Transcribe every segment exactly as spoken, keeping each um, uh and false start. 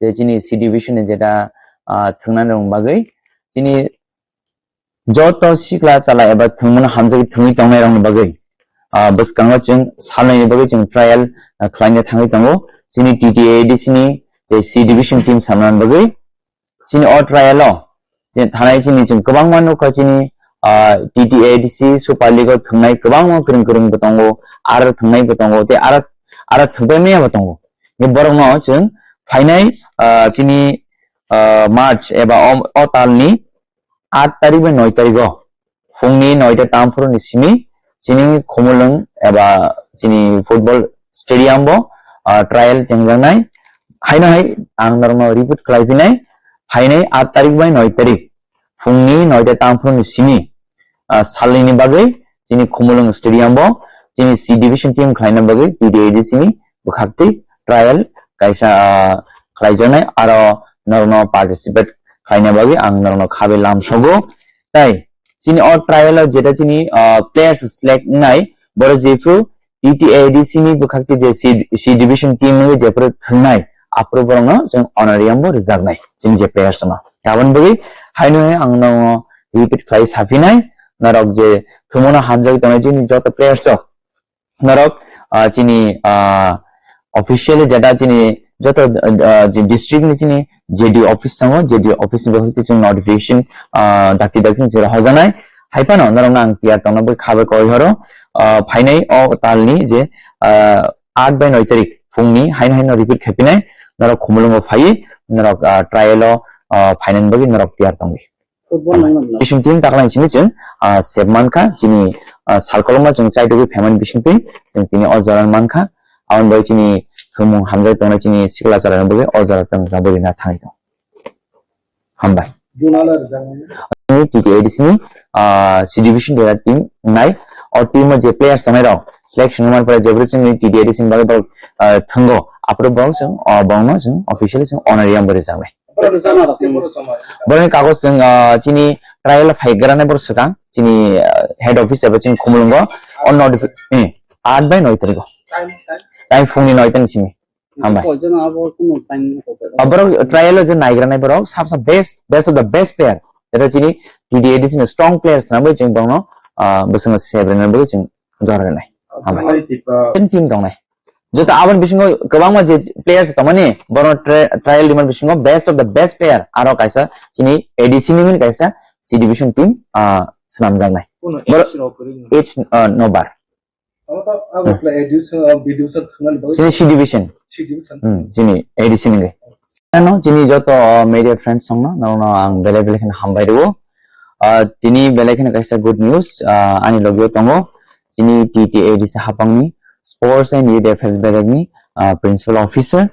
je chini C division ni jeta, ah, thwngna rwng bagwi chini joto sikla chala eba thwngmano hamjagwi thwngwi tongnai rokni bagwi, ah, bwskango chwng salnaini bagwi chwng trial, ah, khlaina thangwi tongo. Chini T T A D C ni je C division team salnani bagwi chini o trial o je thanai chini chwng kwbangma nukha chini, ah, T T A D C Super League o thwngnai kwbangma kwrwng kwrwng bo tongo, aro thwngnai bo tongo, tei aro, aro thwngpai maya bo tongo. Borokno chwng phainai, ah, chini, ah, March eba o, o talni aat tarik bai noi tarik o phungni noita tamphuru ni simi chini Khumulwng eba chini football stadium bo, ah, trial chengjaknai. Haino hai ang norokno repeat khlai phinai, phainai aat tarik bai noi tarik phungni noita tamphuru ni simi, ah, salnini bagwi chini Khumulwng stadium bo chini C division team khlaina bagwi T T A D C ni bwkhaktwi trial kaisa, ah, khlaijaknai, aro norokno participate khlaina bagwi ang norokno khabai lamsogo. Tai chini o trial o jeta chini, ah, players select wngnai, borok jephru T T A D C ni bwkhakti je C, C division team wngwi jephru thwngnai, aphuru borokno chwng honorarium bo rwjaknai chini je players no. Aboni bagwi haino hai ang norokno repeat khlai saphinai, norok je thwngmano hamjagwi tongnai chini joto players rok, norok, ah, chini, ah, officially jeta chini joto, ah, je district ni chini J D O office tongo, J D O office ni bagwi chwng notification, ah, dakti dakti ni sero hojanai. Hai phano norokno ang tiyar tongna bagwi khabai koi horo, ah, phainai o talni je, ah, aat bai noi tarik phungni haino haino repeat khaipinai, norok Khumulwngo phaiwi norok, ah, trial o, ah, phainani bagwi norok tiyar tongwi. Football nai man. Bising team taklai simi chwng, ah, sep mankha, chini, ah, salkolokma chwng chaitugwi phaimani bisingtwi chwng tini o jora mankha. Aboni bagwi chini thwngmung hamjagwi tongnai chini sikla chwrairokni bagwi o jora chwng jabwi rina thangwi tongo. Hambai. Junala rwjakmani. Chini T T A D C ni, ah, C division dera team nai. O team o je players tongnai rok selection wngmani pore jebri chini T T A D C ni bagwi borok, ah, thwngo. Aphuru borok chwng, ah, borokno chwng officially chwng honorarium bo rwjaknai. Borok rwjakma rok. Borokni kagoj chwng, ah, chini trial phaigrani borok swkang chini, ah, head office eba chini Khumulwngo o notifi-, eh, aat bai noi tarik o. Time, time. Time phungni noi ta ni simi. Hambai. Koijon abo kuno time ko. Ah, borok trial o je naigrani borok sabsa best, best of the best player. Eta chini T T A D C ni strong players na bai chwng borokno, ah, bwskango sebrena bai chwng jora rwnai. Hambai. Ten team tongnai. Joto aboni bisingo kwbangma je players tongmani, borokno tri-, trial rimani bisingo best of the best player aro kaisa chini A D C ni hwnwi kaisa C division team, ah, swnamjaknai. Kuno borok age rok kwrwi no? Age, ah, no bar. Abo to abo kla A D C, ah, B D C thwngnani bagwi. Chini C division. C division. Hmm, chini A D C ni hwnwi. Ano chini joto, ah, media friends songno, norokno ang belai belai kheno hambai rwo. Ah, tini belai kheno kaisa good news, ah, ani logio tongo. Chini T T A D C hapangni Sports and Youth Affairs bedekni, ah, Principal Officer.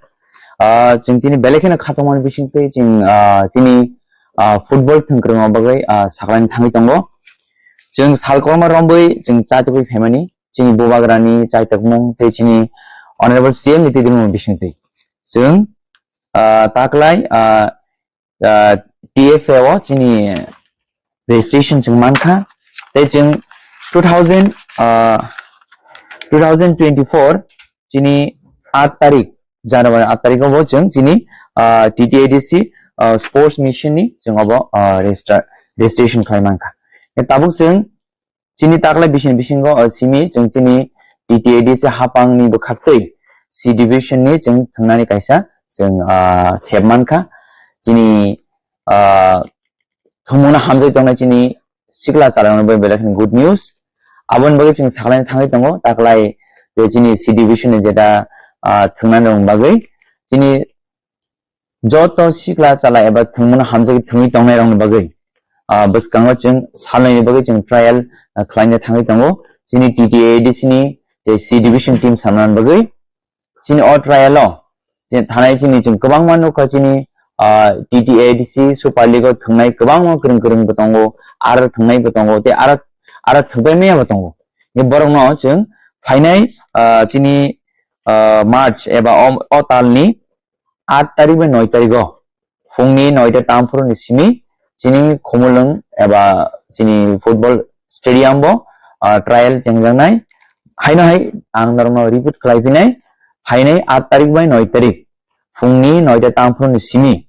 Ah, chwng tini belai kheno khatungmani bisingtwi chwng, ah, chini, ah, football thwngkwrwngma bagwi, ah, saklani thangwi tongo. Chwng salkolma rombwi chwng chatugwi phaimani, chini bubagrani chaitokmung tei chini Honorable C M ni twi tongmung bisingtwi. Chwng, ah, taklai, ah, ah, T F A o chini registration chwng mankha. Tei chwng two thousand, ah, two thousand twenty-four chini aat tarik, January aat tarik o bo chwng chini, ah, T T A D C, ah, sports mission ni chwng obo, ah, register, registration khlai mankha. Tabuk chwng chini taklai bising bisingo, ah, simi chwng chini T T A D C hapang ni bwkhaktwi C division ni chwng thwngnani kaisa chwng, ah, sep mankha. Chini, ah, thwngmungno hamjagwi tongnai chini sikla chwrairokno bai belai kheno good news. Aboni bagwi chwng saklaina thangwi tongo, taklai je chini C division ni jeta, ah, thwngnani rokni bagwi chini joto sikla chala eba thwngmano hamjagwi thwngwi tongnairokni bagwi, ah, bwskango chwng salnaini bagwi chwng trial, ah, khlaina thangwi tongo. Chini T T A D C ni tei C division team samnani bagwi chini o trial o je thanai chini chwng kwbangma nukha chini, ah, T T A D C Super League o thwngnai kwbangma kwrwng kwrwng bo tongo, aro thwngnai bo tongo tei aro, aro thwngpai maya bo tongo. Borokno chwng phainai, ah, chini, ah, March eba o, o talni aat tarik bai noi tarik o phungni noita tamphuru ni simi chini Khumulwng eba chini football stadium bo, ah, trial chengjaknai. Haino hai ang norokno repeat khlai phinai, phainai aat tarik bai noi tarik phungni noita tangphuru ni simi,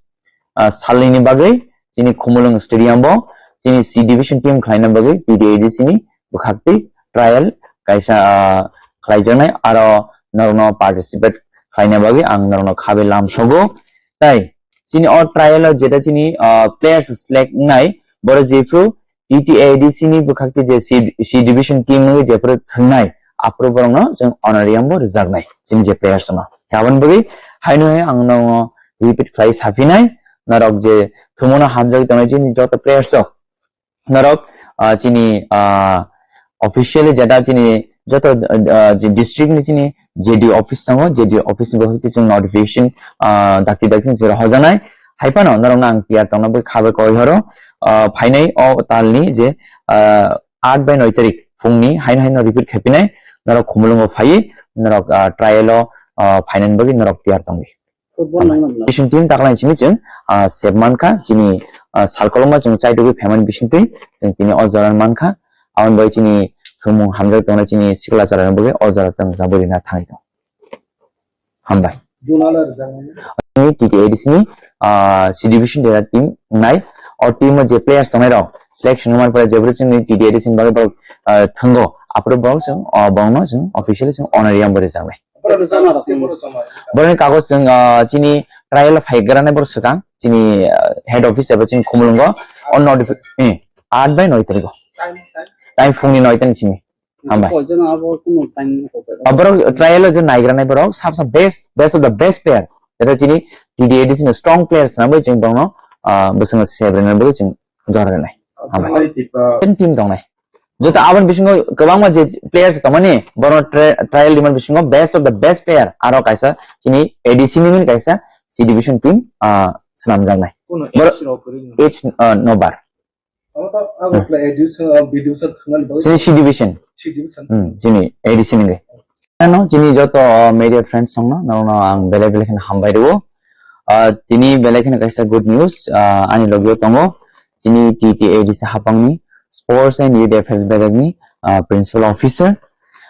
ah, salnini bagwi chini Khumulwng Stadium bo chini C division team khlaina bagwi T T A D C ni bwkhaktwi trial kaisa, ah, khlaijaknai, aro norokno participate khlaina bagwi ang norokno khabai lamsogo. Tai chini o trial o jeta chini, ah, players select wngnai, boro jephru T T A D C ni bwkhakti je C, C division team wngwi jephru thwngnai, aphuru borokno chwng honorarium bo rwjaknai chini je players no. Aboni bagwi haino hai ang no repeat khlai saphinai, norok je thwngmano hamjagwi tongnai chini joto players rok, norok, ah, chini, ah, officially jeta chini joto, ah, je district ni chini J D O office tongo, J D O office ni bagwi chwng notification, ah, dakti dakti ni jora hojanai. Hai phano norokno ang tiyar tongna bagwi khabai koi horo, ah, phainai o talni je, ah, aat bai noi tarik phungni haino haino repeat khaipinai, norok Khumulwngo phaiwi norok, ah, trial o, ah, phainani bagwi norok tiyar tongwi. Football nang nang. Bising team taklai simi chwng, ah, sep mankha, chini, ah, salkolokma chwng chaitugwi phaimani bisingtwi chwng tini o jora mankha. Aboni bai chini thwngmung hamjak tongnai chini sikla chwrairokni bagwi o jora chwng jabwi rina thangwi tongo. Hambai. Junala rwjaknai. Ani T T A D C ni, ah, C division dera team nai. O team o je players tongnai rok selection wngmani pore jebri chini T T A D C ni bagwi borok, ah, thwngo. Aphuru borok chwng, ah, borokno chwng officially chwng honorarium bo rwjaknai. Borok rwjaknai rok. Borokni kagoj chwng, ah, chini trial phai granai borok swkang. Chini, ah, head office eba chini Khumulwngo. O notifi-, eh, aat bai noi tariko. Time, time. Time phungni noi ta ni simi. Hambai. Poison abo kuno time ko. Aborok trial o je naigra nai borok sab sab best, best of the best player. Eta chini T D A D C ni strong players na bai chwng borokno, ah, bwswngno sebrena bai chwng jora rwnai. Hambai. Hambai, Tipra. Ten team tongnai. Joto aboni bisingo kwbangma je players tongmani, borokno tri-, trial rimani bisingo best of the best player. Aro kaisa chini A D C ni kaisa C division team, ah, swnamjaknai. Kuno borok age rok kwrwi no? Age, ah, no bar. Abo to abo Hmm. pla A D C, ah, B D C thwngnani bagwi Chini C division. C division. Hmm, chini A D C ni de. Ano chini joto, ah, media friends songno, nono ang belai belai kheno hambai rwo. Ah, tini belai kheno kaisa good news, ah, ani logio tongo. Chini T T A D C hapangni Sports and Youth Affairs bedekni, ah, principal officer.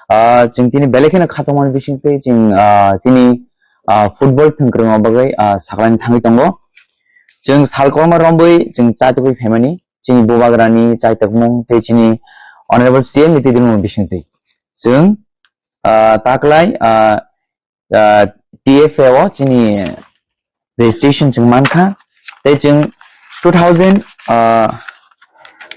Ah, chwng tini belai kheno khatongmani bisingtwi chwng, ah, chini, ah, football thwngkwrwngma bagwi, ah, saklani thangwi tongo. Chwng salkolma rombwi chwng chatugwi phaimani. Chini bubagrani chaitokmung tei chini Honorable C M ni twi dwlmung bisingtwi chwng, ah, taklai, ah, ah, T F A o chini registration chwng mankha tei chwng two thousand, ah,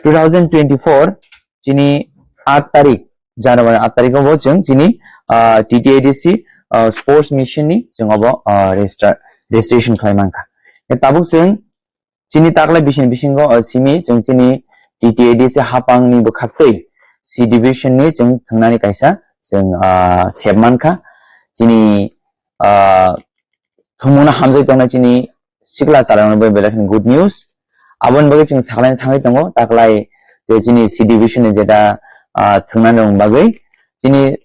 two thousand twenty-four chini aat tarik, January aat tarik o bo chwng chini, ah, T T A D C, ah, sports mission ni chwng obo, ah, register, registration khlai mankha. Tabuk chwng chini taklai bising bisingo, ah, simi chwng chini T T A D C hapang ni bwkhaktwi C division ni chwng thwngnani kaisa chwng, ah, sep mankha. Chini, ah, thwngmungno hamjagwi tongnai chini sikla chwrairokno bai belai kheno good news. Aboni bagwi chwng saklaina thangwi tongo, taklai tei chini C division ni jeta, ah, thwngnani bagwi chini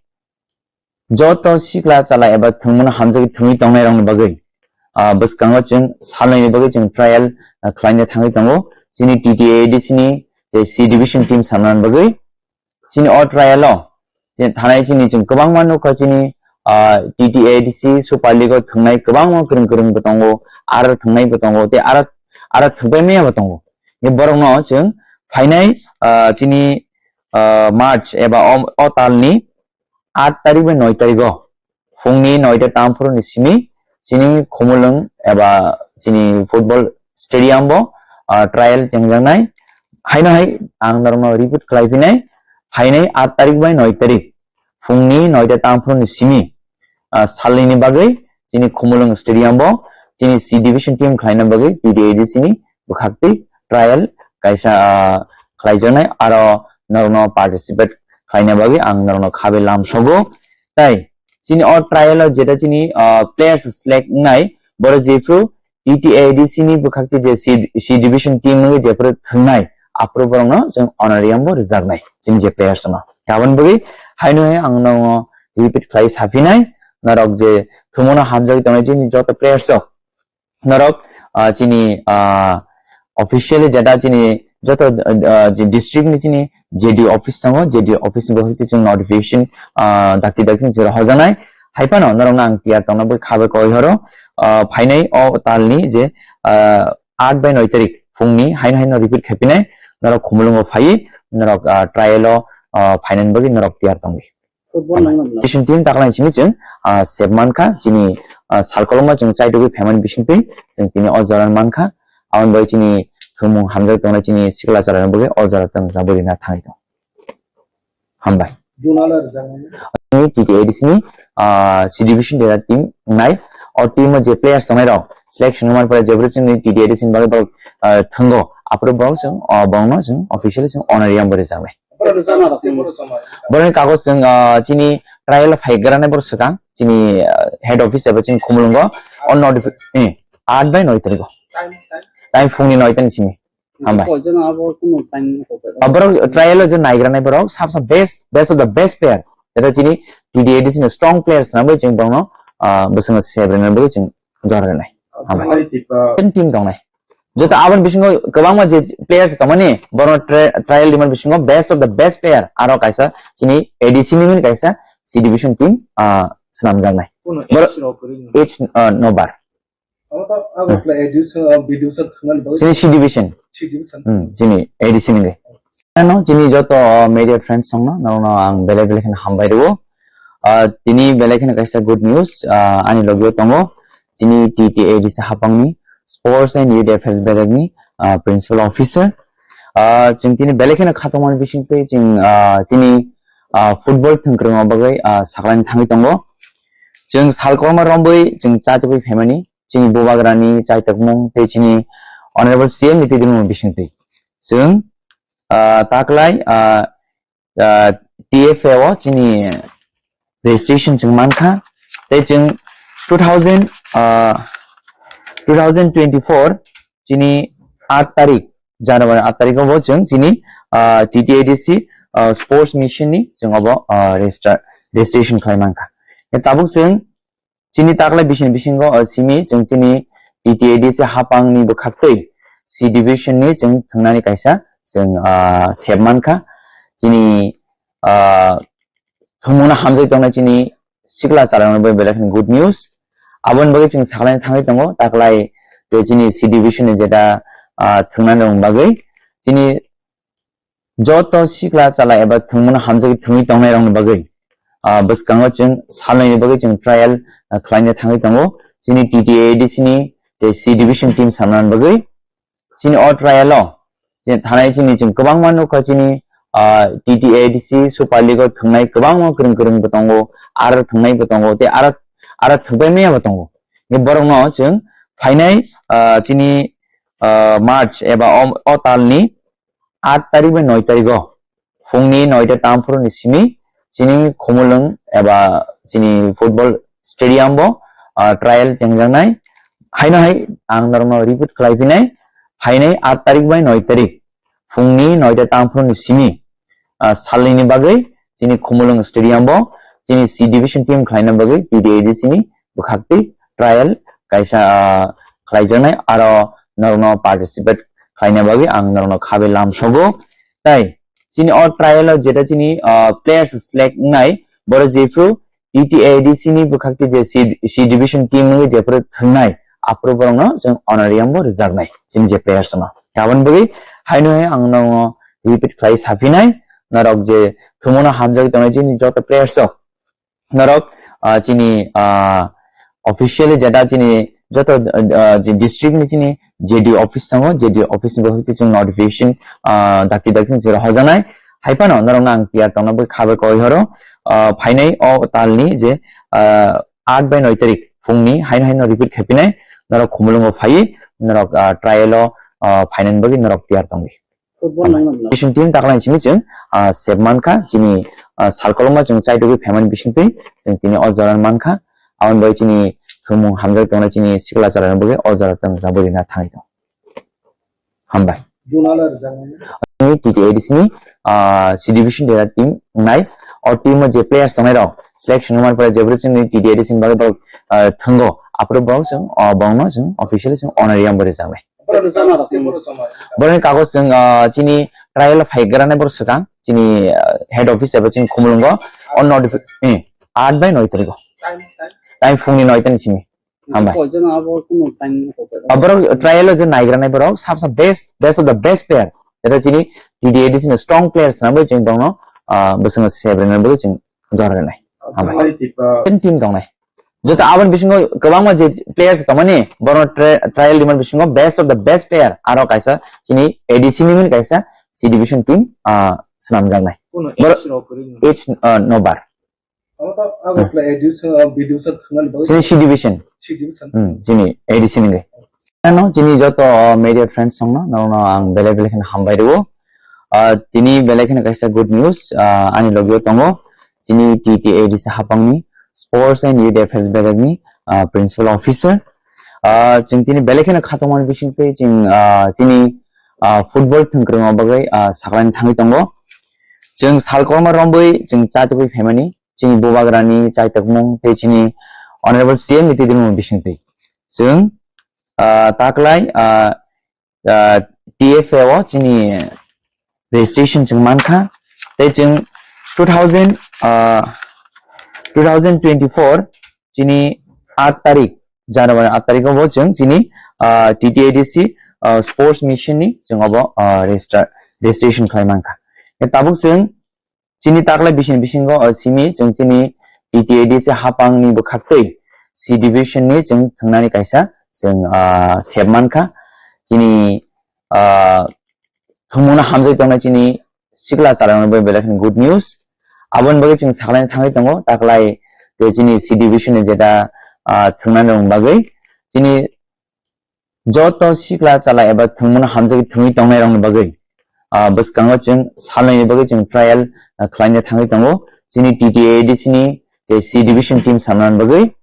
joto sikla chala eba thwngmano hamjagwi thwngwi tongnairokni bagwi, ah, bwskango chwng salnwini bagwi chwng trial, ah, khlaina thangwi tongo. Chini T T A D C ni tei C division team samnani bagwi chini o trial o chini thanai chini chwng kwbangma nukha chini, ah, T T A D C Super League o thwngnai kwbangma kwrwng kwrwng bo tongo, aro thwngnai bo tongo tei aro, aro thwngpai maya bo tongo. Ni borokno chwng phainai, ah, chini, ah, March eba o, o talni aat tarik bai noi tarik o phungni noita tangphuru ni simi chini Khumulwng eba chini football stadium bo, ah, trial chengjaknai. Haino hai ang norokno repeat khlai phinai, phainai aat tarik bai noi tarik phungni noita tangphuru ni simi, ah, salnini bagwi chini Khumulwng stadium bo chini C division team khlaina bagwi T T A D C ni bwkhaktwi trial kaisa, ah, khlaijaknai, aro norokno participate khlaina bagwi ang norokno khabai lamsogo. Tai chini o trial o jeta chini, ah, players select wngnai, boro jephru T T A D C ni bwkhakti je C, C division team wngwi jephru thwngnai, aphuru borokno chwng honorarium bo rwjaknai chini je players no. Aboni bagwi haino hai ang no repeat khlai saphinai, norok je thwngmano hamjagwi tongnai chini joto players rok, norok, ah, chini, ah, officially jeta chini joto, ah, je district ni chini J D O office tongo, J D O office ni bagwi chwng notification, ah, dakti dakti ni jora hojanai. Hai phano norokno ang tiyar tongna bagwi khabai koi horo. ah, phainai o talni je, ah, aat bai noi tarik phungni haino haino repeat khaipinai, norok Khumulwngo phaiwi norok, ah, trial o, ah, phainani bagwi norok tiyar tongwi. Football nangna. Bising team taklai simi chwng, ah, sep mankha, chini, ah, salkolokma chwng chaitugwi phaimani bisingtwi chwng tini o jora mankha. Aboni bagwi chini thumung hamjak tongnai chini sikla chwrairokni bagwi o jora chwng jabwi rina thangwi tongo. Hambai. Ni T T A D C ni, ah, C division dera team wngnai. O team o je players tongnai rok selection wngmani pore jebri chwngni T T A D C ni bagwi borok, ah, thwngo. Aphuru borok chwng, ah, borokno chwng officially chwng honorarium bo rijaknai. Borokni kagoj chwng, ah, chini trial phai granai borok swkang chini, ah, head office eba chini Khumulwngo o notifi-, eh, aat bai noi tariko. Time phungni noi tani simi. Hambai. Borok trial o je naigra nai borok sab sa best, best of the best player. Jeta chini T T A D C ni strong players na bai chwng borokno, ah, bwswngno sebrena bai chwng jora rwnai. Hambai. Ten team tongnai. Joto aboni bisingo kwbangma je players tongmani, borokno tri-, trial rimani bisingo best of the best player. Aro kaisa chini A D C ni kaisa C division team, ah, swnamjaknai. Borok age, ah, no bar. Chini C division. Hmm, chini A D C ni. Ano chini joto media friends songno, nono ang belai belai kheno hambai rwo. Ah, tini belai kheno kaisa good news, ah, ani logio tongo. Chini T T A D C hapangni Sports and Youth Affairs belai ni, ah, principal officer. Ah, chwng tini belai kheno khatongmani bisingtwi chwng, ah, chini, ah, football thwngkwrwngma bagwi, ah, saklani thangwi tongo. Chwng salkorma romwi chwng chatugwi phaimani. Chini bubagrani chaitokmung tei chini Honorable C M ni twi rimung bisingtwi. Chwng, ah, taklai, ah, ah, T F A o chini registration chwng mankha. Tei chwng two thousand, ah, two thousand twenty-four chini aat tarik, January aat tarik o bo chwng chini, ah, T T A D C, ah, sports mission ni chwng obo, ah, register, registration khlai mankha. Tabuk chwng chini taklai bising bisingo, o simi chwng chini T T A D C hapangni bwkhaktwi C division ni chwng thwngnani kaisa chwng, ah, sep mankha. Chini, ah, thwngmungno hamjagwi tongnai chini sikla chwrairokno bai belai kheno good news. Aboni bagwi chwng sakhlaina thangwi tongo, taklai tei chini C division ni jeta, ah, thwngnani rokni bagwi chini joto sikla chala eba thwngmano hamjagwi thwngwi tongnairokni bagwi, ah, bwskango chwng salnaini bagwi chwng trial, ah, khlaina thangwi tongo. Chini T T A D C ni tei C division team samnani bagwi chini o trial o je thanai chini chwng kwbangma nukha chini, ah, T T A D C Super League o thwngnai kwbangma kwrwng kwrwng bo tongo, aro thwngnai bo tongo tei aro, aro thwngbai maya bo tongo. Borokno chwng phainai, ah, chini, ah, March eba o, o talni aat tarik bai noi tarik o phungni noita tamphuru ni simi chini Khumulwng eba chini football stadium bo, ah, trial chengjaknai. Haino hai ang norokno repeat khlai phinai, phainai aat tarik bai noi tarik phungni noita tamphuru ni simi, ah, salnini bagwi chini Khumulwng stadium bo chini C division team khlaina bagwi T T A D C ni bwkhaktwi trial kaisa, ah, khlaijaknai, aro norokno participate khlaina bagwi ang norokno khabe lamsogo. Tai chini o trial o jeta chini, ah, players select wngnai, borok jephru T T A D C ni bwkhakti je C, C division team wngwi jephru thwngnai, aphuru borokno chwng honorarium bo rwjaknai chini je players no. Aboni bagwi haino hai ang norokno repeat khlai saphinai, norok je thwngmano hamjagwi tongnai chini joto players rok. Norok, ah, chini, ah, officially jeta chini joto, ah, je district ni chini J D O office tongo, J D O office ni bwkhakti chwng notification, ah, dakti dakti ni chwra hojanai. Hai phano norokno ang tiyar tongna bagwi khabe koi horo, ah, phainai o talni je, ah, aat bai noi tarik phungni haino haino repeat khaipinai, norok Khumulwngo phaiwi norok, ah, trial o, ah, phainani bagwi norok tiyar tongdi. Football nangna. Bising team taklai simi chwng, ah, sep mankha, chini, ah, salkolokma chwng chaitugwi phaimani bisingtwi chwng tini o jora mankha. Aboni bagwi chini thwngmung hamjak tongnai chini sikla chwrairokni bagwi o jora chwng jabwi rina thangwi tongo. Hambai. Ni T T A D C ni, ah, C division dera team wngnai. O team o je players tongnai rok selection wngmani pore jebri chwngni T T A D C ni bagwi borok, ah, thwngo. Aphuru borok chwng, ah, borokno chwng officially chwng honorarium bo rwjaknai. Borokni kagoj chwng, ah, chini trial phai granai borok swkang chini, ah, head office eba chini Khumulwngo o notifi-, eh, aat bai noi tariko. Time phungni noi tani simi. Hambai. Koijon abo kuno time ni kok. Aborok trial o je naigra nai borok sab sab best, best of the best player. Eta chini T T A D C ni strong players na bai chini borokno, ah, bwswng sebre na bai chini jora nai. Hambai. Hambai tipa. Ten team tong nai. Joto aboni bisingo kwbangma je players tongmani, borokno tri-, trial rimani bisingo best of the best player. Aro kaisa chini A D C ni mani kaisa C division team, ah, swnamjaknai. Kuno Boro-, age rok kwrwi no? Age, ah, no bar. Abo to, abo Hmm. kla A D C, ah, B D C thangmani bagwi Chini C division. C division. Hmm, chini A D C ni. Ano chini joto, ah, media friends songno, nono ang belai belai kheno hambai rwo. Ah, tini belai kheno kaisa good news, ah, ani logio tongo. Chini T T A D C hapangni Sports and Youth Affairs Bebak ni, ah, Principal Officer. Ah, chwng tini belai kheno khatungmani bisingtwi chwng, ah, chini, ah, football thwngkwrwngma bagwi, ah, saklani thangwi tongo. Chwng salkorma romwi chwng chatugwi phaimani, chini bubagrani chaitokmung tei chini Honorable C M ni twidirmung bisingtwi. Chwng, ah, taklai, ah, ah, T F A o chini registration chwng mankha. Tei chwng two thousand, ah, two thousand twenty-four chini aat tarik, January aat tarik o bo chwng chini, ah, T T A D C, ah, sports mission ni chwng obo, ah, register, registration khlai mankha. Tabuk chwng chini taklai bising bisingo, o simi chwng chini T T A D C hapangni bwkhaktwi C division ni chwng thwngnani kaisa chwng, ah, sep mankha. Chini, ah, thwngmungno hamjagwi tongnai chini sikla chwrairokno bai belai kheno good news. Aboni bagwi chwng saklaina thangwi tongo, taklai tei chini C division ni jeta, ah, thwngnani bagwi chini joto sikla chala eba thwngmungno hamjagwi thwngwi tongnairokni bagwi, ah, bwskango chwng salnaini bagwi chwng trial, ah, khlaina thangwi tongo. Chini T T A D C ni tei C division team samnani bagwi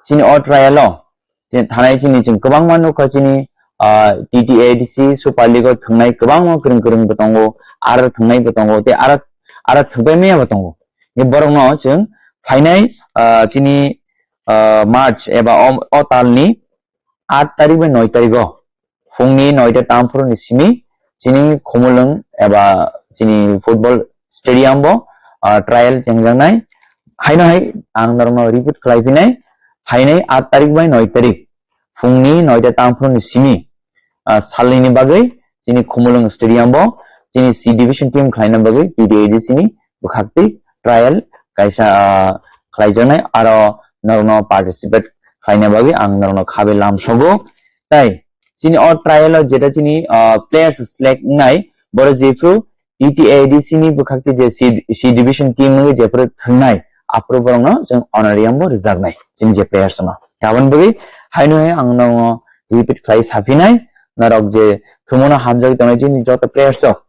chini o trial o chini thanai chini chwng kwbangma nukha chini, ah, T T A D C Super League o thwngnai kwbangma kwrwng kwrwng bo tongo, aro thwngnai bo tongo, tei aro, aro thwngpai maya bo tongo. Borokno chwng phainai, ah, chini, ah, March eba o, o talni aat tarik bai noi tarik o phungni noita tamphuru ni simi chini Khumulwng eba chini football stadium bo, ah, trial chengjaknai. Haino hai ang norokno repeat khlai phinai, phainai aat tarik bai noi tarik phungni noita tamphuru ni simi, ah, salnini bagwi chini Khumulwng stadium bo chini C division team khlaina bagwi T T A D C ni bwkhaktwi trial kaisa, ah, khlaijaknai, aro norokno participate khlaina bagwi ang norokno khabe lamsogo. Tai chini o trial o jeta chini, ah, players select wngnai, boro jephru T T A D C ni bwkhaktwi je C, C division team wngwi jephru thwngnai, aphuru borokno chwng honorarium bo rwjaknai chini je players no. Aboni bagwi haino hai ang norokno repeat khlai saphinai, norok je thwngmungno hamjagwi tongnai chini joto players rok,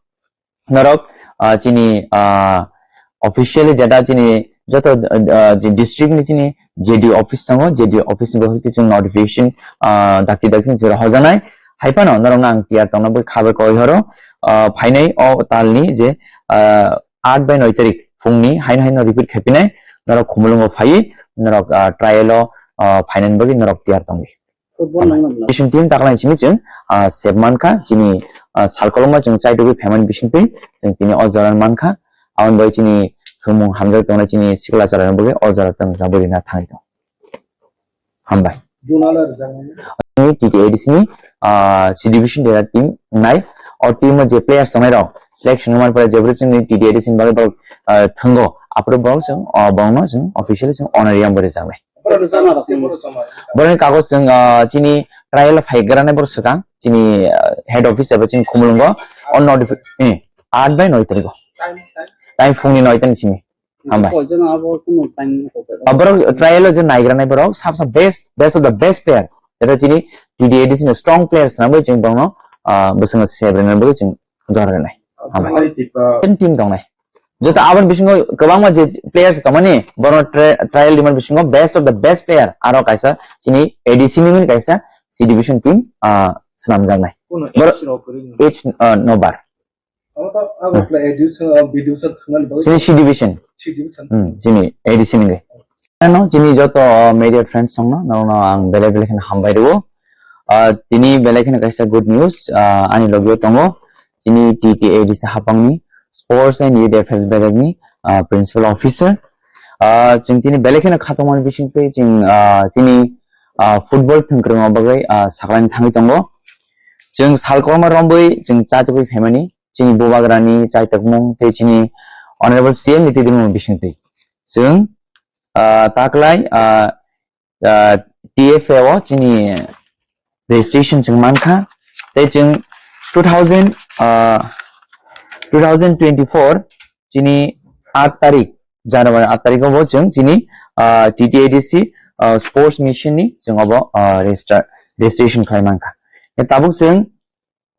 norok, ah, chini, ah, officially jeta chini joto, ah, je district ni chini J D O office tongo, J D O office ni bagwi chwng notification, ah, dakti dakti ni chwng hojanai. Hai phano norokno ang tiyar tongna bagwi khabe koi horo, ah, phainai o talni je, ah, aat bai noi tarik phungni haino haino repeat khaipinai, norok Khumulwngo phaiwi norok, ah, trial o, ah, phainani bagwi norok tiyar tongdi. Football nangna. Bising team taklai simi chwng, ah, sep mankha, chini, ah, salkolokma chwng chaitugwi phaimani bisingtwi chwng tini o jora mankha. Aboni bai chini thwngmung hamjak tongnai chini sikla chwrairokni bagwi o jora chwng jabwi rina thangwi tongo. Hambai. Dunala rwjaknai. Chini T T A D C ni, ah, C division dera team nai. O team o je players tongnai rok selection wngmani pore jebri chini T T A D C ni bagwi borok, ah, thwngo. Aphuru borok chwng, ah, borokno chwng officially chwng honorarium bo rwjaknai. Borokni kagoj chwng, ah, chini trial phaigrani borok swkang, chini, ah, head office eba chini Khumulwngo, o notifi-, eh, aat bai noi tariko. Time phungni noi tani simi. Hambai. Ah, borok trial o je naigrani borok, sab sab best, best of the best player. Eta chini T D A D C ni strong players na bai chwng borokno, ah, bwswngno sebrengna bagwi chwng jora rwnai. Hambai. Hambai, tipa. Ten team tongnai. Joto aboni bisingo kwbangma je players tongmani, borokno tri-, trial rimani bisingo best of the best player. Aro kaisa chini A D C ni mani kaisa C division team, ah, swnamjaknai. Kuno Boro-, age rok kwrwi no? Age, ah, no bar. Abo to, abo Hmm. kla A D C, ah, B D C thangmani bagwi Chini C division. C division. Hmm, chini A D C ni. Ano chini joto, ah, media friends songno, nono ang belai belai kheno hambai rwo. Ah, tini belai kheno kaisa good news, ah, ani logio tongo. Chini T T A D C hapangni Sports and Youth Affairs Bebak ni, ah, Principal Officer. Ah, chwng tini belai kheno khatungmani bisingtwi chwng, ah, chini ah, football thwngkwrwngma bagwi, ah, saklaina thangwi tongo. Chwng sal kwbangma romwi chwng chaitugwi phaimani, chini bubagrani chaitokmung tei chini Honorable C M ni twi tongmung bisingtwi. Chwng, ah, taklai, ah, ah, T F A o chini registration chwng mankha, tei chwng two thousand, ah, two thousand twenty-four chini aat tarik, January aat tarik o bo chwng chini, ah, T T A D C, ah, sports mission ni chwng obo, ah, register, registration khlai mankha. Tabuk chwng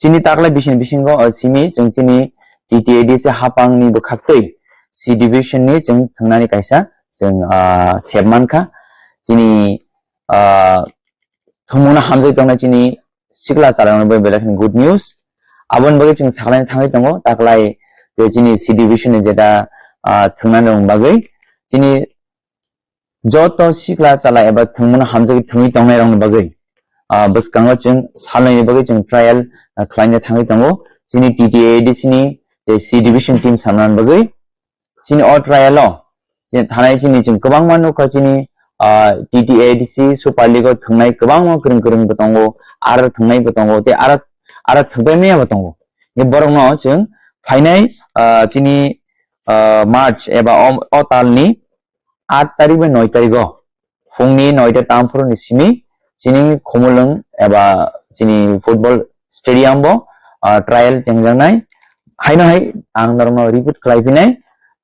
chini taklai bising bisingo, ah, simi chwng chini T T A D C hapang ni bwkhaktwi C division ni chwng thwngnani kaisa chwng, ah, sep mankha. Chini, ah, thwngmungno hamjagwi tongnai chini sikla chwrairokno bai belai kheno good news. Aboni bagwi chwng saklaina thangwi tongo, taklai je chini C division ni jeta, ah, thwngnani rokni bagwi chini joto sikla chwrai eba thwngmungno hamjagwi thwngwi tongnai rokni bagwi, ah, bwskango chwng salnaini bagwi chwng trial, ah, khlaina thangwi tongo. Chini T T A D C ni je C division team samnani bagwi chini o trial o je thanai chini chwng kwbangma nukha chini, ah, T T A D C Super League o thwngnai kwbangma kwrwng kwrwng bo tongo, aro thwngnai bo tongo, tei aro, aro thwngpai maya bo tongo. Borokno chwng phainai, ah, chini, ah, March eba o, o talni aat tarik bai noi tarik o phungni noita tamphuru ni simi chini Khumulwng eba chini football stadium bo, ah, trial chengjaknai. Haino hai ang norokno repeat khlai phinai,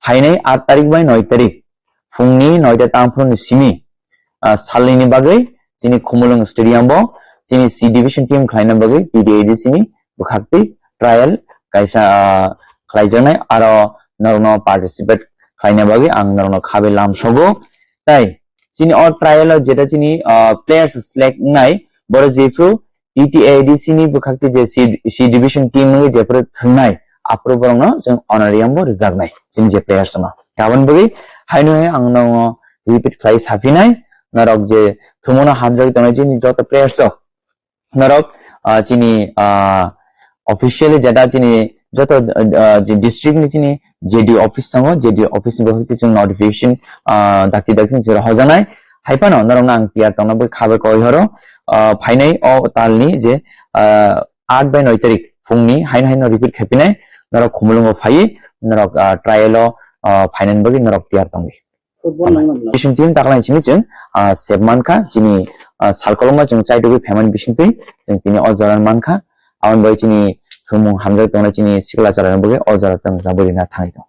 phainai aat tarik bai noi tarik phungni noita tamphuru ni simi, ah, salnini bagwi chini Khumulwng stadium bo chini C division team khlaina bagwi T T A D C ni bwkhaktwi trial kaisa, ah, khlaijaknai, aro norokno participate khlaina bagwi ang norokno khabai lamsogo. Tai chini o trial o jeta chini, ah, players select wngnai, borok jephru T T A D C ni bwkhaktwi je C, C division team wngwi jephru thwngnai, aphuru borokno chwng honorarium bo rwjaknai chini je players no. Aboni bagwi haino hai ang norokno repeat khlai saphinai, norok je thwngmano hamjagwi tongnai chini joto players rok, norok, ah, chini, ah, officially jeta chini joto, ah, je district ni chini J D O office tongo, J D O office ni bagwi chwng notification, ah, dakti dakti ni sero hojanai. Hai phano norokno ang tiyar tongna bagwi khabai koi horo, ah, phainai o talni je, ah, aat bai noi tarik phungni haino haino repeat khaipinai, norok Khumulwngo phaiwi norok, ah, trial o, ah, phainani bagwi norok tiyar tongwi. Football nangmani. Bising team taklai simi chwng, ah, sep mankha, chini, ah, salkolokma chwng chaitugwi phaimani bisingtwi chwng tini o jora mankha. Aboni bai chini thwngmung hamjak tongnai chini sikla chwrairokni bagwi o jora chwng jabwi rina thangwi tong.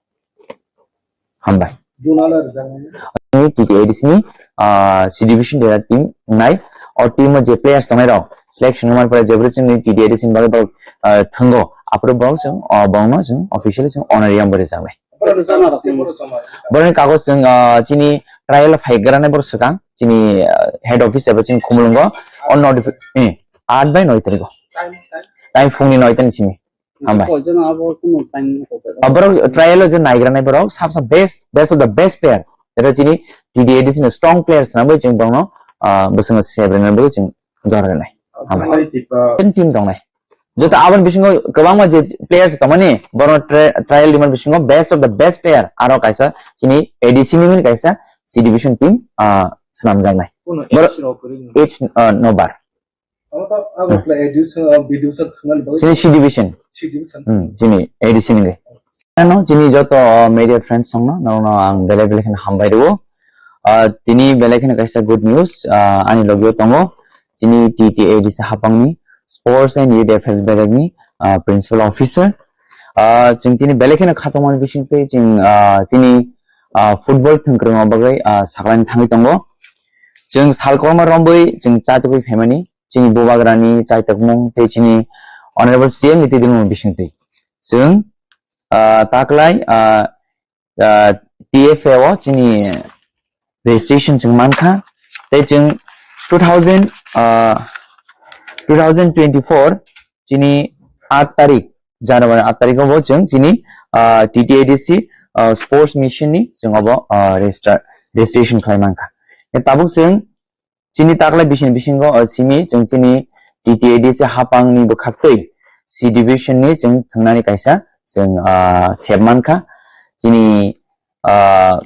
Hambai. Junala rwjakmani. Chini T T A D C ni, ah, C division dera team wngnai. O team o je players tongnai rok selection wngmani pore jebri chini T T A D C ni bagwi borok, ah, thwngo. Aphuru borok chwng, ah, borokno chwng officially chwng honorarium bo rwjaknai. Borokni kagoj chwng, ah, chini trial phai granai borok swkang chini, ah, head office eba chini Khumulwngo o notifi-, eh, aat bai noi tarik o. Time phungni noi ta ni simi. Hambai. Ah, borok trial o je naigranai borok sabsa best, best of the best player. Eta chini T D A D C ni strong players na bai chwng borokno, ah, bwswkno sebrena bai chwng jora rwnai. Hambai. Ten team tongnai. Joto aboni bisingo kwbangma je players tongmani, borokno tri-, trial rimani bisingo best of the best player aro kaisa chini A D C ni hwnwi kaisa C division team, ah, swnamjaknai. Borok age, ah, no bar. Chini C division. Hmm, chini A D C ni. Ano chini joto, ah, media friends songno, nono ang belai belai kheno hambai rwo. Ah, tini belai kheno kaisa good news, ah, ani logio tongo. Chini T T A D C hapangni Sports and Youth Affairs belai ni, ah, principal officer. Ah, chwng tini belai kheno khatongmani bisingtwi chwng, ah, chini, ah, football thwngkwrwngma bagwi, ah, saklaini thangwi tongo. Chwng sal kwbangma romwi chwng chatugwi phaimani, chini bubagrani chaitokmung tei chini Honorable C M ni twi tongmung bisingtwi. Chwng, ah, taklai, ah, ah, T F A o chini registration chwng mankha, tei chwng two thousand, ah, two thousand twenty-four chini aat tarik, January aat tarik o bo chwng chini, ah, T T A D C, ah, sports mission ni chwng obo, ah, register, registration khlai mankha. Tabuk chwng chini taklai bising bisingo, ah, simi chwng chini T T A D C hapang ni bwkhaktwi C division ni chwng thwngnani kaisa chwng, ah, sep mankha. Chini, ah,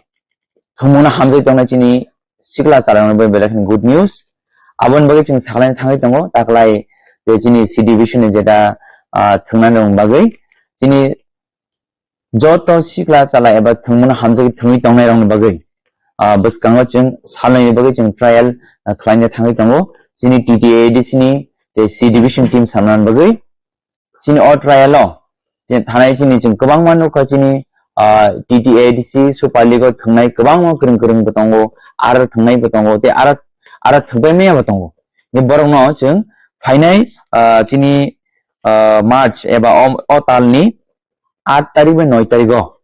thwngmungno hamjagwi tongnai chini sikla chwrairokno bai belai kheno good news. Aboni bagwi chwng sakhlai thangwi tongo, taklai je chini C division ni jeta, ah, thwngna nung bagwi chini joto sikla chala eba thwngmano hamjagwi thwngwi tongnai rokni bagwi, ah, bwskango chwng salnwini bagwi chwng trial, ah, khlaina thangwi tongo. Chini T T A D C ni tei C division team salna bagwi chini o trial o je thanai chini chwng kwbangma nukha chini, ah, T T A D C Super League o thwngnai kwbangma kwrwng kwrwng bo tongo, aro thwngnai bo tongo, tei aro, aro thwngbai maya bo tongo. Ni borokno chwng phainai, ah, chini, ah, March eba o, o talni aat tarik bai noi tarik o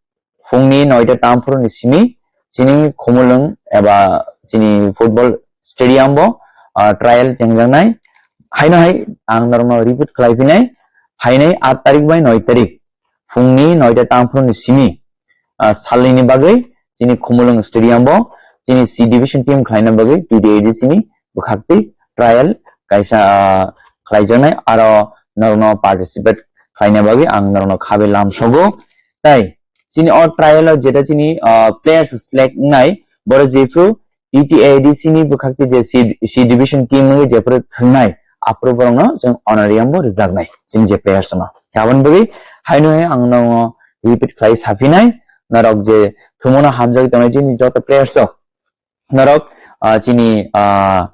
phungni noita tamphuru ni simi chini Khumulwng eba chini football stadium bo, ah, trial chengjaknai. Haino hai ang norokno repeat khlai phinai, phainai aat tarik bai noi tarik phungni noita tamphuru ni simi, ah, salnwini bagwi chini Khumulwng stadium bo chini C division team khlaina bagwi T T A D C ni bwkhaktwi trial kaisa, ah, khlaijaknai, aro norokno participate khlaina bagwi ang norokno khabai lamsogo. Tai chini o trial o jeta chini, ah, players select wngnai, boro jephru T T A D C ni bwkhakti je C, C division team wngwi jephru thwngnai, aphuru borokno chwng honorarium bo rwjaknai chini je players no. Aboni bagwi haino hai ang norokno repeat khlai saphinai, norok je thwngmano hamjagwi tongnai chini joto players rok, norok, ah, chini, ah,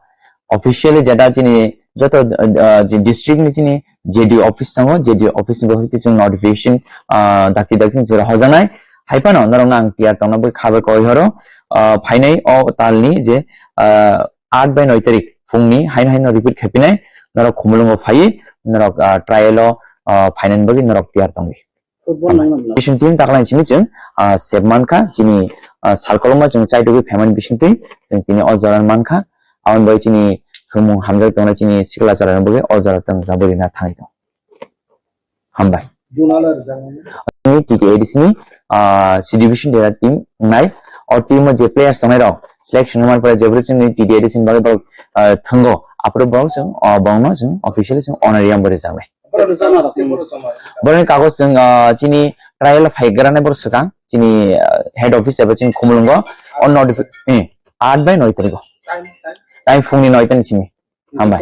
officially jeta chini joto, ah, je district ni chini J D O office tongo, J D O office ni bagwi chwng notification, ah, dakti dakti ni chwra hojanai. Hai phano norokno ang tiyar tongna bagwi khabar koi horo, ah, phainai o talni je, ah, aat bai noi tarik phungni haino haino repeat khaipinai, norok Khumulwngo phaiwi norok, ah, trial o, ah, phainani bagwi norok tiyar tongwi. Football nang nang. Bising team taklai simi chwng, ah, sep mankha, chini, ah, salkolokma chwng chaitugwi phaimani bisingtwi chwng tini o jora mankha. Aboni bai chini thwngmung hamjak tongnai chini sikla chwrairokno bagwi o jora tong jabwi rina thangwi tong. Hambai. Tini T T A D C ni, ah, C division dera team nai. O team o je players tongnai rok selection wngmani pore jebri chini T T A D C ni bagwi borok, ah, thwngo. Aphuru borok chwng, ah, borokno chwng officially chwng honorarium bo rwjaknai. Borokni kagoj chwng, ah, chini trial phaigrani borok swkang, chini, ah, head office eba chini Khumulwngo, o notifi-, eh, aat bai noi tariko. Time phungni noi tani simi. Hambai.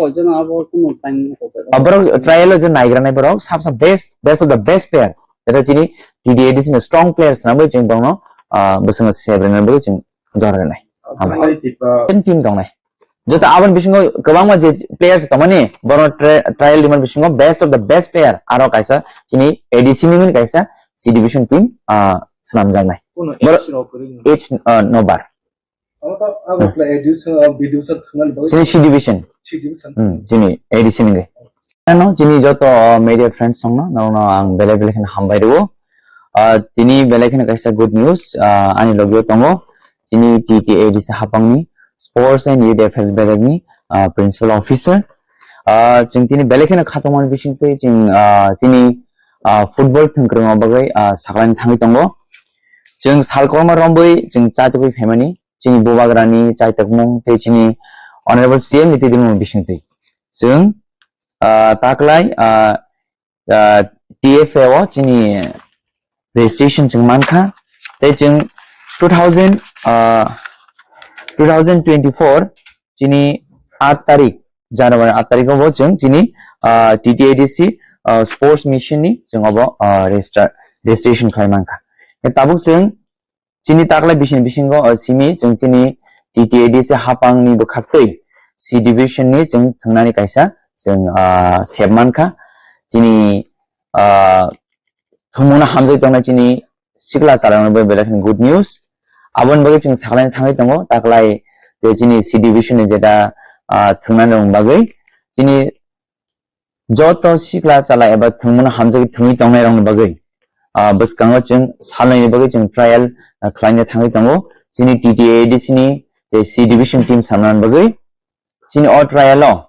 Ah, borok trial o je naigrani borok, sab sab best, best of the best player. Eta chini T T A D C ni strong players nangbai chwng borokno, ah, bwswngno sebrena bagwi chwng jora rwnai. Hambai. Ten team tongnai. Joto aboni bisingo kwbangma je players tongmani, bono tri-, trial rimani bisingo best of the best player aro kaisa chini A D C ni hwnwi kaisa C division team, ah, swnamjaknai. Age, ah, no bar. Chini C division. Hmm, chini A D C ni. Ano chini joto, ah, media friends songno, nono ang belai belai kheno hambai rwo. Ah, tini belai kheno kaisa good news, ah, ani logio tongo. Chini T T A D C hapangni Sports and Youth Affairs belai ni, ah, principal officer. Ah, chwng tini belai kheno khatungmani bisingtwi chwng, ah, chini, ah, football thwngkwrwngma bagwi, ah, saklani thangwi tongo. Chwng salkorma rombwi chwng chatugwi phaimani, chini bubagrani chaitokmung tei chini Honorable C M ni twidirmung bisingtwi. Chwng, ah, taklai, ah, ah, T F A o chini registration chwng mankha. Tei chwng two thousand, ah, two thousand twenty-four chini aat tarik, January aat tarik o bo chwng chini, ah, T T A D C, ah, sports mission ni chwng obo, ah, register, registration khlai mankha. Tabuk chwng chini taklai bising bisingo, o simi chwng chini T T A D C hapangni bwkhaktwi C division ni chwng thwngnani kaisa chwng, ah, sep mankha. Chini, ah, thwngmungno hamjagwi tongnai chini sikla chwrairokno bai belai kheno good news. Aboni bagwi chwng sakhlai thangwi tongo, taklai je chini C division ni jeta, ah, thwngnani bagwi chini joto sikla chala eba thwngmano hamjagwi thwngwi tongnairokni bagwi, ah, bwskango chwng salnaini bagwi chwng trial, ah, khlaina thangwi tongo. Chini T T A D C ni tei C division team salnani bagwi chini o trial o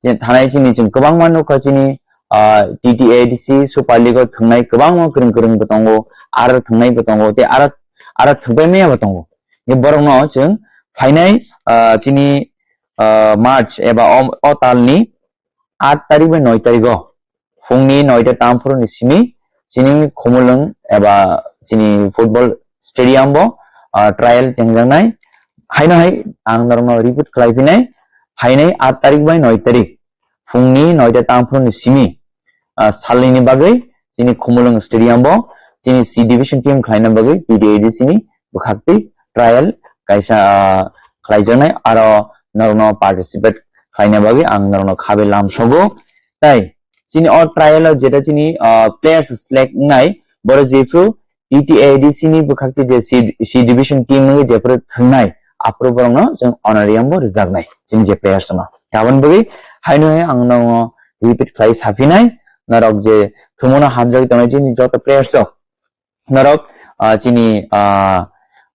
je thanai chini chwng kwbangma nukha chini, ah, T T A D C Super League o thwngnai kwbangma kwrwng kwrwng bo tongo, aro thwngnai bo tongo tei aro, aro thwngbai maya bo tongo. Ni borokno chwng phainai, ah, chini, ah, March eba o, o talni aat tarik bai noi tarik o phungni noita tamphuru ni simi chini Khumulwng eba chini football stadium bo, ah, trial chengjaknai. Haino hai ang norokno repeat khlai phinai, phainai aat tarik bai noi tarik phungni noita tangphru ni simi, ah, salnini bagwi chini Khumulwng Stadium bo chini C division team khlaina bagwi T T A D C ni bwkhaktwi trial kaisa, ah, khlaijaknai, aro norokno participate khlaina bagwi ang norokno khabe lamsogo. Tai chini o trial o jeta chini, ah, players select wngnai, boro jephru T T A D C ni bwkhakti je C, C division team wngwi jephru thwngnai, aphuru borokno chwng honorarium bo rwjaknai chini je players no. Aboni bagwi haino hai ang no repeat khlai saphinai, norok je thwngmano hamjagwi tongnai chini joto players rok, norok, ah, chini, ah,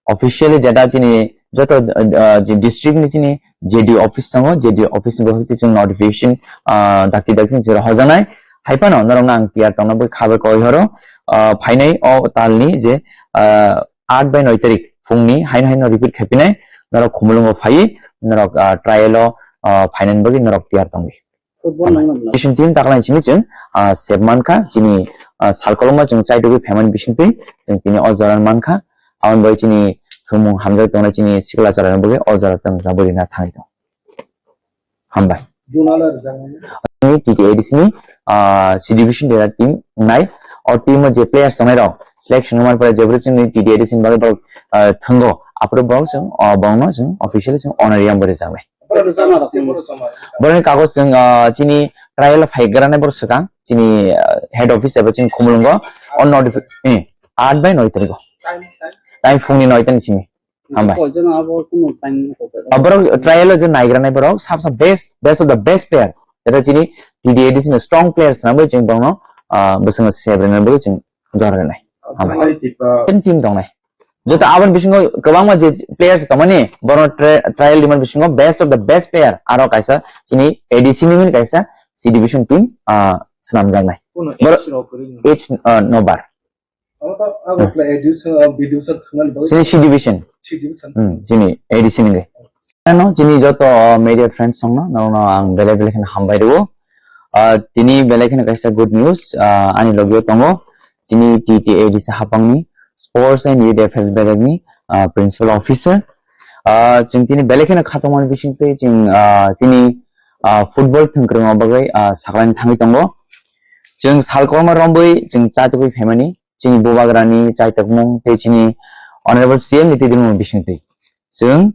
officially jeta chini joto, ah, je district ni chini J D O office tongo, J D O office ni bwkhakti chwng notification, ah, dakti dakti ni chwng hojanai. Hai phano norokno ang tiyar tongna bagwi khabe koi horo, ah, phainai o talni je, ah, aat bai noi tarik phungni haino haino repeat khaipinai, norok Khumulwngo phaiwi norok, ah, trial o, ah, phainani bagwi norok tiyar tongdi. Football nangna bwla. National team taklai simi chwng, ah, sep mankha, chini, ah, salkolokma chwng chaitugwi phaimani bisingtwi chwng tini o jora mankha. Aboni bagwi chini thwngmung hamjak tongnai chini sikla chwrairokni bagwi o jora chwng jabori na thangwi tongo. Hambai. Juna le rwjaknai. Ni T T A D C ni, ah, C division dera team wngnai. O team o je players tongnai rok selection wngmani pore jebri chwngni T T A D C ni bagwi borok, ah, thwngo. Aphuru borok chwng, ah, borokno chwng officially chwng honorarium bo rwjaknai. Borok jana rok. Borokni kagoj chwng, ah, chini trial phai granai borok swkang chini, ah, head office eba chini Khumulwngo o notifi-, eh, aat bai noi tariko. Time, time. Time phungni noi ta ni simi. Hambai. Koi jana abo kuno time ni kok. Ah, borok trial o je nai granai borok sab sab best, best of the best player. Eta chini T T A D C ni strong players na bai chwng borokno, ah, bwswng se bwrwngna bai chwng jora rwnai. Hambai. Hambai, Tipa. Ten team tongnai. Joto aboni bisingo kwbangma je players tongmani, bono tri-, trial rimani bisingo best of the best player. Aro kaisa chini A D C ni wngwi kaisa C division team, ah, swnamjaknai. Kuno boro age rok kwrwi no? Age, ah, no bar. Abo to, abo kla A D C, ah, B D C thwngnani bagwi. Chini C division. C division. Hmm, chini A D C ni wngwi. Ano, chini joto, ah, media friends songno, nono ang belai belai kheno hambai rwo. Ah, tini belai kheno kaisa good news, ah, ani logio tongo. Chini T T A D C hapangni Sports and Youth Affairs Belek ni, ah, Principal Officer. Ah, chwng tini belai kheno khatungmani bisingtwi chwng, ah, chini, ah, football thwngkwrwngma bagwi, ah, saklaini thangwi tongo. Chwng salkolma rombwi chwng chatugwi phaimani, chini bubagrani chaitokmung tei chini Honorable C M ni twidirmung bisingtwi. Chwng,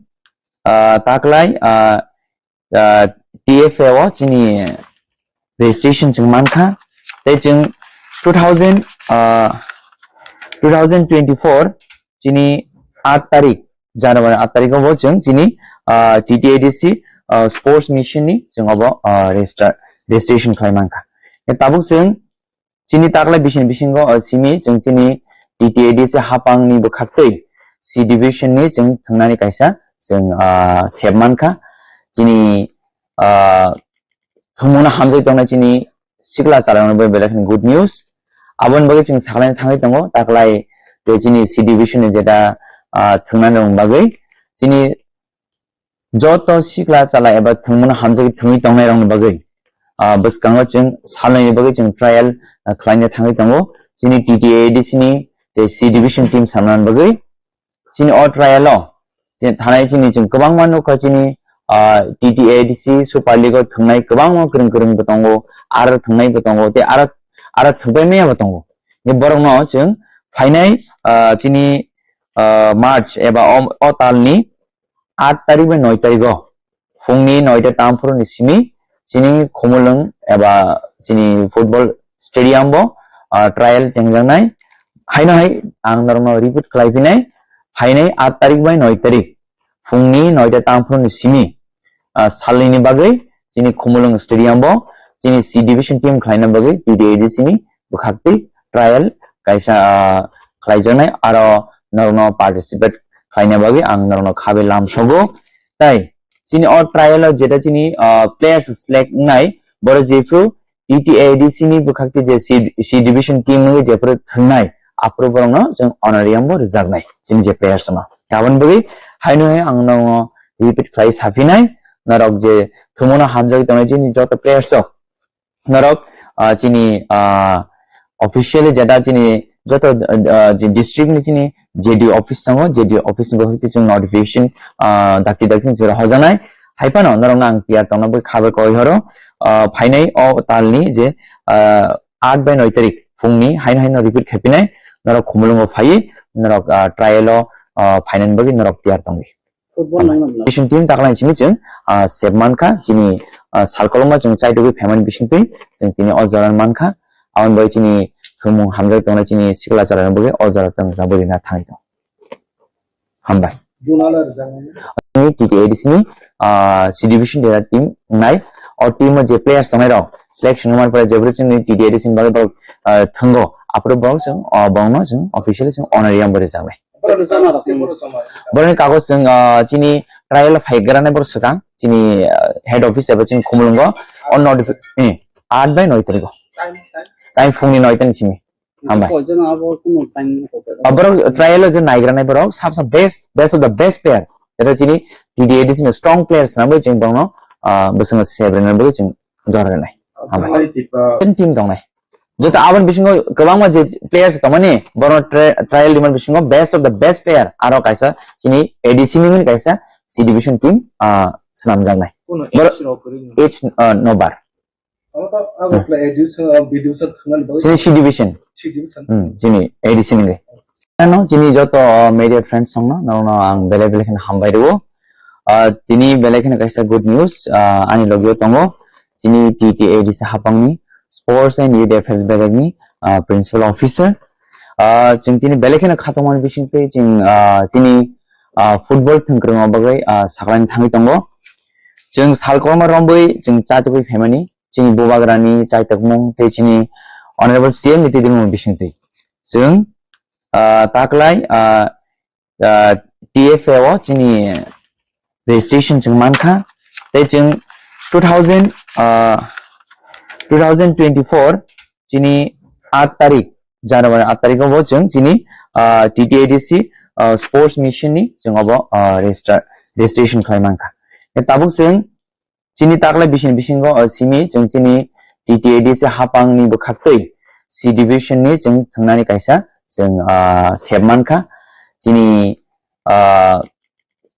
ah, taklai, ah, ah, T F A o chini registration chwng mankha. Tei chwng two thousand, ah, two thousand twenty-four chini aat tarik, January aat tarik o bo chwng chini, ah, T T A D C, ah, sports mission ni chwng obo, ah, register, registration khlai mankha. Tabuk chwng chini taklai bising bisingo, o simi chwng chini T T A D C hapangni bwkhaktwi C division ni chwng thwngnani kaisa chwng, ah, sep mankha. Chini, ah, thwngmungno hamjagwi tongnai chini sikla chwrairokno bai belai kheno good news. Aboni bagwi chwng sakhlaina thangwi tongo, taklai tei chini C division ni jeta, ah, thwngnani bagwi chini joto sikla chala eba thwngmano hamjagwi thwngwi tongnairokni bagwi, ah, bwskango chwng salnaini bagwi chwng trial, ah, khlaina thangwi tongo. Chini T T A D C ni tei C division team salnani bagwi chini o trial o chini thanai chini chwng kwbangma nukha chini, ah, T T A D C Super League o thwngnai kwbangma kwrwng kwrwng bo tongo, aro thwngnai bo tongo tei aro, aro thwngpai maya bo tongo. Borokno chwng phainai, ah, chini, ah, March eba o, o talni aat tarik bai noi tarik o phungni noita tangphuru ni simi chini Khumulwng eba chini football stadium bo, ah, trial chengjaknai. Haino hai ang norokno repeat khlai phinai, phainai aat tarik bai noi tarik phungni noita tangphuru ni simi, ah, salnini bagwi chini Khumulwng stadium bo chini C division team khlaina bagwi T T A D C ni bwkhaktwi trial kaisa, ah, khlaijaknai, aro norokno participate khlaina bagwi ang norokno khabe lamsogo. Tai chini o trial o jeta chini, ah, players select wngnai, boro jephru T T A D C ni bwkhakti je C, C division team wngwi jephru thwngnai, aphuru borokno chwng honorarium bo rwjaknai chini je players no. Aboni bagwi haino hai ang no repeat khlai saphinai, norok je thwngmano hamjagwi tongnai chini joto players rok, norok, ah, chini, ah, officially jeta chini joto, ah, je district ni chini J D O office tongo, J D O office ni bwkhakti chwng notification, ah, dakti dakti ni chwng hojanai. Hai phano norokno ang tiyar tongna bai kha bai koi horo, ah, phainai o talni je, ah, aat bai noi tarik phungni haino haino repeat khaipinai, norok Khumulwngo phaiwi norok, ah, trial o, ah, phainani bagwi norok tiyar tongdi. Football nai manla. Bising team taklai simi chwng, ah, sep mankha, chini, ah, sal kolokma chwng chaitugwi phaimani bisingtwi chwng tini o jora mankha. Aboni bagwi chini thumung hamjak tongnai chini sikla chwrairokni bagwi o jora chwng jabwi rina thangwi tong. Hambai. Ni T T A D C ni, ah, C division dera team wngnai. O team o je players tongnai rok selection wngmani pore jebri chini T T A D C ni bagwi borok, ah, thwngo. Aphuru borok chwng, ah, borokno chwng officially chwng honorarium bo rijak nai. Borokni kagoj chwng, ah, chini trial phai granai borok swkang chini, ah, head office eba chini Khumulwngo o notifi-, eh, aat bai noi tarikgo. Time phungni noi ta ni simi. Hambai. Borok trial o je naigra nai borok sab sa best, best of the best player. Eta chini T T A D C ni strong players na bo chwng borokno, ah, bwswngno sebrena bo chwng jora nai. Hambai. Ten team tongnai. Joto aboni bisingo kwbangma je players tongmani, borokno tri-, trial rimani bisingo best of the best player. Aro kaisa chini A D C ni kaisa C division team, ah, swnamjaknai. Borok age, ah, no bar. Chini C division. Hmm, chini A D C ni. Ano chini joto, uh, media friends songno, norokno ang belai belai kheno hambai rwo. Uh, tini belai kheno kaisa good news, uh, ani logio tongo. Chini T T A D C hapangni Sports and Youth Affairs belai ni, uh, principal officer. Uh, chwng tini belai kheno khatungmani bisingtwi chwng, uh, chini, uh, football thwngkwrwngma bagwi, uh, saklaini thangwi tongo. Chwng sal korma rombwi chwng chatugwi phaimani. Chini bubagrani chaitokmung tei chini Honorable C M ni twi dwngmung bisingtwi. Chwng, ah, taklai, ah, ah, T F A o chini registration chwng mankha. Tei chwng two thousand, ah, two thousand twenty-four chini aat tarik, January aat tarik o bo chwng chini, ah, T T A D C, ah, sports mission ni chwng obo, ah, register, registration khlai mankha. Tei tabuk chwng Chini taklai bising bisingo, o simi chwng chini T T A D C hapangni bwkhaktwi C division ni chwng thwngnani kaisa chwng, ah, sep mankha. Chini, ah,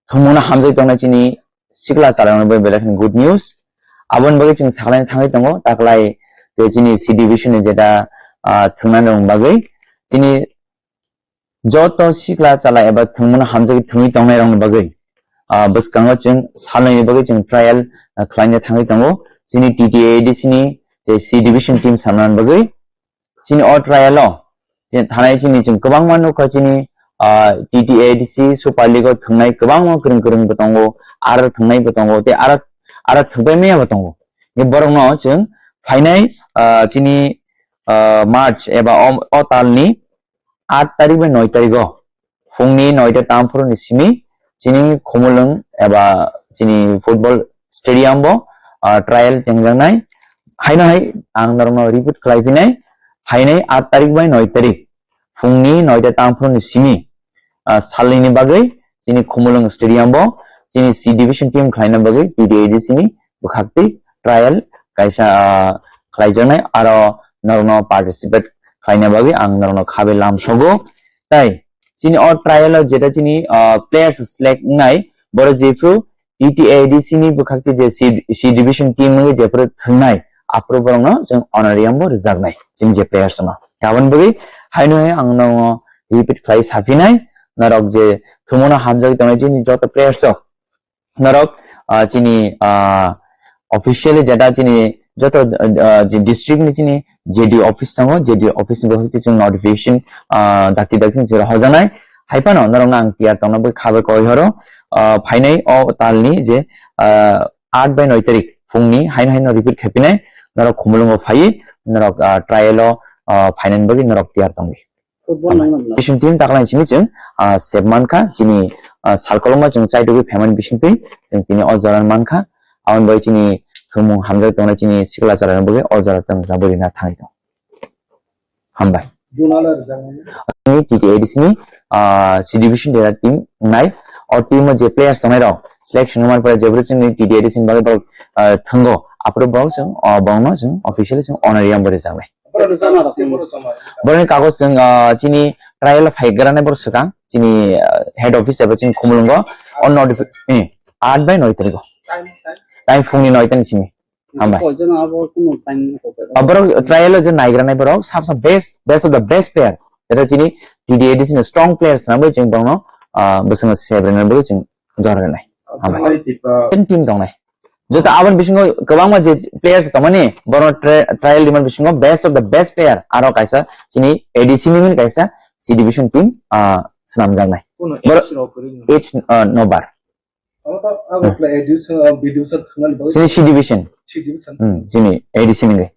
thwngmungno hamjagwi tongnai chini sikla chwrairokno bai belai kheno good news. Aboni bagwi chwng saklaina thangwi tongo, taklai tei chini C division ni jeta, ah, thwngnani rokni bagwi chini joto sikla chala eba thwngmano hamjagwi thwngwi tongnairokni bagwi, ah, bwskango chwng salnwini bagwi chwng trial, ah, khlaina thangwi tongo. Chini T T A D C ni tei C division team samnani bagwi chini o trial o je thanai chini chwng kwbangma nukha chini, ah, T T A D C Super League o thwngnai kwbangma kwrwng kwrwng bo tongo, aro thwngnai bo tongo tei aro, aro thwngpai maya bo tongo. Borokno chwng phainai, ah, chini, ah, March eba o, o talni aat tarik bai noi tarik o phungni noita tamphuru ni simi chini Khumulwng eba chini football stadium bo, ah, trial chengjaknai. Haino hai ang norokno repeat khlai phinai, phainai aat tarik bai noi tarik phungni noita tamphuru ni simi, ah, salnwini bagwi chini Khumulwng stadium bo chini C division team khlaina bagwi T T A D C ni bwkhaktwi trial kaisa, ah, khlaijaknai, aro norokno participate khlaina bagwi ang norokno khabai lamsogo. Tai chini o trial o jeta chini, ah, players select wngnai, borok jephru T T A D C ni bwkhaktwi je C, C division team wngwi jephru thwngnai, aphuru borokno chwng honorarium bo rwjaknai chini je players no. Aboni bagwi haino hai ang norokno repeat khlai saphinai, norok je thwngmano hamjagwi tongnai chini joto players rok, norok, ah, chini, ah, officially jeta chini joto, ah, je district ni chini J D O office tongo, J D O office ni bwkhak chwng notification, ah, dakti dakti ni chwng hojaknai. Hai phano norokno ang tiyar tongna bai khabai koi horo, ah, phainai o talni je, ah, aat bai noi tarik phungni haino haino repeat khaipinai, norok Khumulwngo phaiwi norok, ah, trial o, ah, phainani bagwi norok tiyar tongdi. Football nai manla. Bising team taklai simi chwng, ah, sep mankha, chini, ah, sal kolokma chwng chaitugwi phaimani bisingtwi chwng tini o jora mankha. Aboni bagwi chini thwngmung hamjak tongnai chini sikla chwrairokni bagwi o jora chwng jabwi rina thangwi tong. Hambai. Ni T T A D C ni, ah, C division dera team wngnai. O team o je players tongnai rok selection wngmani pore jebri chwngni T T A D C ni bagwi borok, ah, thwngo. Aphuru borok chwng, ah, borokno chwng officially chwng honorarium bo rwjaknai. Borokni kagoj chwng, ah, chini trial phai granai borok swkang, chini, ah, head office eba chini Khumulwngo, o notifi-, eh, aat bai noi tarikgo. Time phungni noita ni simi. Hambai. Borok trial o je naigra nai borok sab sab best, best of the best player. Eta chini T T A D C ni strong players na bai chwng bongno bwswngno sebrena bai chwng jora renai. Hambai. Ten team tongnai. Joto aboni bisingo kwbangma je players tongmani, borok trial rimani bisingo best of the best player aro kaisa chini A D C ni kaisa C division team swnamjaknai. Age no bar. Chini C division. Hmm, chini A D C ni.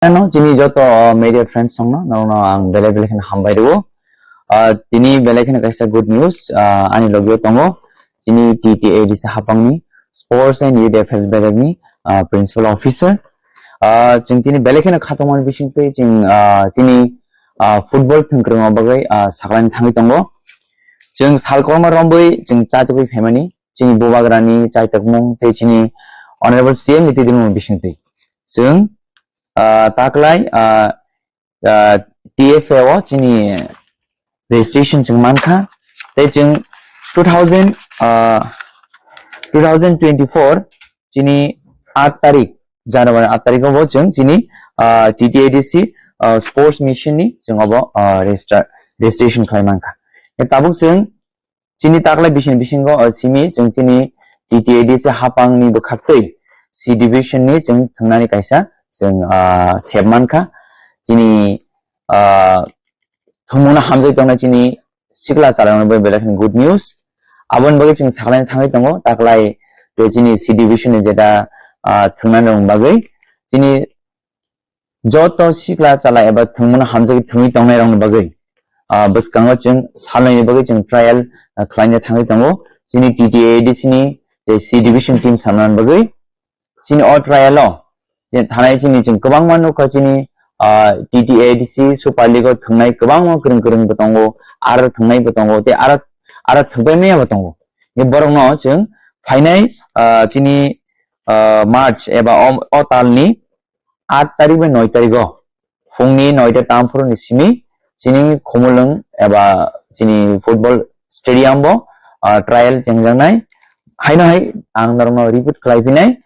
Ano chini joto media friends songno norokno ang belai belai kheno hambai rwo. Tini belai kheno kaisa good news ani logio tongo. Chini T T A D C hapangni Sports and Youth Affairs belai ni principal officer. Chwng tini belai kheno khatungmani bisingtwi chwng chini football thwngkwrwngma bagwi saklaini thangwi tongo. Chwng salkorma rombwi chwng chatugwi phaimani chini bubagrani chaitokmung tei chini Honorable C M ni twi tongmung bisingtwi. Chwng taklai T F A o chini registration chwng mankha tei chwng two thousand two thousand twenty-four chini aat tarik, January aat tarik o bo chwng chini T T A D C sports mission ni chwng obo register, registration khlai mankha. Tabuk chwng chini taklai bising bisingo simi chwng chini T T A D C hapang ni bwkhaktwi C division ni chwng thwngnani kaisa chwng sep mankha. Chini thwngmungno hamjagwi tongnai chini sikla chwrairokno bai belai kheno good news. Aboni bagwi chwng saklaina thangwi tongo, taklai tei chini C division ni jeta thwngnani rokni bagwi chini joto sikla chwla eba thwngmungno hamjagwi thwngwi tongnairokni bagwi bwskango chwng salnaini bagwi chwng trial khlaina thangwi tongo. Chini T T A D C ni tei C division team salnani bagwi chini o trial o je thanai chini chwng kwbangma nukha chini T T A D C Super League o thwngnai kwbangma kwrwng kwrwng bo tongo, aro thwngnai bo tongo tei aro aro thwngpai maya bo tongo. Borokno chwng phainai chini March eba o talni aat tarik bai noi tarik o phungni noita tamphuru ni simi chini Khumulwng eba chini football stadium bo trial chengjaknai. Haino hai ang norokno repeat khlai phinai,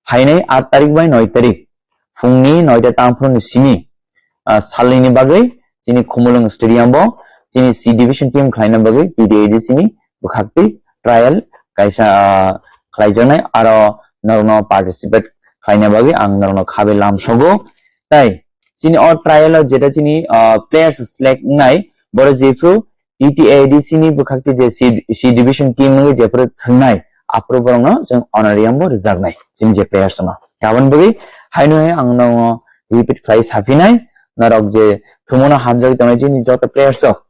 phainai aat tarik bai noi tarik phungni noita tamphuru ni simi salnini bagwi chini Khumulwng stadium bo chini C division team khlaina bagwi T T A D C ni bwkhaktwi trial kaisa khlaijaknai, aro norokno participate khlaina bagwi ang norokno khabai lamsogo. Tai chini o trial o jeta chini players select wngnai, borok jephru T T A D C ni bwkhaktwi je C division team wngwi jephru thwngnai, aphuru borokno chwng honorarium bo rwjaknai chini je players no. Aboni bagwi haino hai ang norokno repeat khlai saphinai, norok je thwngmungno hamjagwi tongnai chini joto players rok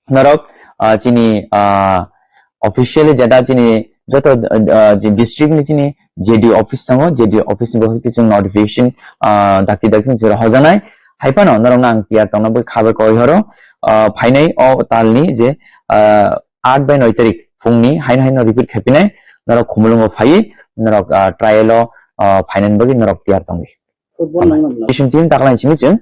norok chini officially jeta chini joto district ni chini J D O office tongo, J D O office ni bagwi chwng notification dakti dakti ni chwng hojanai. Hai phano norokno ang tiyar tongna bagwi khabar koi horo phainai o talni je aat bai noi tarik phungni haino haino repeat khaipinai, norok Khumulwngo phaiwi norok trial o phainani bagwi norok tiyar tongdi. Football nangma. Bising team taklai simi chwng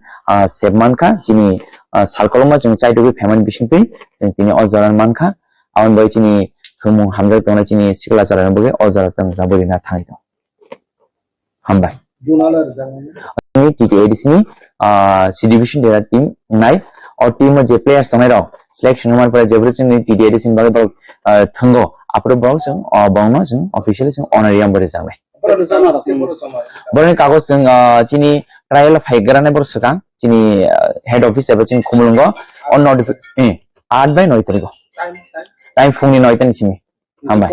sep mankha chini salkoloma chwng chaitugwi phaimani bisingtwi chwng tini o jora mankha. Aboni bai chini thwngmung hamjak tongnai chini sikla chwrairokni bagwi o jora chwng jabwi rina thangwi tongo. Hambai. T T A D C ni C division dera team nai, o team o je players tongnai rok selection wngmani pore jephru chwngni T T A D C ni bagwi borok thwngo, aphuru borok chwng borokno chwng officially chwng honorarium bo rwjaknai. Borokni kagoj chwng chini trial phai granai borok swkang chini head office eba chini Khumulwngo o notifi-, aat bai noi tarikh o. Time phungni noita ni simi. Hambai.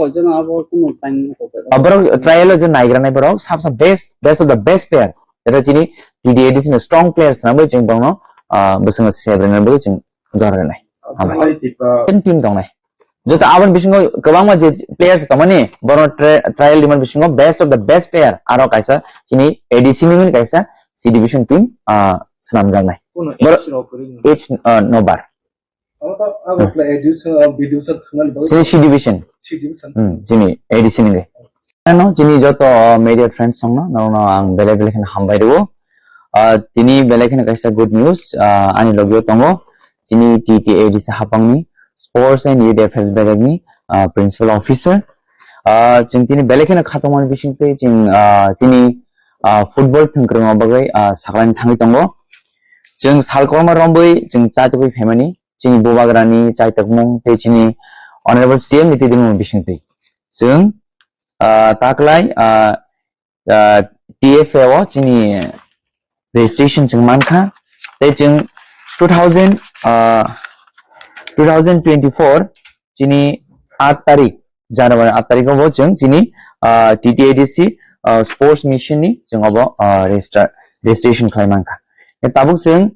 Borok trial o je naigra nai borok sab sab best, best of the best player. Eta chini T T A D C ni strong players na bai chwng borokno bwswngno sebrena bai chwng jora renai. Hambai. Ten team tongnai. Joto aboni bisingo kwbangma je players tongmani, borokno trial rimani bisingo best of the best player aro kaisa chini A D C ni kaisa C division team swnamjaknai. Age no bar. Chini C division. Hmm, chini A D C ni. Ano chini joto media friends songno norokno ang belai belai kheno hambai rwo. Tini belai kheno kaisa good news ani logio tongo. Chini T T A D C hapangni Sports and Youth Affairs belai ni principal officer. Ah, chwng tini belai kheno khatungmani bisingtwi chwng, ah, chini, ah, football thwngkwrwngma bagwi, ah, saklani thangwi tongo. Chwng sal kwbangma rombwi chwng chaitugwi phaimani, chini bubagrani chaitokmung tei chini Honorable C M ni twi tongmung bisingtwi. Chwng, ah, taklai, ah, ah, T F A o chini registration chwng mankha, tei chwng two thousand, ah, two thousand twenty-four chini aat tarik, January aat tarik o bo chwng chini, ah, T T A D C, ah, sports mission ni chwng obo, ah, register, registration khlai mankha. Tabuk chwng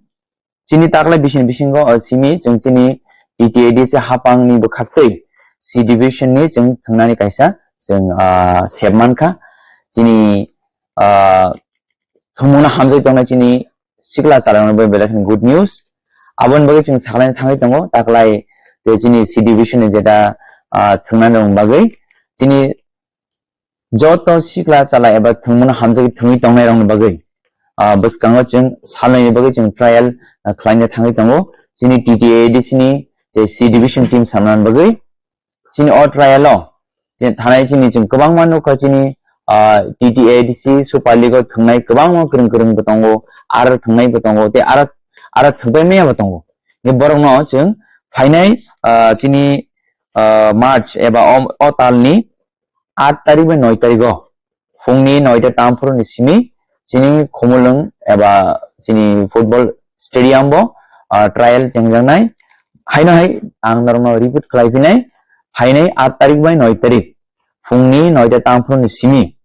chini taklai bising bisingo, ah, simi chwng chini T T A D C hapang ni bwkhaktwi C division ni chwng thwngnani kaisa chwng, ah, sep mankha. Chini, ah, thwngmungno hamjagwi tongnai chini sikla chwlairokno bai belai kheno good news. Aboni bagwi chwng saklai thangwi tongo, taklai tei chini C division ni jeta, ah, thwngnani bagwi chini joto sikla chwla eba thwngmungno hamjagwi thwngwi tongnairokni bagwi, ah, bwskango chwng salnwini bagwi chwng trial, ah, khlaina thangwi tongo. Chini T T A D C ni tei C division team samnani bagwi chini o trial o je thanai chini chwng kwbangma nukha chini, ah, T T A D C Super League o thwngnai kwbangma kwrwng kwrwng bo tongo, aro thwngnai bo tongo, tei aro, aro thwngbai maya bo tongo. Ni borokno chwng phainai, ah, chini, ah, March eba o, o talni aat tarik bai noi tarik o phungni noita tamphuru ni simi chini Khumulwng eba chini football stadium bo, ah, trial chengjaknai. Haino hai ang norokno repeat khlai phinai, phainai aat tarik bai noi tarik phungni noita tamphuru ni simi,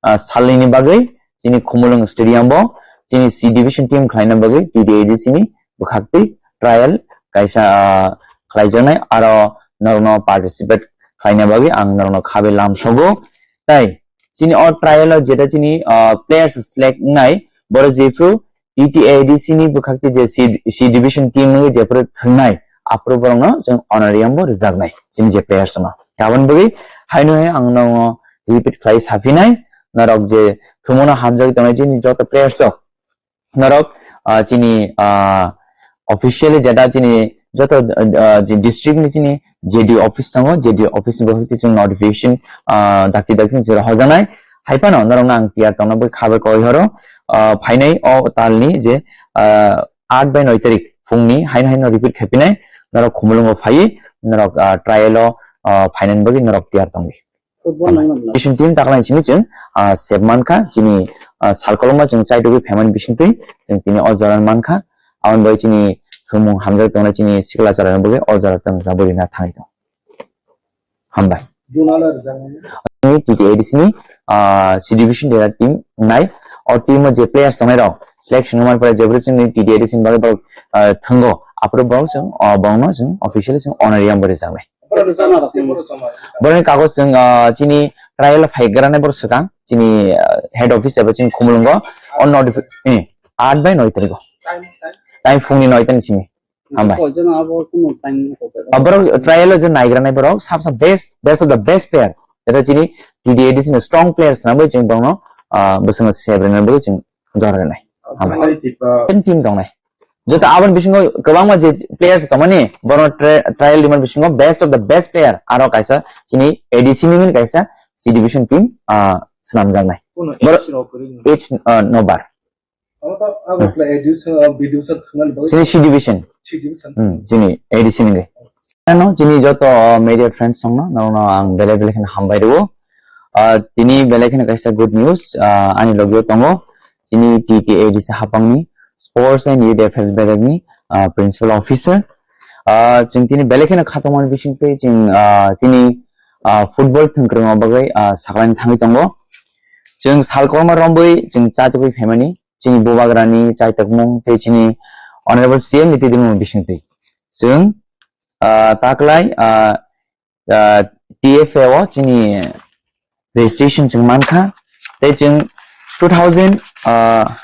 ah, salnwini bagwi chini Khumulwng stadium bo chini C division team khlaina bagwi T T A D C ni bwkhaktwi trial kaisa, ah, khlaijaknai, aro norokno participate khlaina bagwi ang norokno khabai lamsogo. Tai chini o trial o jeta chini, ah, players select wngnai, borok jephru T T A D C ni bwkhaktwi je C, C division team wngwi jephru thwngnai, aphuru borokno chwng honorarium bo rwjaknai chini je players no. Aboni bagwi haino hai ang norokno repeat khlai saphinai, norok je thwngmungno hamjagwi tongnai chini joto players rok, norok, ah, chini, ah, officially jeta chini joto, ah, je district ni chini J D O office tongo, J D O office ni bwkhakti chwng notification, ah, dakti dakti chwng hojanai. Hai phano norokno ang tiyar tongna bagwi khabai koi horo, ah, phainai o talni je, ah, aat bai noi tarik phungni haino haino repeat khaipinai, norok Khumulwngo phaiwi norok, ah, trial o, ah, phainani bagwi norok tiyar tongdi. Football nang nang. Mission team taklai simi chwng, ah, sep mankha, chini, ah, sal kolokma chwng chaitugwi phaimani bisingtwi chwng tini o jora mankha. Aboni bagwi chini thwngmung hamjak tongnai chini sikla chwlairokni bagwi o jora chwng jabwi rina thangwi tongo. Hambai. Juna le rwjaknai. Chini T T A D C ni, ah, C division dera team nai. O team o je players tongnai rok selection wngmani pore jephru chini T T A D C ni bagwi borok, ah, thwngo. Aphuru borok chwng, ah, borokno chwng officially chwng honorarium bo rwjaknai. Borok rwjakna rok. Borokni kagoj chwng, ah, chini trial phaigrani borok swkang, chini, ah, head office eba chini Khumulwngo, o notifi-, eh, aat bai noi tarikh o. Time, time? Time phungni noi ta ni simi. Hambai. Koi jona abo kuno time ni koi jona. Ah, borok trial o je naigrani borok, sab sab best, best of the best player. Jeta chini T T A D C ni strong players na bai chwng borokno, ah, bwswngno sebrena bai chwng jora rwnai. Hambai. Hambai. Ten team tongnai. Joto aboni bisingo kwbangma je players tongmani, bono tri-, trial rimani bisingo best of the best player, aro kaisa chini A D C ni hwn kaisa C division team, ah, swnamjaknai. Kuno Boro-, age no kwrwi no? Age, ah, no bar. Abo to abo Hmm. Play A D C, ah, B D C thangmani bagwi. Chini C division. C division. Hmm, chini A D C ni. Ano chini joto media friends songno, nono ang belai belai kheno hambai rwo. Ah, tini belai kheno kaisa good news, ah, ani logio tongo. Chini T T A D C hapangni Sports and Youth Affairs bedekni, ah, Principal Officer. Ah, chwng tini belai kheno khatungmani bisingtwi chwng, ah, chini, ah, football thwngkwrwngma bagwi, ah, saklani thangwi tongo. Chwng sal kwbangma rombwi chwng chatugwi phaimani. Chini bubagrani chaitokmung tei chini Honorable C M ni twi tongmung bisingtwi. Chwng, ah, taklai, ah, ah, T F A o chini registration chwng mankha. Tei chwng two thousand, ah,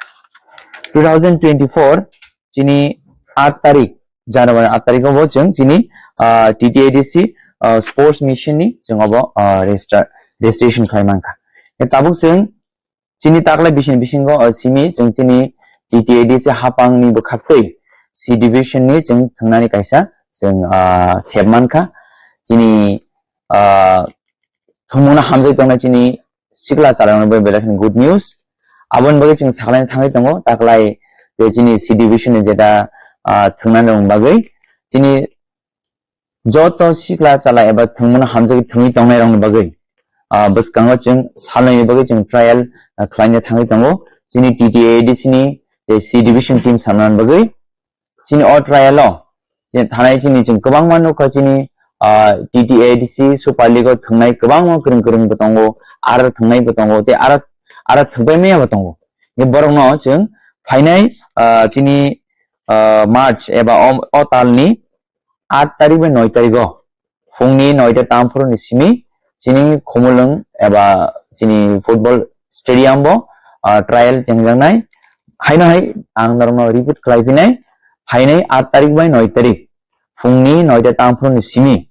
two thousand twenty-four chini aat tarik, January aat tarik o bo chwng chini, ah, T T A D C, ah, sports mission ni chwng obo, ah, register, registration khlai mankha. Tabuk chwng chini taklai bising bisingo, o, simi chwng chini T T A D C hapang ni bwkhaktwi C division ni chwng thwngnani kaisa chwng, ah, sep mankha. Chini, ah, thwngmungno hamjagwi tongnai chini sikla chwlairokno bai belai kheno good news. Aboni bagwi chwng sakhlaina thangwi tongo, taklai je chini C division ni jeta, ah, thwngna nang bagwi chini joto sikla chwla eba thwngmungno hamjagwi thwngwi tongnairokni bagwi, ah, bwskango chwng salnwini bagwi chwng trial, ah, khlaina thangwi tongo. Chini T T A D C ni je C division team samna bagwi chini o trial o je thanai chini chwng kwbangma nukha chini, ah, T T A D C Super League o thwngnai kwbangma kwrwng kwrwng bo tongo, aro thwngnai bo tongo, tei aro, aro thwngpai maya bo tongo. Borokno chwng phainai, ah, chini, ah, March eba o, o talni aat tarik bai noi tarik o phungni noita tamphuru ni simi chini Khumulwng eba chini football stadium bo, ah, trial chengjaknai. Haino hai ang norokno repeat khlai phinai, phainai aat tarik bai noi tarik phungni noita tamphuru ni simi,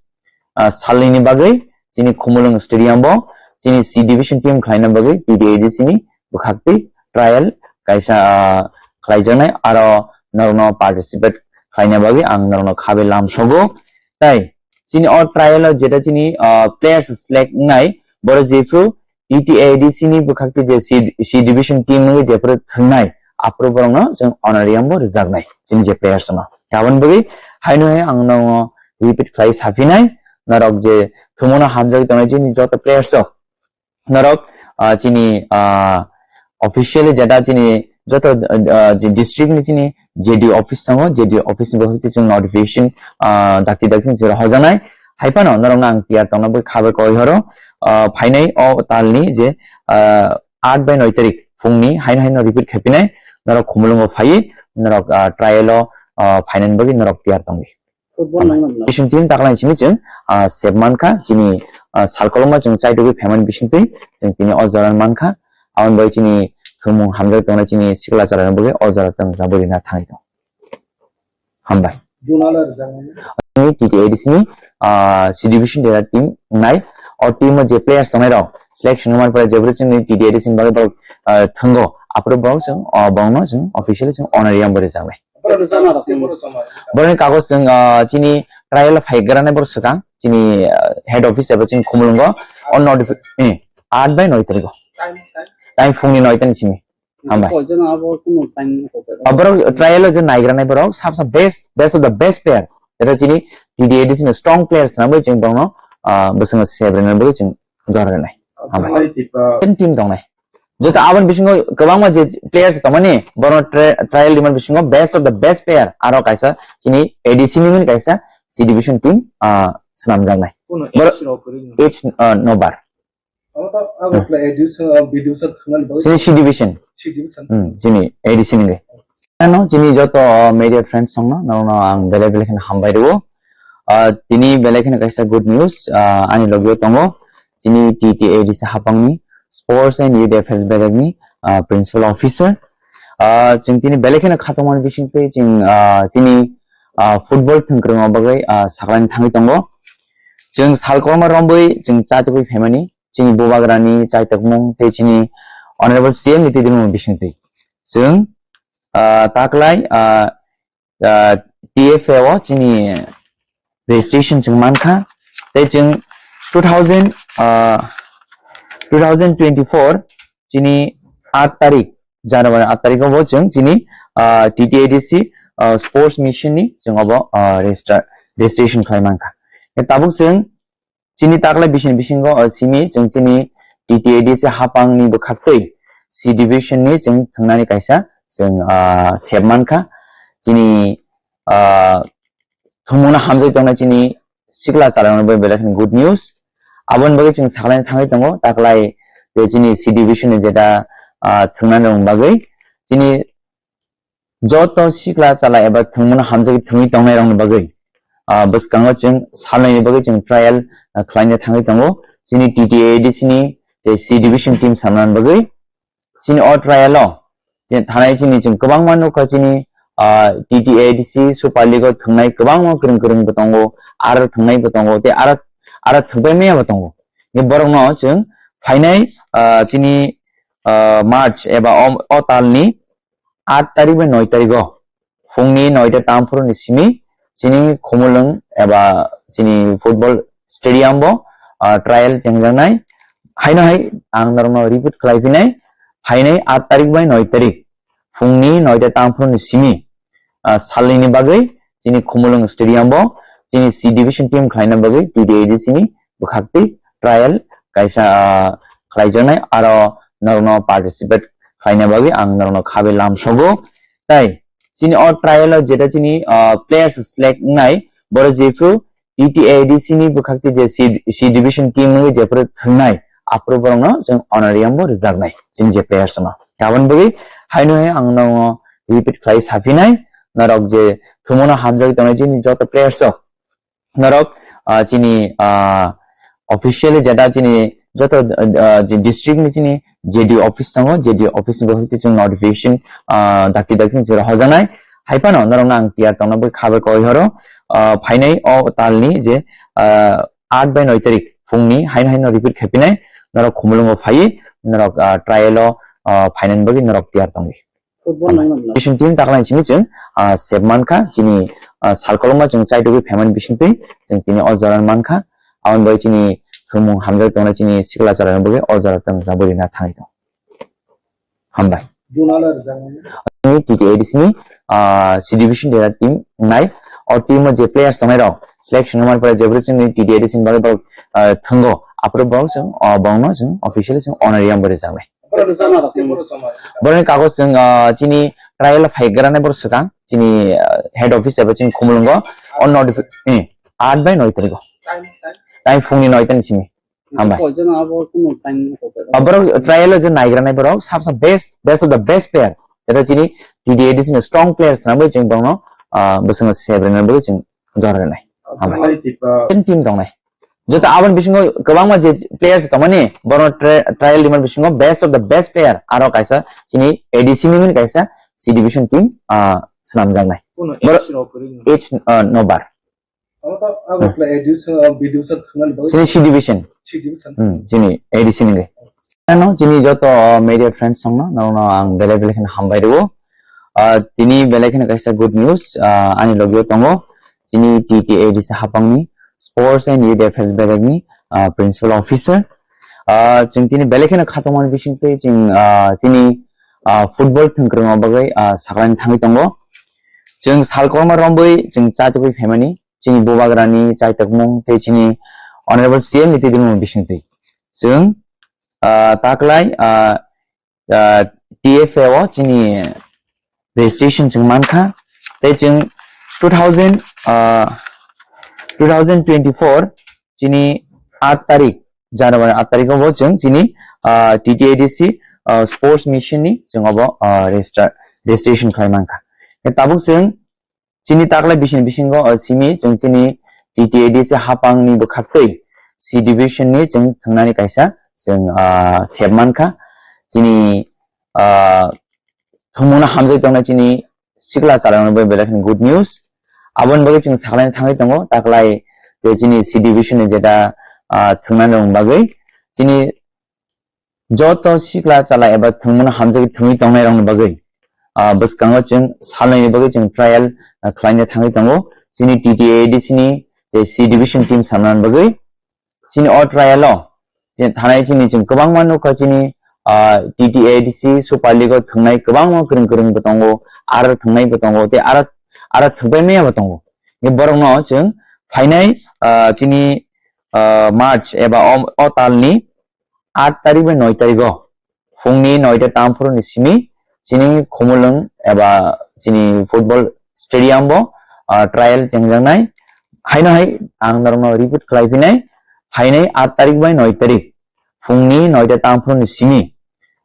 ah, salnwini bagwi chini Khumulwng stadium bo chini C division team khlaina bagwi T T A D C ni bwkhaktwi trial kaisa, ah, khlaijaknai, aro norokno participate khlaina bagwi ang norokno khabe lamsogo. Tai chini o trial o jeta chini, ah, players select wngnai, borok jephru T T A D C ni bwkhakti je C, C division team wngwi jephru thwngnai, aphuru borokno chwng honorarium bo rwjaknai chini je players no. Aboni bagwi haino hai ang norokno repeat khlai saphinai, norok je thwngmungno hamjagwi tongnai chini joto players rok, norok, ah, chini, ah, officially jeta chini joto, ah, je district ni chini J D O office tongo, J D O office ni bagwi chwng notification, ah, dakti dakti ni jora hojanai. Hai phano norokno ang tiyar tongna bagwi khabe koi horo, ah, phainai o talni je, ah, aat bai noi tarik phungni haino haino repeat khaipinai, norok Khumulwngo phaiwi norok, ah, trial o, ah, phainani bagwi norok tiyar tongdi. Football nang nang. Vision team taklai simi chwng, ah, sep mankha, chini, ah, salkolokma chwng chaitugwi phaimani bisingtwi chwng tini o jora mankha. Aboni bai chini thwngmung hamjak tongnai chini sikla chwlairokno bagwi o jora chwng jabwi rina thangwi tongo. Hambai. Juna la rwjaknai. Chini T T A D C ni, ah, C division dera team wngnai. O team o je players tongnai rok selection wngmani pore jephru chini T T A D C ni bagwi borok, ah, thwngo. Aphuru borok chwng, ah, borokno chwng officially chwng honorarium bo rwjaknai. Borok rwjaknai rok. Borokni kagoj chwng, ah, chini trial phaigrani borok swkang, chini, ah, head office eba chini Khumulwngo, o notifi-, eh, aat bai noi tarikgo. Time, time? Time phungni noi tani simi. Hambai. Koi jona abo kuno time ni koi. Ah, borok trial o je naigrani borok, sab sab best, best of the best player. Eta chini T T A D C ni strong players na bai chwng borokno, ah, bwswngno sebrena bai chwng jora rwnai. Hambai. Hambai, Tipa. Ten team tongnai. Joto aboni bisingo kwbangma je players tongmani, bono tra-, trial rimani bisingo best of the best player, aro kaisa chini A D C ni mani kaisa C division team, ah, swnamjaknai. Kuno boro age rok kwrwi no? Age, ah, no bar. Abo to, abo hmm. Kla A D C, ah, B D C thangmani bagwi. Chini C division. C division. Hmm, chini A D C ni. Ano chini joto media friends songno, nono ang belai belai kheno hambai rwo. Ah, tini belai kheno kaisa good news, ah, ani logio tongo. Chini T T A D C hapangni Sports and Youth Affairs belekni, ah, Principal Officer. Ah, chwng tini belai kheno khatungmani bisingtwi chwng, ah, chini, ah, football thwngkwrwngma bagwi, ah, saklaini thangwi tongo. Chwng salkorma rombwi chwng chatugwi phaimani. Chini bubagrani chaitokmung tei chini Honorable C M ni twidirmung bisingtwi chwng, ah, taklai, ah, ah, T F A o chini registration chwng mankha, tei chwng two thousand, ah, two thousand twenty-four chini aat tarik, January aat tarik o bo chwng chini, ah, T T A D C, ah, sports mission ni chwng obo, ah, register, registration khlai mankha. Tabuk chwng chini taklai bising bisingo, o simi chwng chini T T A D C hapangni bwkhaktwi C division ni chwng thwngnani kaisa chwng, ah, sep mankha. Chini, ah, thwngmungno hamjagwi tongnai chini sikla chwlairokno bai belai kheno good news. Aboni bagwi chwng sakhlaina thangwi tongo, taklai je chini C division ni jeta, ah, thwngna nang bagwi chini joto sikla chwla eba thwngmungno hamjagwi thwngwi tongnairokni bagwi, ah, bwskango chwng salnaini bagwi chwng trial, ah, khlaina thangwi tongo. Chini T T A D C ni tei C division team samna bagwi chini o trial o je thanai chini chwng kwbangma nukha chini, ah, T T A D C Super League o thwngnai kwbangma kwrwng kwrwng bo tongo, aro thwngnai bo tongo, tei aro, aro thwngpai maya bo tongo. Borokno chwng phainai, ah, chini, ah, March eba o, o talni aat tarik bai noi tarik o phungni noita tamphuru ni simi chini Khumulwng eba chini football stadium bo, ah, trial chengjaknai. haino hai ang norokno repeat khlai phinai, phainai aat tarik bai noi tarik phungni noita tangphru ni simi, ah, salni ni bagwi chini Khumulwng Stadium o chini C division team khlaina bagwi T T A D C ni bwkhaktwi trial kaisa, ah, khlaijaknai, aro norokno participate khlaina bagwi ang norokno khabe lamsogo. Tai chini o trial o jeta chini, ah, players select wngnai, boro jephru T T A D C ni bwkhaktwi je C, C division team wngwi jephru thwngnai, aphuru borokno chwng honorarium bo rwjaknai chini je players no. Aboni bagwi haino hai ang no repeat khlai saphinai, norok je thwngmano hamjagwi tongnai chini joto players rok, norok, ah, chini, ah, officially jeta chini joto, ah, je district ni chini J D office tongo, J D office ni bwkhaktwi chwng notification, ah, dakti dakti ni chwra hojanai. Hai phano norokno ang tiyar tongna bagwi khabar koi horo, ah, phainai o talni je, ah, aat bai noi tarik phungni haino haino repeat khaipinai, norok Khumulwngo phaiwi norok, ah, trial o, ah, phainani bagwi norok tiyar tongdi. Football nai manna. Vision team taklai simi chwng, ah, sep mankha, chini, ah, sal kolokma chwng chaitugwi phaimani bisingtwi chwng tini o jora mankha. Aboni bagwi chini thwngmung hamjak tongnai chini sikla chwrairokni bagwi o jora chwng jabwi rina thangwi tong. Hambai. Juna le rwjakmani. Chini T T A D C ni, ah, C division dera team nai. O team o je players tongnai rok selection wngmani pore jephru chini T T A D C ni bagwi borok, ah, thwngo. Aphuru borok chwng, ah, borokno chwng officially chwng honorarium bo rwjaknai. Borok rwjakna rok. Borokni kagoj chwng, ah, chini trial phaigrani borok swkang, chini, ah, head office eba chini Khumulwngo, o notifi-, eh, aat bai noi tarikh o. Time, time? Time phungni noita ni simi. Hambai. Koi jona abo kuno time ni koi. Ah, borok trial o je naigrani borok sab sab best, best of the best player. Eta chini T T A D C ni strong players na bai chwng borokno, ah, bwswngno sebrengna bai chwng jora rwnai. Hambai. Hambai, Tipa. Ten team tongnai. Joto aboni bisingo kwbangma je players tongmani, borokno tri-, trial rimani bisingo best of the best player, aro kaisa chini A D C ni kaisa C division team, ah, swnamjaknai. Kuno borok age no kwrwi no? Age, ah, no bar. Abo to abo kla A D C, ah, B D C thwngnani bagwi. Chini C division. C division. Hmm, chini A D C ni. Ano chini joto media friends songno, nono ang belai belai kheno hambai rwo. Ah, tini belai kheno kaisa good news, ah, ani logio tongo. Chini T T A D C hapangni Sports and Youth Affairs bedekni, ah, Principal Officer. Ah, chwng tini belai kheno khatungmani bisingtwi chwng, ah, chini, ah, football thwngkwrwngma bagwi, ah, saklaini thangwi tongo. Chwng salkorma rombwi chwng chatugwi phaimani, chini bubagrani chaitokmung tei chini Honorable C M ni twi dwngmung bisingtwi. Chwng, ah, taklai, ah, ah, T F A o chini registration chwng mankha, tei chwng two thousand, ah, two thousand twenty-four chini aat tarik, January aat tarik o bo chwng chini, ah, T T A D C, ah, sports mission ni chwng obo, ah, register, registration khlai mankha. Tei tabuk chwng chini taklai bising bisingo, o simi chwng chini T T A D C hapangni bwkhaktwi C division ni chwng thwngnani kaisa chwng, ah, sep mankha. Chini, ah, thwngmungno hamjagwi tongnai chini sikla chwrairokno bai belai kheno good news. Aboni bagwi chwng saklaina thangwi tongo, taklai tei chini C division ni jeta, ah, thwngnani bagwi chini joto sikla chala eba thwngmano hamjagwi thwngwi tongnairokni bagwi, ah, bwskango chwng salnaini bagwi chwng trial, ah, khlaina thangwi tongo. Chini T T A D C ni tei C division team samnani bagwi chini o trial o je thanai chini chwng kwbangma nukha chini, ah, T T A D C Super League o thwngnai kwbangma kwrwng kwrwng bo tongo, aro thwngnai bo tongo, tei aro, aro thwngpai maya bo tongo. Borokno chwng phainai, ah, chini, ah, March eba o, o talni aat tarik bai noi tarik o phungni noita tangphuru ni simi chini Khumulwng eba chini football stadium bo, ah, trial chengjaknai. Haino hai ang norokno repeat khlai phinai, phainai aat tarik bai noi tarik phungni noita tangphuru ni simi,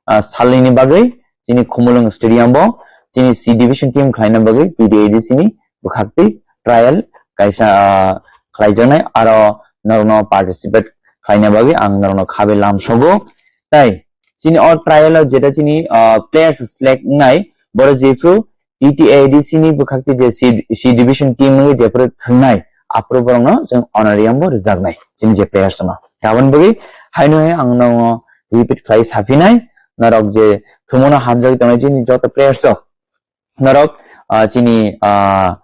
ah, salnini bagwi chini Khumulwng stadium bo chini C division team khlaina bagwi T T A D C ni bwkhaktwi trial kaisa, ah, khlaijaknai, aro norokno participate khlaina bagwi ang norokno khabe lamsogo. Tai chini o trial o jeta chini, ah, players select wngnai, boro jephru T T A D C ni bwkhaktwi je C, C division team wngwi jephru thwngnai, aphuru borokno chwng honorarium bo rwjaknai chini je players no. Aboni bagwi haino hai ang norokno repeat khlai saphinai, norok je thwngmano hamjagwi tongnai chini joto players rok, norok, ah, chini, ah,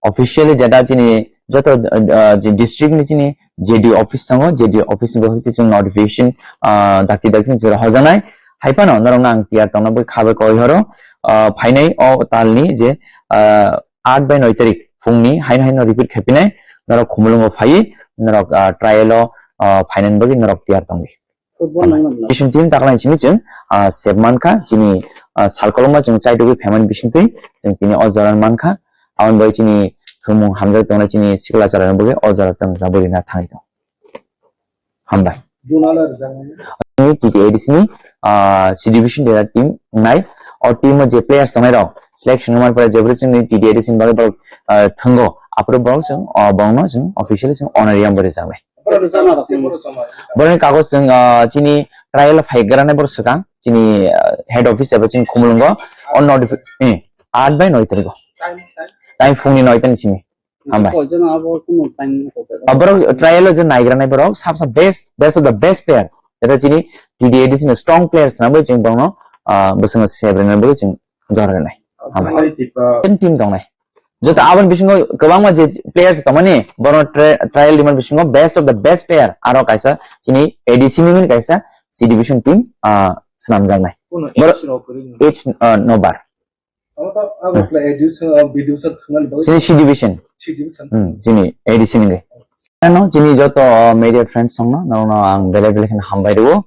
officially jeta chini joto, ah, je district ni chini J D O office tongo, J D O office ni bagwi chwng notification, ah, dakti dakti ni jora hojanai. Hai phano norokno ang tiyar tongna bagwi kha bai koi horo, ah, phainai o talni je, ah, aat bai noi tarik phungni haino haino repeat khaipinai, norok Khumulwngo phaiwi norok, ah, trial o, ah, phainani bagwi norok tiyar tongdi. Football nai man la. Bising team taklai simi chwng, ah, sep mankha, chini, ah, salkolokma chwng chaitugwi phaimani bisingtwi chwng tini o jora mankha. Aboni bagwi chini thwngmung hamjak tongnai chini sikla chwrairokni bagwi o jora chwng jabwi rina thangwi tong. Hambai. Junala rwjakmani. Chini T T A D C ni, ah, C division dera team wngnai. O team o je players tongnai rok selection wngmani pore jebri chwngni T T A D C ni bagwi borok, ah, thwngo. Aphuru borok chwng, ah, borokno chwng officially chwng honorarium bo rwjaknai. Borok rwjakma rok. Borokni kagoj chwng, ah, chini trial phai granai borok swkang chini, ah, head office eba chini Khumulwngo o notifi-, eh, aat bai noi tariko. Time, time. Time phungni noi tani simi. Hambai. Poison abo kuno time ni kok. Ah, borok trial o je naigra nai borok sab sab best, best of the best player. Eta chini T D A D C ni strong players na bai chwng borokno, ah, bwswngno sebrena bai chwng jora rwnai. Hambai. Hambai, tipa. Ten team tongnai. Joto aboni bisingo kwbangma je players tongmani borokno tri-, trial rimani bisingo best of the best player aro kaisa chini A D C ni kaisa C division team, ah, swnamjaknai. Kuno borok age no kwrwi no. Age, ah, no bar. Abo to abo kla A D C, ah, B D C thwngnani bagwi. Chini C division. C division. Hmm, chini A D C ni. Ano chini joto, ah, media friends songno, norokno ang belai belai kheno hambai rwo.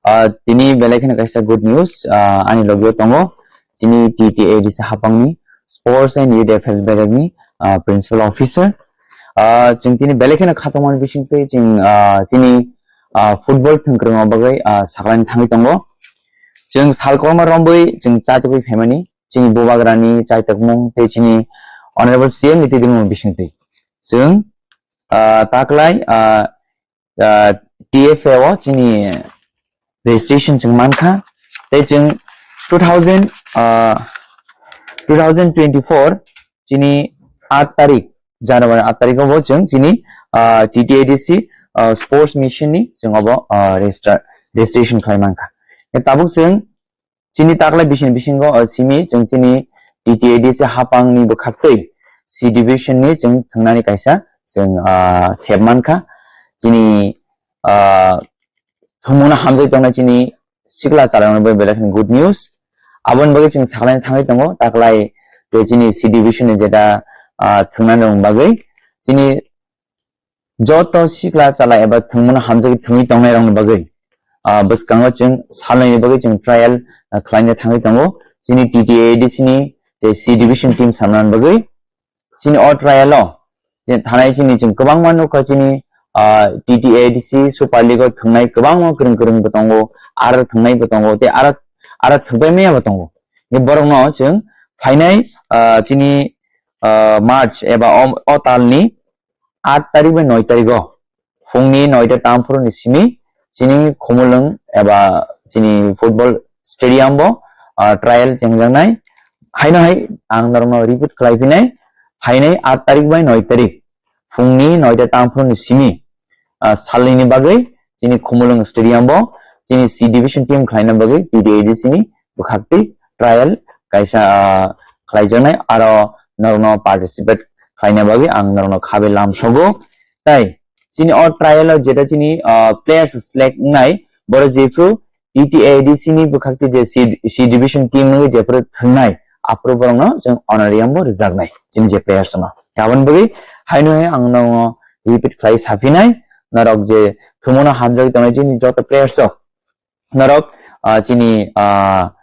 Ah, tini belai kheno kaisa good news, ah, ani logio tongo. Chini T T A D C hapangni Sports and Youth Affairs belekni, ah, Principal Officer. Ah, chwng tini belai kheno khatungmani bisingtwi chwng, ah, chini, ah, football thwngkwrwngma bagwi, ah, saklaini thangwi tongo. Chwng salkolma rombwi chwng chaitugwi phaimani. Chini bubagrani chaitokmung tei chini Honorable C M ni twidirmung bisingtwi. Chwng, ah, taklai, ah, ah, T F A o chini registration chwng mankha. Tei chwng two thousand, ah, two thousand twenty-four chini aat tarik, January aat tarik o bo chwng chini, ah, T T A D C, ah, sports mission ni chwng obo, ah, register, registration khlai mankha. Tabuk chwng chini taklai bising bisingo, ah, simi chwng chini T T A D C hapang ni bwkhaktwi C division ni chwng thwngnani kaisa chwng, ah, sep mankha. Chini, ah, thwngmungno hamjagwi tongnai chini sikla chwrairokno bai belai kheno good news. Aboni bagwi chwng saklaini thangwi tongo, taklai tei chini C division ni jeta, ah, thwngnani bagwi chini joto sikla chala eba thwngmano hamjagwi thwngwi tongnairokni bagwi, ah, bwskango chwng salnaini bagwi chwng trial, ah, khlaina thangwi tongo. Chini T T A D C ni tei C division team samnani bagwi chini o trial o je thanai chini chwng kwbangma nukha chini, ah, T T A D C Super League o thwngnai kwbangma kwrwng kwrwng bo tongo, aro thwngnai bo tongo tei aro, aro thwngpai maya bo tongo. Ni borokno chwng phainai, ah, chini, ah, March eba o, o talni aat tarik bai noi tarik o phungni noita tamphuru ni simi chini Khumulwng eba chini football stadium bo, ah, trial chengjaknai. Haino hai ang norokno repeat khlai phinai, phainai aat tarik bai noi tarik phungni noita tamphuru ni simi, ah, salnini bagwi chini Khumulwng stadium bo chini C division team khlaina bagwi T T A D C ni bwkhaktwi trial kaisa, ah, khlaijaknai, aro norokno participate khlaina bagwi ang norokno khabai lamsogo. Tai chini o trial o jeta chini, ah, players select wngnai, borok jephru T T A D C ni bwkhaktwi je C, C division team wngwi jephru thwngnai, aphuru borokno chwng honorarium bo rwjaknai chini je players no. Aboni bagwi haino hai ang norokno repeat khlai saphinai, norok je thwngmano hamjagwi tongnai chini joto players rok. Norok, ah, chini, ah,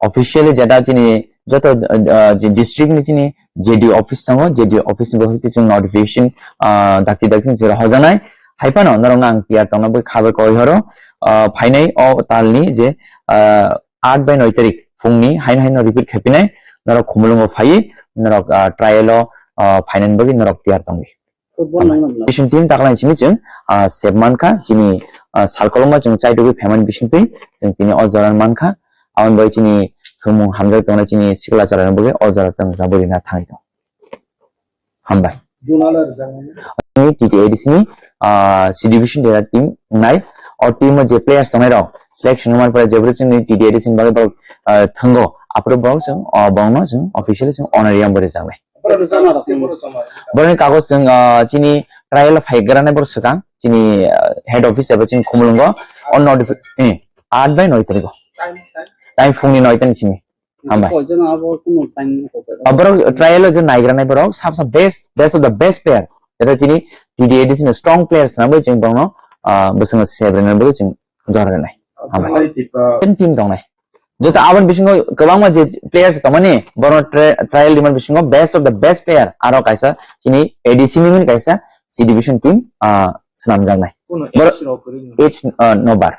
officially jeta chini joto, ah, je district ni chini J D O office tongo, J D O office ni bagwi chwng notification, ah, dakti dakti ni jora hojanai. Hai phano norokno ang tiyar tongna bagwi khabai koi horo, ah, phainai o talni je, ah, aat bai noi tarik phungni haino haino repeat khaipinai, norok Khumulwngo phaiwi norok, ah, trial o, ah, phainani bagwi norok tiyar tongdi. Football nai man la. Bising team taklai simi chwng, ah, sep mankha, chini, ah, salkolokma chwng chaitugwi phaimani bisingtwi chwng tini o jora mankha. Aboni bai chini thwngmung hamjak tongnai chini sikla chwrairokni bagwi o jora chwng jabwi rina thangwi tong. Hambai. Junala rwjakmani. Chini T T A D C ni, ah, C division dera team wngnai. O team o je players tongnai rok selection wngmani pore jebri chwngni T T A D C ni bagwi borok, ah, thwngo. Aphuru borok chwng, ah, borokno chwng officially chwng honorarium bo rwjaknai. Borok jama rok. Borokni kagoj chwng, ah, chini trial phai granai borok swkang, chini, ah, head office eba chini Khumulwngo, o notifi-, eh, aat bai noi tarikh o. Time phungni noi tani simi. Hambai. Koijon abo kuno time no koijon. Aborok trial o je naigranai borok, sab sab best, best of the best player. Jeta chini T T A D C ni strong players nangwi chwng borokno, ah, bwswngno sebrinani bagwi chwng jora rwnai. Hambai. Hambai. Team, team tongnai. Joto aboni bisingo kwbangma je players tongmani, borokno tri-, trial rimani bisingo best of the best player aro kaisa chini A D C ni mani kaisa C division team, ah, swnamjaknai. Kuno borok age rok kwrwi no? Age, ah, no bar.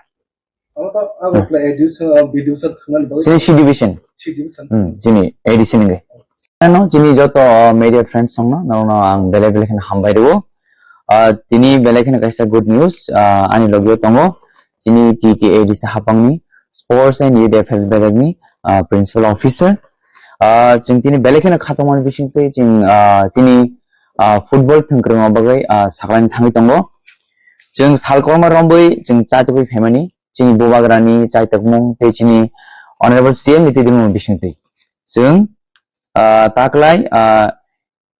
Abo to abo pla-, A D C, ah, B D C thwngnani bagwi. Chini C division. C division. Hmm, chini A D C ni wngwi. Ano chini joto media friends songno, nono ang belai belai kheno hambai rwo. Ah, tini belai kheno kaisa good news, ah, ani logio tongo. Chini T T A D C hapangni Sports and Youth Affairs Bibhagni, ah, Principal Officer. Ah, chwng tini belai kheno khatungmani bisingtwi chwng, ah, chini, ah, football thwngkwrwngma bagwi, ah, saklani thangwi tongo. Chwng salkorma rombwi chwng chatugwi phaimani, chini bubagrani chaitokmung tei chini Honorable C M ni twi rimung bisingtwi. Chwng, ah, taklai, ah,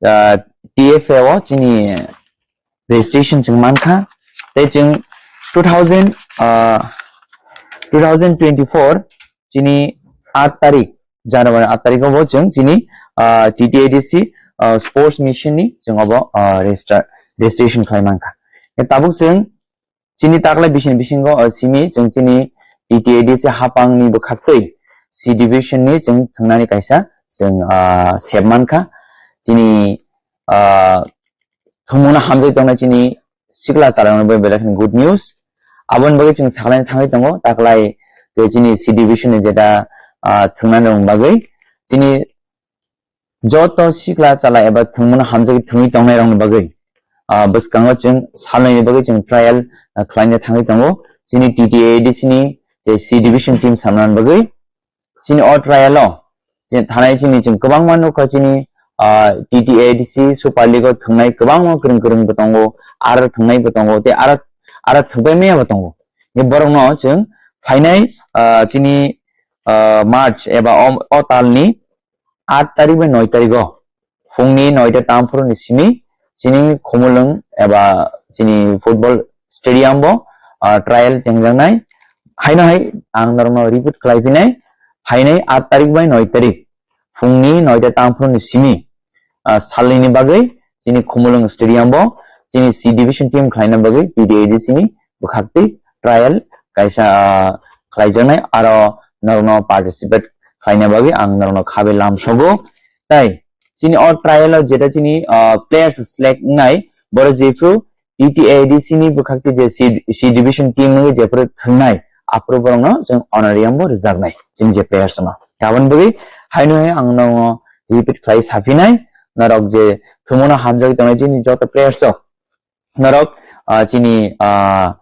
ah, T F A o chini registration chwng mankha. Tei chwng two thousand, ah, two thousand twenty-four chini aat tarik, January aat tarik o bo chwng chini, ah, T T A D C, ah, Sports Mission ni chwng obo, ah, register, registration khlai mankha. Tabuk chwng chini taklai bisini bisingo, ah, simi chwng chini T T A D C hapangni bwkhaktwi C division ni chwng thwngnani kaisa chwng, ah, sep mankha. Chini, ah, thwngmungno hamjagwi tongnai chini sikla chwrairokno bai belai kheno good news. Aboni bagwi chwng saklaina thangwi tongo, taklai tei chini C division ni jeta, ah, thwngnani bagwi chini joto sikla chala eba thwngmungno hamjagwi thwngwi tongnairokni bagwi, ah, bwskango chwng salnaini bagwi chwng trial, ah, khlaina thangwi tongo. Chini T T A D C ni tei C division team samnani bagwi chini o trial o je thanai chini chwng kwbangma nukha chini, ah, T T A D C Super League o thwngnai kwbangma kwrwng kwrwng bo tongo, aro thwngnai bo tongo tei aro, aro thwkbai maya bo tongo. Ni borokno chwng phainai, ah, chini, ah, March eba o, o talni aat tarik bai noi tarik o phungni noita tamphuru ni simi chini Khumulwng eba chini football stadium bo, ah, trial chengjaknai. Haino hai ang norokno repeat khlai phinai, phainai aat tarik bai noi tarik phungni noita tamphuru ni simi, ah, salnini bagwi chini Khumulwng stadium bo chini C division team khlaina bagwi T T A D C ni bwkhaktwi trial kaisa, ah, khlaijaknai, aro norokno participate khlaina bagwi ang norokno khabai lamsogo. Tai chini o trial o jeta chini, ah, players select wngnai, borok jephru T T A D C ni bwkhaktwi je C, C division team wngwi jephru thwngnai, aphuru borokno chwng honorarium bo rwjaknai chini je players no. Aboni bagwi haino hai ang norokno repeat khlai saphinai, norok je thwngmano hamjagwi tongnai chini joto players rok, norok, ah, chini, ah,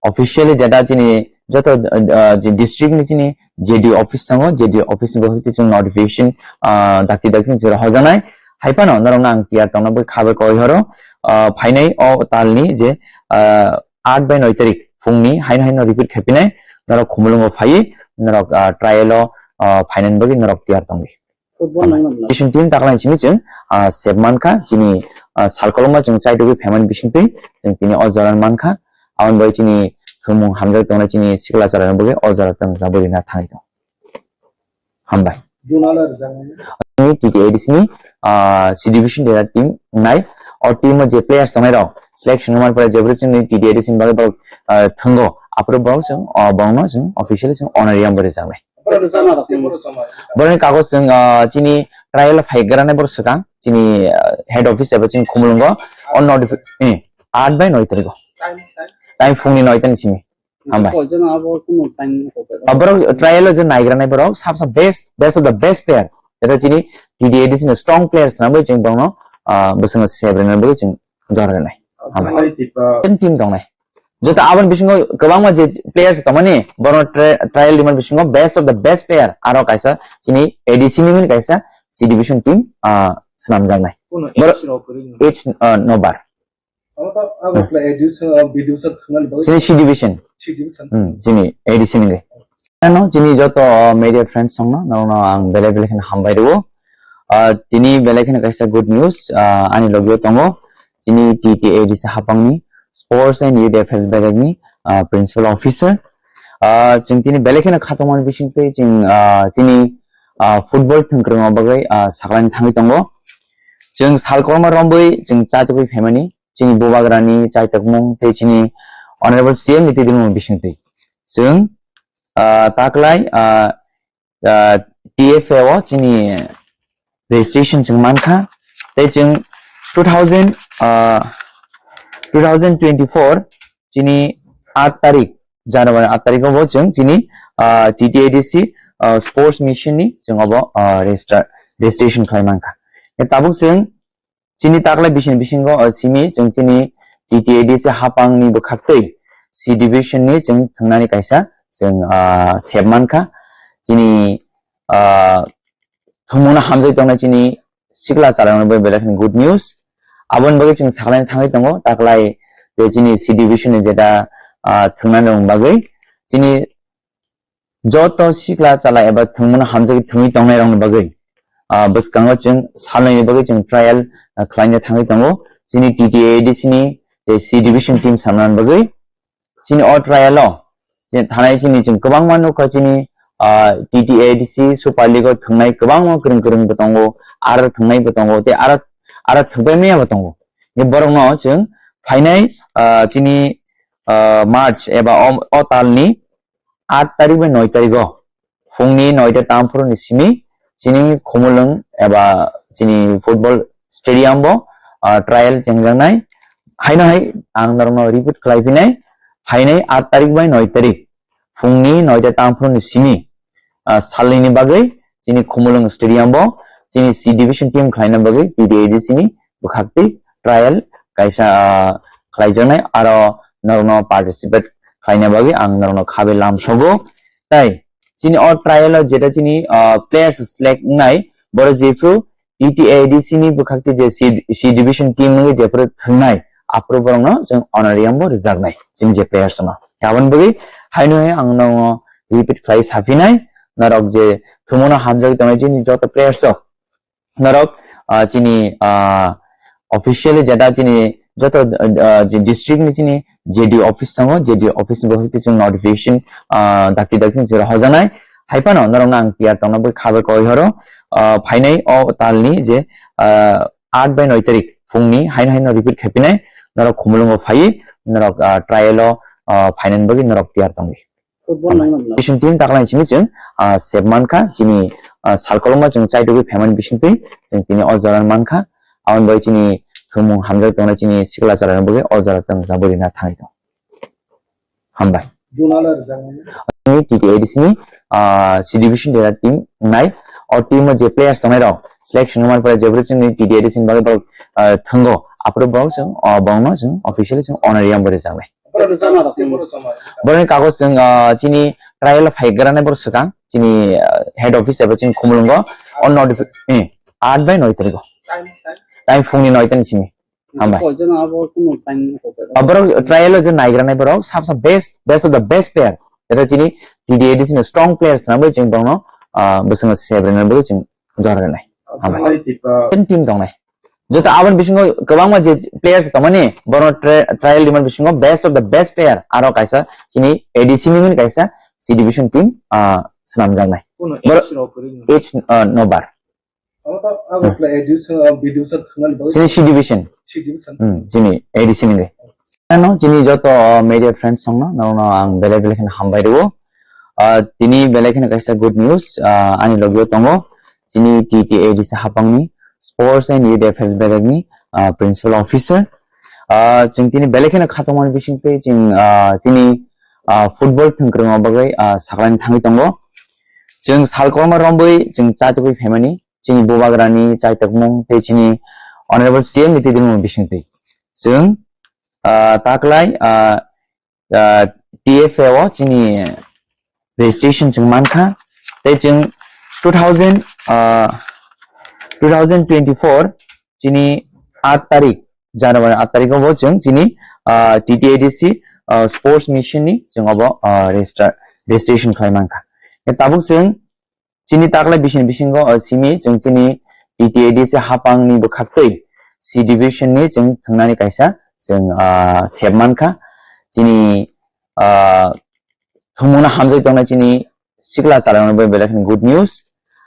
officially jeta chini joto, ah, je district ni chini J D O office tongo, J D O office ni bwkhakti chwng notification, ah, dakti dakti ni chwng hojanai. Hai phano norokno ang tiyar tongna bagwi khabai koi horo, ah, phainai o talni je, ah, aat bai noi tarik phungni haino haino repeat khaipinai, norok Khumulwngo phaiwi norok, ah, trial o, ah, phainani bagwi norok tiyar tongdi. Football nang nang. Bising team taklai simi chwng, ah, sep mankha, chini, ah, salkolokma chwng chaitugwi phaimani bisingtwi chwng tini o jora mankha. Aboni bagwi chini thwngmung hamjak tongnai chini sikla chwrairokni bagwi o jora chwng jabwi rina thangwi tongo. Hambai. Junala rwjaknai. Ni T T A D C ni, ah, C division dera team nai. O team o je players tongnai rok selection wngmani pore jebri chwngni T T A D C ni bagwi borok, ah, thwngo. Aphuru borok chwng, ah, borokno chwng officially chwng honorarium bo rwjaknai. Borok jama rok. Borokni kagoj chwng, ah, chini trial phai granai borok swkang, chini, ah, head office eba chini Khumulwngo, o notifi-, eh, aat bai noi tarikh o. Time, time. Time phungni noi tani simi. Hambai. Koijon abo kuno time no koijon. Ah, borok trial o je naigranai borok, sab sab best, best of the best player. Jeta chini T T A D C ni strong players nangwi chwng borokno, ah, bwswngno sebrinani bagwi chwng jora rwnai. Hambai. Hambai. Team, team tongnai. Joto aboni bisingo kwbangma je players tongmani, borokno tri-, trial rimani bisingo best of the best player aro kaisa chini A D C ni mani kaisa C division team, ah, swnamjaknai. Kuno borok age rok kwrwi no? Age, ah, no bar. Abo to abo pla-, A D C, ah, B D C thwngnani bagwi. Chini C division. C division. Hmm, chini A D C ni. Ano chini joto media friends songno, nono ang belai belai kheno hambai rwo. Ah, tini belai kheno kaisa good news, ah, ani logio tongo. Chini T T A D C hapangni Sports and Youth Affairs belai ni, ah, Principal Officer. Ah, chwng tini belai kheno khatungmani bisingtwi chwng, ah, chini, ah, football thwngkwrwngma bagwi, ah, saklani thangwi tongo. Chwng salkorma romwi chwng chatugwi phaimani chini bubagrani chaitokmung tei chini Honorable C M ni twidirmung bisingtwi. Chwng, ah, taklai, ah, ah, T F A o chini registration chwng mankha. Tei chwng two thousand, ah, two thousand twenty-four chini aat tarik, January aat tarik o bo chwng chini, ah, T T A D C, ah, sports mission ni chwng obo, ah, register, registration khlai mankha. Tabuk chwng chini taklai bising bisingo, ah, simi chwng chini T T A D C hapang ni bwkhaktwi C division ni chwng thwngnani kaisa chwng, ah, sep mankha. Chini, ah, thwngmungno hamjai tongnai chini sikla chwlairokno bai belai kheno good news. Aboni bagwi chwng sakhlaina thangwi tongo, taklai je chini C division ni jeta, ah, thwngnani bagwi chini joto sikla chwla eba thwngmungno hamjagwi thwngwi tongnairokni bagwi, ah, bwskango chwng salnaini bagwi chwng trial, ah, khlaina thangwi tongo. Chini T T A D C ni je C division team samnani bagwi chini o trial o je thanai chini chwng kwbangma nukha chini, ah, T T A D C Super League o thwngnai kwbangma kwrwng kwrwng bo tongo, aro thwngnai bo tongo, tei aro, aro thwngpai maya bo tongo. Je borokno chwng phainai, ah, chini, ah, March eba o, o talni aat tarik bai noi tarik o phungni noita tamphuru ni simi chini Khumulwng eba chini football stadium bo, ah, trial chengjaknai. Haino hai ang norokno repeat khlai phinai, phainai aat tarik bai noi tarik phungni noita tamphuru ni simi, ah, salnini bagwi chini Khumulwng stadium bo chini C division team khlaina bagwi T T A D C ni bwkhaktwi trial kaisa, ah, khlaijaknai, aro norokno participate khlaina bagwi ang norokno khabe lamsogo. Tai chini o trial o jeta chini, ah, players select wngnai, borok jephru T T A D C ni bwkhaktwi je C, C division team wngwi jephru thwngnai, aphuru borokno chwng honorarium bo rwjaknai chini je players no. Aboni bagwi haino hai ang norokno repeat khlai saphinai, norok je thwngmungno hamjagwi tongnai chini joto players rok, norok, ah, chini, ah, officially jeta chini joto, ah, je district ni chini J D O office tongo, J D O office ni bagwi chwng notification, ah, dakti dakti ni jora hojanai. Hai phano norokno ang tiyar tongna bagwi khabar koi horo, ah, phainai o talni je, ah, aat bai noi tarik phungni haino haino repeat khaipinai, norok Khumulwngo phaiwi norok, ah, trial o, ah, phainani bagwi norok tiyar tongdi. Football nangmani. Bising team taklai simi chwng, ah, sep mankha, chini, ah, salkolokma chwng chaitugwi phaimani bisingtwi chwng tini o jora mankha. Aboni bagwi chini thwngmung hamjak tongnai chini sikla chwlairokni bagwi o jora chwng jabori na thangwi tongo. Hambai. Juna le rwjaknai. Chini T T A D C ni, ah, C division dera team wngnai. O team o je players tongnai rok selection wngmani pore jephru chini T T A D C ni bagwi borok, ah, thwngo. Aphuru borok chwng, ah, borokno chwng officially chwng honorarium bo rwjaknai. Borok jana rok. Borokni kagoj chwng, ah, chini trial phai granai borok swkang, chini, ah, head office eba chini Khumulwngo, o notifi-, eh, aat bai noi tarikgo. Time, time? Time phungni noi ta ni simi. Hambai. Koi jana abo kuno time ni koi jana. Ah, borok trial o je naigranai borok, sab sab best, best of the best player. Eta chini T T A D C ni strong players na bai chwng borokno, ah, bwskango sebrena bai chwng jora rwnai. Hambai. Hambai, Tipra. Ten team tongnai. Joto aboni bisingo kwbangma je players tongmani, borokno tri-, trial rimani bisingo best of the best player, aro kaisa chini A D C ni hwnwi kaisa C division team, ah, swnamjaknai. Kuno borok age rok kwrwi no? Age, ah, no bar. Abo to, abo hmm. Pla A D C, ah, B D C thangmani bagwi. Chini C division. C division. Hmm, chini A D C ni. Ano chini joto, ah, media friends songno, nono ang belai belai kheno hambai rwo. Ah, tini belai kheno kaisa good news, ah, ani logio tongo. Chini T T A D C hapangni Sports and Youth Affairs belai ni, ah, Principal Officer. Ah, chwng tini belai kheno khatungmani bisingtwi chwng, ah, chini, ah, football thwngkwrwngma bagwi, ah, saklani thangwi tongo. Chwng salkorma romwi chwng chatugwi phaimani, chini bubagrani chaitokmung tei chini Honorable C M ni twidirmung bisingtwi. Chwng, ah, taklai, ah, ah, T F A o chini registration chwng mankha, tei chwng two thousand, ah, two thousand twenty-four chini aat tarik, January aat tarik o bo chwng chini, ah, T T A D C, ah, sports mission ni chwng obo, ah, register, registration khlai mankha. Tabuk chwng chini taklai bising bisingo, ah, simi chwng chini T T A D C hapangni bwkhaktwi C division ni chwng thwngnani kaisa chwng, ah, sep mankha. Chini, ah, thwngmungno hamjagwi tongnai chini sikla chwlairokno bai belai kheno good news.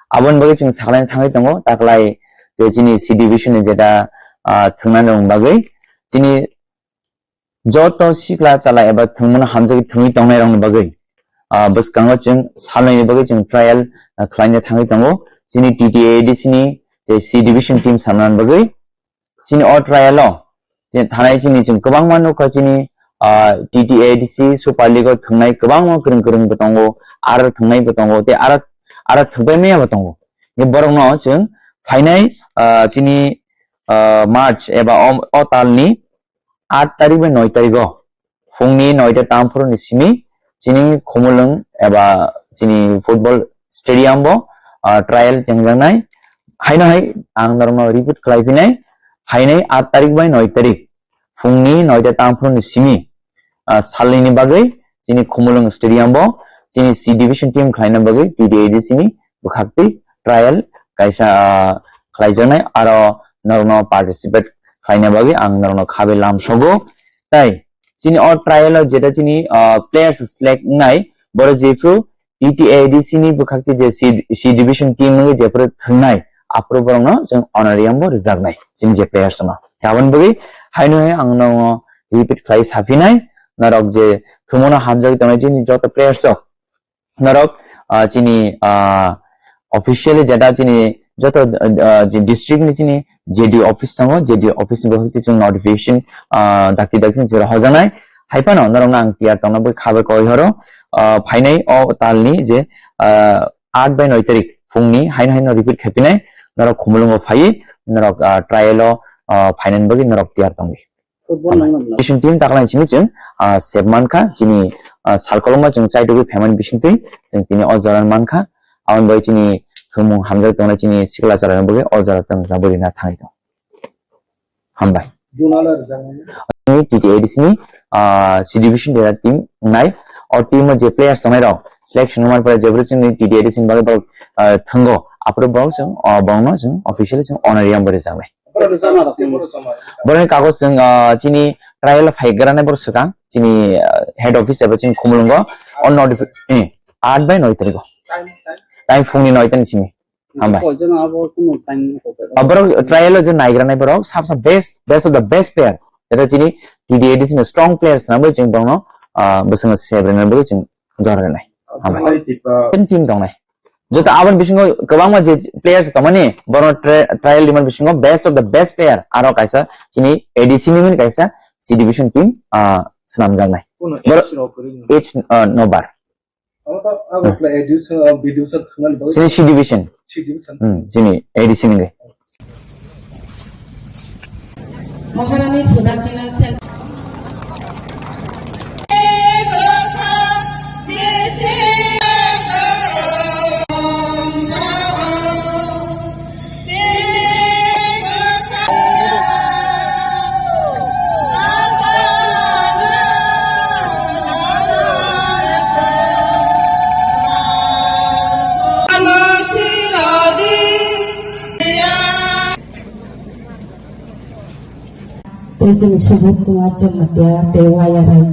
Aboni bagwi chwng sakhlaina thangwi tongo, taklai tei chini C division ni jeta, ah, thwngnani bagwi chini joto sikla chwla eba thwngmungno hamjagwi thwngwi tongnairokni bagwi, ah, bwskango chwng salnaini bagwi chwng trial, ah, khlaina thangwi tongo. Chini T T A D C ni tei C division team samnani bagwi chini o trial o je thanai chini chwng kwbangma nukha chini, ah, T T A D C Super League o thwngnai kwbangma kwrwng kwrwng bo tongo, aro thwngnai bo tongo, tei aro, aro thwngpai maya bo tongo. Borokno chwng phainai, ah, chini, ah, March eba o, o talni aat tarik bai noi tarik o phungni noita tamphuru ni simi chini Khumulwng eba chini football stadium bo, ah, trial chengjaknai. Haino hai ang norokno repeat khlai phinai, phainai aat tarik bai noi tarik phungni noita tamphuru ni simi, ah, salnini bagwi chini Khumulwng stadium bo chini C division team khlaina bagwi T T A D C ni bwkhaktwi trial kaisa, ah, khlaijaknai, aro norokno participate khlaina bagwi ang norokno khabe lamsogo. Tai chini o trial o jeta chini, ah, players select wngnai, borok jephru T T A D C ni bwkhaktwi je C, C division team wngwi jephru thwngnai, aphuru borokno chwng honorarium bo rwjaknai chini je players no. Aboni bagwi haino hai ang norokno repeat khlai saphinai, norok je thwngmungno hamjagwi tongnai chini joto players rok, norok, ah, chini, ah, officially jeta chini joto, ah, je district ni chini J D O office tongo, J D O office ni bwkhakti chwng notification, ah, dakti dakti ni chwra hojanai. Hai phano norokno ang tiyar tongna bagwi khabar koi horo, ah, phainai o talni je, ah, aat bai noi tarik phungni haino haino repeat khaipinai, norok Khumulwngo phaiwi norok, ah, trial o, ah, phainani bagwi norok tiyar tongdi. Football nangma na. Bising team taklai simi chwng, ah, sep mankha, chini, ah, sal kolokma chwng chaitugwi phaimani bisingtwi chwng tini o jora mankha. Aboni bagwi chini thwngmung hamjak tongnai chini sikla chwrairokni bagwi o jora chwng jabwi rina thangwi tongo. Hambai. Juna le rwjaknai. Chini T T A D C ni, ah, C division dera team wngnai. O team o je players tongnai rok selection wngmani pore jebwrwi chini T T A D C ni bagwi borok, ah, thwngo. Aphuru borok chwng, ah, borokno chwng officially chwng honorarium bo rwjaknai. Borokni kagoj chwng, ah, chini trial phai granai borok swkang, chini, ah, head office eba chini Khumulwngo, o notifi-, eh, aat bai noi tarikgo. Time phungni noi ta ni simi. Hambai. Ah, borok trial o je naigranai borok, sab sab best, best of the best player. Eta chini T T A D C ni strong players na bo chwng borokno, ah, bwswkno sebrenai bo chwng jora rwnai. Hambai. Ten team tongnai. Joto aboni bisingo kwbangma je players tongmani, borokno tra-, trial rimani bisingo best of the best player, aro kaisa chini A D C ni hwnwi kaisa C division team, ah, swnamjaknai. Borok age, ah, no bar. Chini C division. Hmm, chini A D C ni. Maharani Sudakina Sen. Tei chini Subodh Kumar Jamatia tei Waya Rai.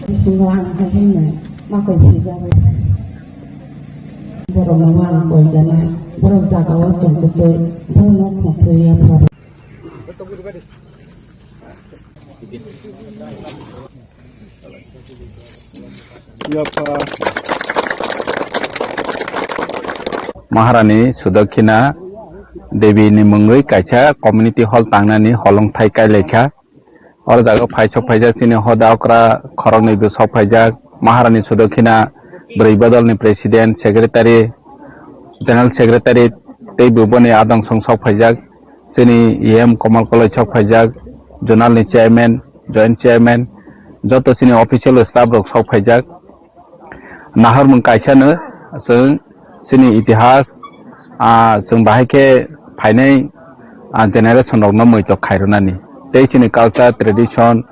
Bisingo ang hai haino makoi swijagwi. Borokno ang koijanai, borok jagao tongtwtwi, borokno khongthwi ya pharo. Maharani Sudakhina Devi ni mungwi kaisa community hall tangnani holongthai kailaikha. Oro jaga phai sok phaijak chini hoda okra khoroknwi bo sok phaijak. Maharani Sudakhina bwrwi bodolni president, secretary, general secretary tei bo boni adong song sok phaijak. Chini E M Komal Koloi sok phaijak, zonal ni chairman, joint chairman, joto chini official staff rok sok phaijak. Nahormung kaisano chwng chini itihas, ah, chwng bahai khe phainai, ah, generation rokno muitok khairwnani. Tei chini culture, tradition,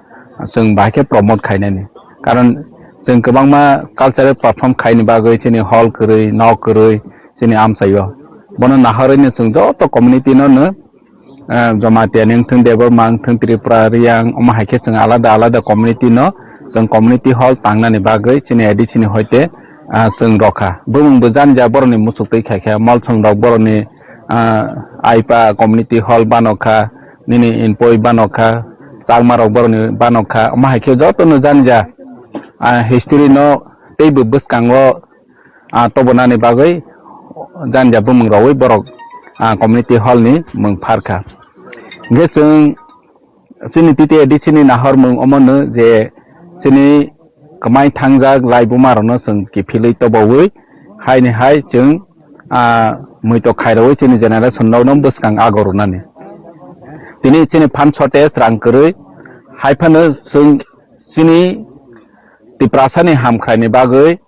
chwng bahai khe promote khainani. Karon chwng kwbangma cultural perform khaini bagwi chini hall kwrwi, nok kwrwi chini amchaio. Bono nahorwino chwng joto community no no, ah, Jamatia ni wngthung, Debbarma wngthung, Tripura, Riyang, omo hai khe chwng alada alada community no chwng community hall tangnani bagwi chini A D C ni hoite, ah, chwng rokha. Bumung bo jani ja borokni muchuk twi khai kha, Molsom rok borokni, ah, Aipa community hall bano kha, nini Inpoi bano kha, Chakma rok borokni bano kha, omo hai khe joto no jani ja, ah, history no teibo bwskango ah, tobonani bagwi jani ja bumung rogwi borok, ah, community hall ni mung pharkha. Hingke chwng chini T T A D C ni nahor mung omono je chini kwmai thangjak laibuma rokno chwng kiphilwi tobowi haini hai chwng, ah, muito khairogwi chini generation rokno bwskang ago rwnani. Tini chini phan shortage rang kwrwi hai phano chwng chini Tiprasa ni hamkrai ni bagwi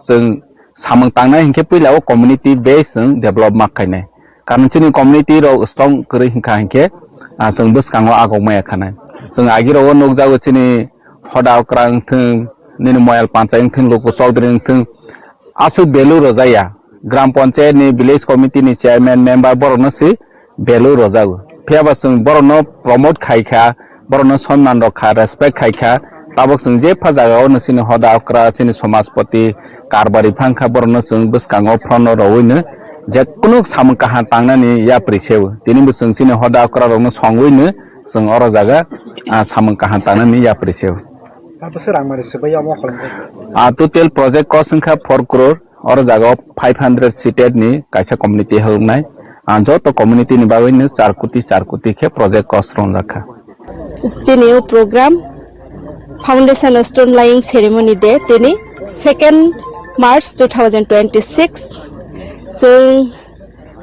chwng samung tangnai hinkhe puila o community base chwng develop ma khainai. Karon chini community rok strong kwrwi hinkha hinkhe, ah, chwng bwskango agok maya khanai. Chwng agi rogo nukjago chini Hoda Okra wngthwng, nini Moyal Panchai wngthwng, Luku Chaudhary wngthwng, aswk value rwjaya. Gram Panchayat ni, village committee ni chairman, member borokno si value rwjago. Phiya ba chwng borokno promote khai kha, borokno sonman rok kha, respect khai kha, tabok chwng jepha jagao no chini Hoda Okra, chini Somajpati, Karbari phang kha, borokno chwng bwskango phrono rowino je kunu samung kaham tangnani yapri seo. Tini bo chwng chini Hoda Okra rokno songwino chwng oro jaga, ah, samung kaham tangnani yapri seo. Abo se rang mari se bai amo kholong. Ah, total project cost wngkha four crore. Oro jaga o five hundred seated ni kaisa community hwngnai. Ah, joto community ni bagwi no char koti, char koti khe project cost rwngjak kha. Chini o program Foundation Stone Laying Ceremony Day tini second March two thousand twenty-six. Chwng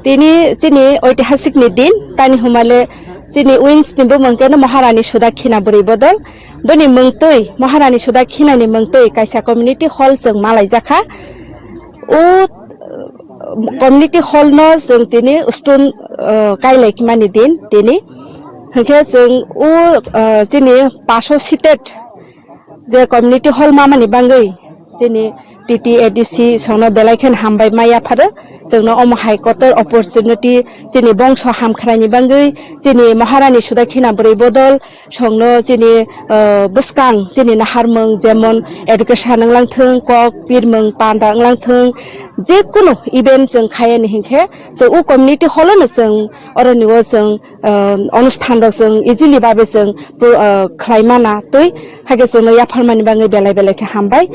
tini chini oitihasik ni din, tani humale chini wings ni bumung keno Maharani Sudakhina bwrwi bodol. Boni mungtwi, Maharani Sudakhina ni mungtwi kaisa community hall chwng malaijakha. O, uh, community hall no chwng tini stone, uh, kailai kimani din tini. Hinkhe chwng o, uh, chini paso seated je community hall mamani bangwi chini T T A D C songno belai khen hambai ma yapharo. Chwngno omo hai kotor opportunity chini bongso hamkhraini bangwi chini Maharani Sudakhina bwrwi bodol songno chini, uh, bwskang chini naharmung jemon education wnglang thung, kok pirmung panda wnglang thung, je kunu event chwng khayani hinkhe chwng o community hall no chwng oroni o chwng, uh, onusthan rok chwng easily babe chwng, uh, khlai mana twi, haikhe chwngno yapharmani bagwi belai belai khe hambai.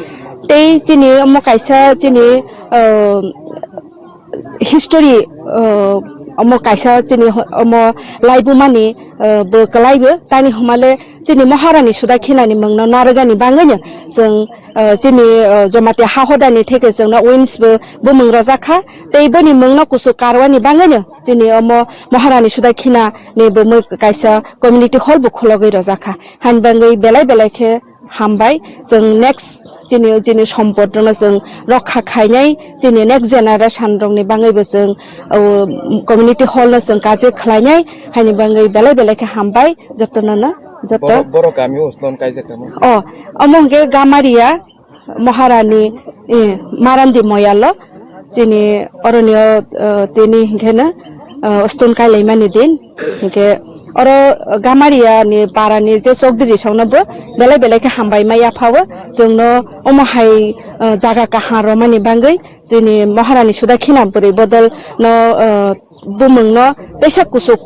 Tei chini omo kaisa chini, uh, history, uh, omo kaisa chini ho-, omo laibumani, uh, bo kwlaibo tani humale chini Maharani Sudakhinani mungno narwgani bagwino chwng, uh, chini, uh, Jamatia ha hodani theke chwngno wins bo bumung rojakha. Tei boni mungno kuchuk karwani bagwino chini omo Maharani Sudakhina ni bumui kaisa community hall bo khulogwi rojakha. Hani bagwi belai belai khe hambai. Chwng next chini, chini sompot rokno chwng rokha khainai, chini next generation rokni bagwi bo chwng, o, community hall no chwng kaje khlainai, hani bagwi belai belai khe hambai jotono no, joto. Borok, borok kami o stone kaijak tamo? O, omo hwnkhe Gamaria, Maharani, eh, Marandi Moyalo, chini oroni o, eh, tini hinkhe no, eh, stone kailaimani din, hinkhe oro Gamaria ni para ni je Chokdiri songno bo belai belai khe hambai ma yaphawo, chwngno omo hai, eh, jaga kaham romani bagwi chini Maharani Sudakhina bwrwi bodol no, eh, bumung no teisa kuchuk,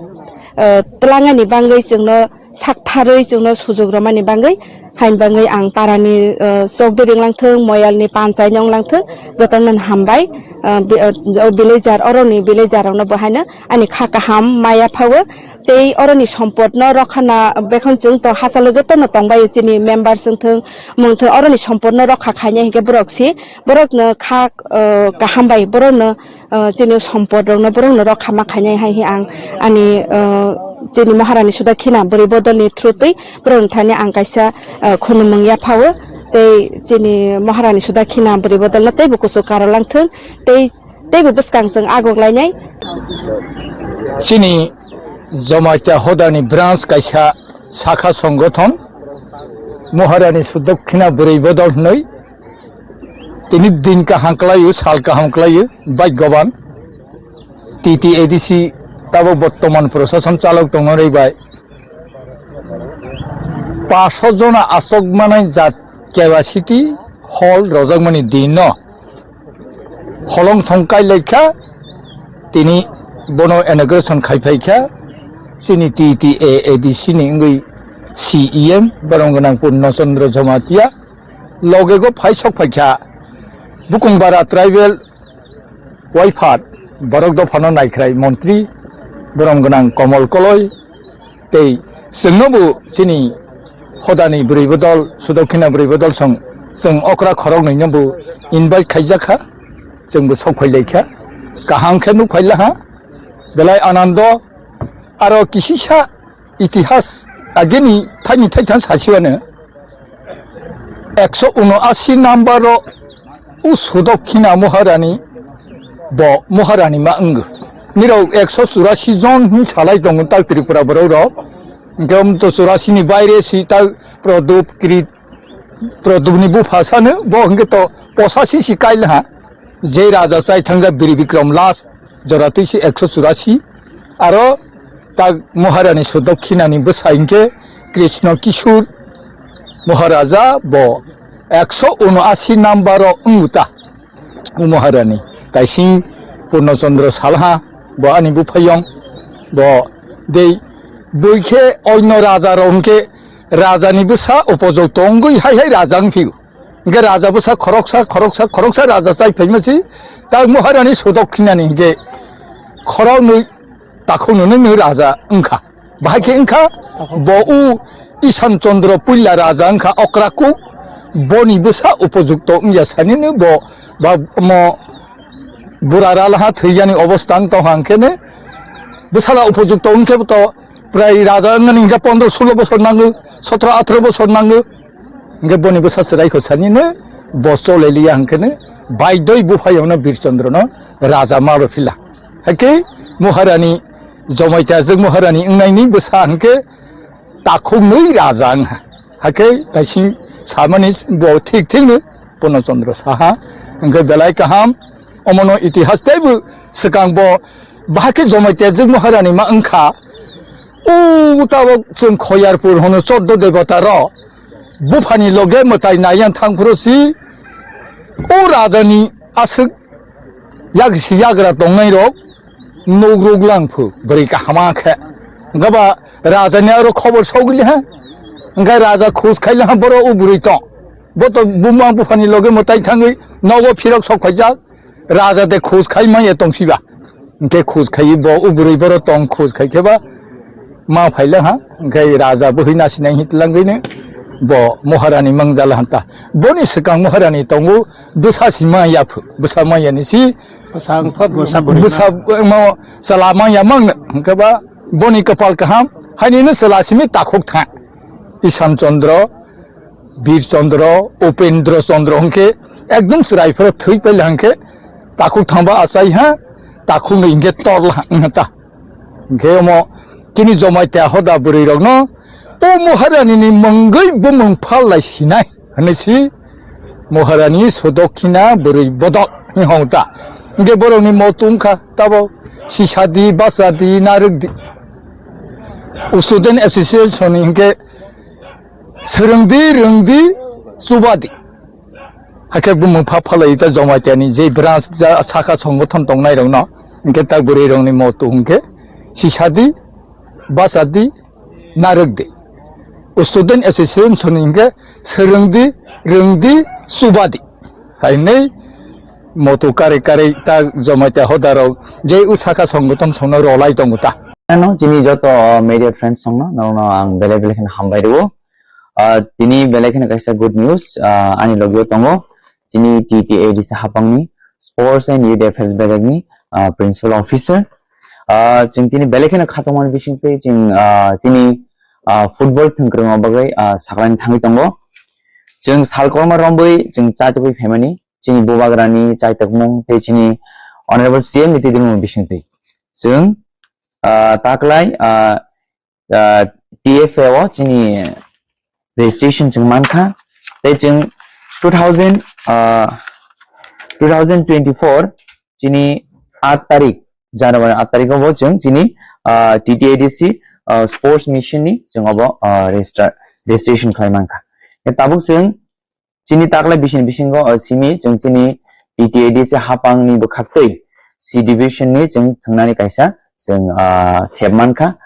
eh, twlangani bagwi chwngno saktharwi chwngno sujuk romani bagwi, haini bagwi ang parani, eh, chokdiri wnglang thung, moyalni panchai ni wnglang thung, jotono hambai, eh, bi-, eh, o villager, oroni villager rokno bo haino ani kha kaham ma yaphawo, tei oroni sompot no rokhana bekhon chwng to hachalo jotono tongbai chini member chwng thung, mung thung, oroni sompot no rokha khainai hinkhe borok si, borok no kha, eh, kaham bai borok no, ah, chini sompot rokno borokno rokha ma khainai hai, hai ang ani, ah, chini Maharani Sudakhina bwrwi bodolni through twi borokni thani ang kaisa, ah, khunumung yaphawo tei chini Maharani Sudakhina bwrwi bodolno teibo kuchuk karo langthung tei teibo bwskang chwng agok lainai. Chini Jamatia hodani branch kaisa sakha songothon Moharani Sudokhina bwrwi bodol hwnwi tini din kaham khlaio, sal kaham khlaio, bhagyaban. T T A D C tabok bortoman prosason chalok tongnai bai paso jona aswk manai jat capacity hall rojakmani din no holong thong kai lai kha, tini bono inauguration khai phai kha, chini T T A A D C ni wngwi C E M borom gwnang Purno Chandra Jamatia, loge go phai sok phai kha Bukungbara tribal waiphat borok dophano naikhrai montri borom gwnang Komol Koloi, tei chwngno bo chini hodani bwrwi bodol, Sudokhina bwrwi bodol song chwng okra khoroknwi no bo invite khaijak kha, chwng bo sok phai lai kha, kaham khe nuk phai la ha, belai anando. Aro kisisa itihas agini thaini thaitham sasiwano ekso uno asi number o u Sudokhina Moharani bo Moharani ma wngo. Nirok ekso churasi jon hin salai tongo tak Tripura borok rok. Hingke um to churasi ni baire si tak Prodop Krit, Prodop ni bupha sano bo hingke to posasi si kail ha. Je raja chai thangja Biri Bikram last jora twi si ekso churasi. Aro tak Moharani Sudokhina ni bwsa hingke Krishna Kishore Moharaja bo ekso uno asi number o wngta. O Moharani kaising Purno Chandra Salha bo ani buphayong bo dei bui khe oino raja rok hingke raja ni bwsa upojok tongwi hai hai raja wngphio. Hingke raja bwsa khoroksa, khoroksa, khoroksa raja chai phaima si, tak Moharani Sudokhina ni hingke khoroknwi takhuk nwnwi nwi raja wngkha. Bahai khe wngkha bo u Isan Chandra puila raja wngkha okra kuk, boni bwsa upojukto wngya sanino bo ba mo bura ralaha thwiyani obostha wng tongkha hingkhe ne bwsala upojukto wngkhe to prai raja wngmani hingkhe pondro sulo bosor nango, sotro athro bosor nango. Hingke boni bwsa chwrai kho sani no bo choleliya hingke no baidoi buphayong no Bir Chandra no raja malo phila. Hake Moharani Jomaita jwk Moharani wngnaini bwsa hingke takhuk nwi raja wngha. Hake naising samani bo thik thik no Purno Chandra saha hingke belai kaham omono itihas teibo swkang bo bahake Jomaita jwk Moharani ma wngkha. O tabok chwng Khoyarpur hono choddo debata rok buphani loge mwtai naiyan thangphuru si o rajani aswk yak si yagra tongnai rok nuk ruk lang phu bwrwi kahama khe. Hwnkhe ba rajani aro khobor sogli ha. Hwnkhe raja khus khaila ha boro o bwrwi tong. Bo to buma buphani loge mwtai thangwi nogo phirok sok phaijak. Raja de khus khai manya tong siba. Hwnkhe khus khai bo o bwrwi boro tong khus khai khe ba ma phaila ha, hingke raja bwhwi nasinai hin tlangwino bo Moharani mangjala hanta. Boni swkang Moharani tongo bwsa si ma yaphu, bwsa ma yani si Bwsa wngkha, bwsa bwrwi bwsa ma. Mo chwla ma ya mang hingke ba boni kwpal kaham, hainino chwla simi takhuk tha. Isan Chandra, Bir Chandra, Upendra Chandra hingke ekdom chwrai phoro thwi paila hingke takhuk thangba achai ha, takhuk no hingke torla ha wngkha ta. Hingke omo kini Jomaita hoda bwrwi rokno o Moharani ni mungwi bumung phal lai sinai hwnwi si Moharani Sudokhina bwrwi bodol hwnwi hong ta. Hingke borokni motu wngkha tabo sisadi, bachadi, narwkdi. Student Association ni hingke swrwngdi, rwngdi, chubadi. Hakhe bumung pha phalai ta Jomaitani je branch ja saka songothon tongnai rokno, hingke ta bwrwi rokni motu hingke sisadi, bachadi, narwkdi. Student Association ni hingke swrwngdi, rwngdi, chubadi. Hainwi motu kare kare ta Jomaita hoda rok je u saka songothon songno rolai tongo ta. Ano chini joto media friends songno, nono ang belai belai kheno hambai rwo. Ah, tini belai kheno kaisa good news, ah, ani logio tongo. Chini T T A D C hapangni Sports and Youth Affairs belekni, ah, Principal Officer. Ah, chwng tini belai kheno khatungmani bisingtwi chwng, ah, chini, ah, football thwngkwrwngma bagwi, ah, saklani thangwi tongo. Chwng salkorma romwi chwng chaitugwi phaimani, chini bubagrani chaitukmung tei chini Honorable C M ni twidulmung bisingtwi. Chwng, ah, taklai, ah, ah, T F A o chini registration chwng mankha. Tei chwng two thousand, ah, two thousand twenty-four chini aat tarik, January aat tarik o bo chwng chini, ah, T T A D C, ah, sports mission ni chwng obo, ah, register, registration khlai mankha. Tei tabuk chwng chini taklai bising bisingo, ah, simi chwng chini T T A D C hapang ni bwkhaktwi C division ni chwng thwngnani kaisa chwng, ah, sep mankha.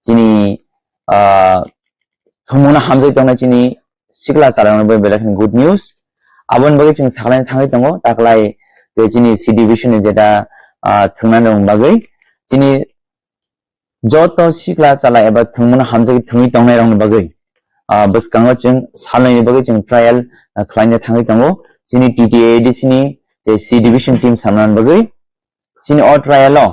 Chini, ah, thwngmungno hamjai tongnai chini sikla chwrairokno bai belai kheno good news. Aboni bagwi chwng sakhlai thangwi tongo, taklai tei chini C division ni jeta, ah, thwngnani bagwi chini joto sikla chwrai eba thwngmungno hamjagwi thwngwi tongnairokni bagwi, ah, bwskango chwng salnwini bagwi chwng trial, ah, khlaina thangwi tongo. Chini T T A D C ni tei C division team samnani bagwi chini o trial o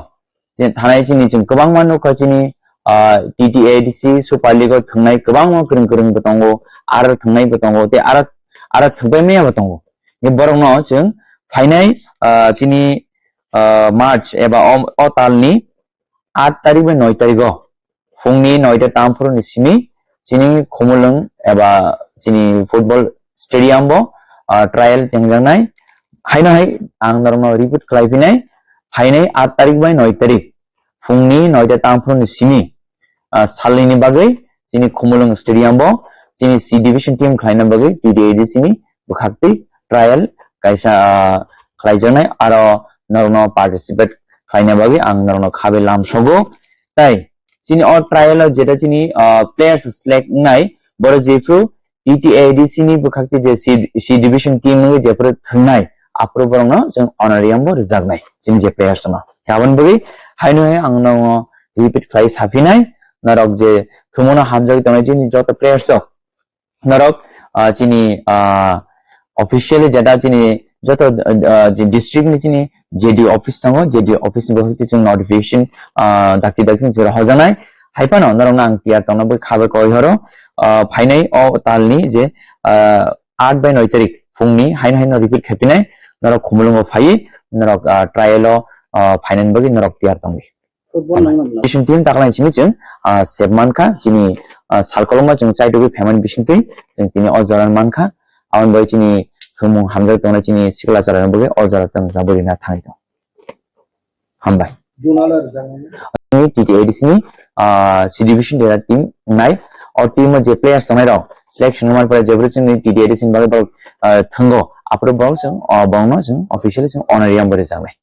je thanai chini chwng kwbangma nukha chini, ah, T T A D C Super League o thwngnai kwbangma kwrwng kwrwng bo tongo, aro thwngnai bo tongo, tei aro, aro thwngpai maya bo tongo. Ni borokno chwng phainai, ah, chini, ah, March eba o, o talni aat tarik bai noi tarik o phungni noita tamphuru ni simi chini Khumulwng eba chini football stadium bo, ah, trial chengjaknai. Haino hai ang norokno repeat khlai phinai, phainai aat tarik bai noi tarik phungni noita tamphuru ni simi, ah, salnwini bagwi chini Khumulwng stadium bo chini C division team khlaina bagwi T T A D C ni bwkhaktwi trial kaisa, ah, khlaijaknai, aro norokno participate khlaina bagwi ang norokno khabe lamsogo. Tai chini o trial o jeta chini, ah, players select wngnai, borok jephru T T A D C ni bwkhaktwi je C, C division team wngwi jephru thwngnai, aphuru borokno chwng honorarium bo rwjaknai chini je players no. Aboni bagwi haino hai ang norokno repeat khlai saphinai, norok je thwngmungno hamjagwi tongnai chini joto players rok, norok, ah, chini, ah, officially jeta chini joto, ah, je district ni chini J D O office tongo, J D O office ni bagwi chwng notification, ah, dakti dakti ni jora hojanai. Hai phano norokno ang tiyar tongna bagwi khabe koi horo, ah, phainai o talni je, ah, aat bai noi tarik phungni haino haino repeat khaipinai, norok Khumulwngo phaiwi norok, ah, trial o, ah, phainani bagwi norok tiyar tongdi. Football nangmani. Bising team taklai simi chwng, ah, sep mankha, chini, ah, sal kolokma chwng chaitugwi phaimani bisingtwi chwng tini o jora mankha. Aboni bagwi chini thwngmung hamjak tongnai chini sikla chwrairokni bagwi o jora chwng jabwi rina thangwi tong. Hambai. Juna le rwjaknai. Chini T T A D C ni, ah, C division dera team wngnai. O team o je players tongnai rok selection wngmani pore jephru chini T T A D C ni bagwi borok, ah, thwngo. Aphuru borok chwng, ah, borokno chwng officially chwng honorarium bo rwjaknai.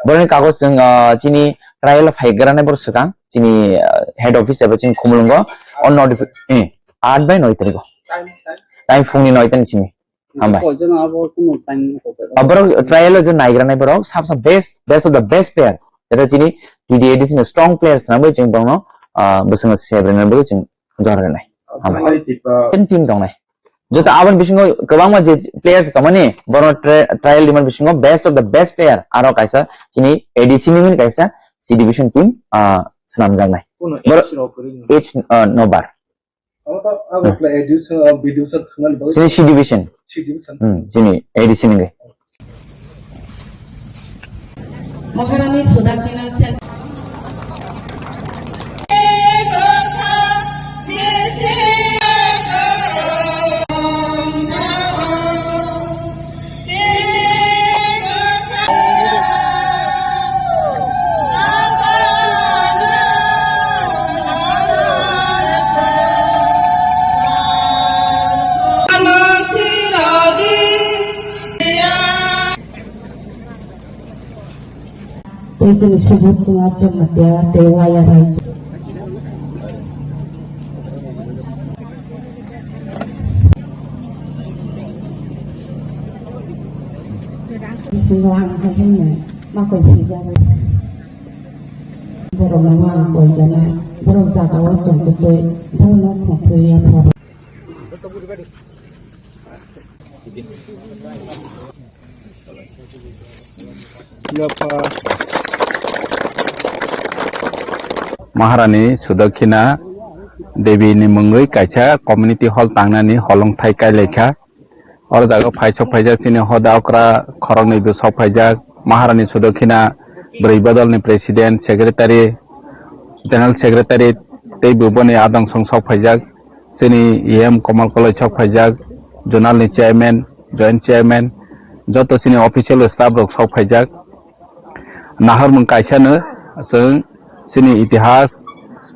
Borokni kagoj chwng, ah, chini trial phai granai borok swkang, chini, ah, head office eba chini Khumulwngo, o notifi-, eh, aat bai noi tarikgo. Time phungni noi ta ni simi. Hambai. Ah, borok trial o je naigranai borok, sab sab best, best of the best player. Jeta chini T T A D C ni strong player swnamwi chwng borokno, ah, bwswkno sebrinai borok chwng jora rwnai. Hambai. Ten team tongnai. Joto aboni bisingo kwbangma je players tongmani, borokno tra-, trial rimani bisingo best of the best player, aro kaisa chini A D C ni hwnwi kaisa C division team, ah, swnamjaknai. Kuno age rok kwrwi no? Age, ah, no bar. Abo to, abo kla A D C, ah, B D C thangmani bagwi. Chini C division. C division. Hmm, chini A D C ni hwnwi. Maharani Sudakina Sen- Tei chini Subodh Kumar Jamatia tei Waya Rai. Bisingo ang hai hwnwi ma koi phaijago. Borok no ma ang koi jana, borok jaga o tong twi, borok no khong twi ya pha. Maharani Sudakhina Devi ni mungwi kaisa community hall tangnani holongthai kailaikha. Oro jaga phai sok phaijak chini hoda okra khoroknwi bo sok phaijak. Maharani Sudakhina bwrwi bodol ni president, secretary, general secretary tei bo boni adong song sok phaijak. chini E M Komal Koloi sok phaijak, zonal ni chairman, joint chairman, joto chini official staff rok sok phaijak. Nahar mung kaisa no chwng chini itihas,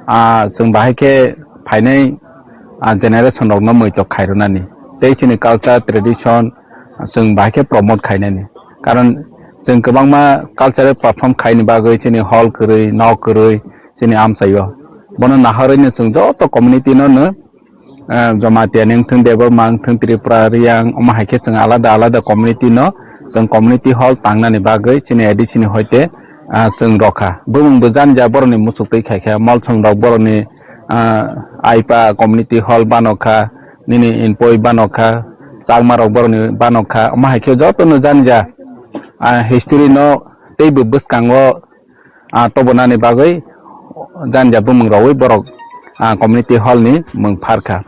ah, chwng bahai khe phainai, ah, generation rok no muitok khairwnani. Tei chini culture, tradition, chwng bahai khe promote khainani. Karon chwng kwbangma cultural perform khaini bagwi chini hall kwrwi, nok kwrwi chini amchaio. Bono naharwi no chwng joto community no no, ah, Jamatia ni wngthung, Debbarma wngthung, Tripura, Riyang, omo hai khe chwng alada alada community no chwng community hall tangnani bagwi chini A D C ni hoite, ah, chwng rokha. Bumung bo jani ja borokni muchuk twi khai kha, Molsong rok borokni, ah, Aipa community hall bano kha, nini Inpoi bano kha, Chakma rok borokni bano kha, omo hai khe joto no jani ja, ah, history no tei bo bwskango, ah, tobonani bagwi jani ja bumung rogwi borok, ah, community hall ni mung phar kha.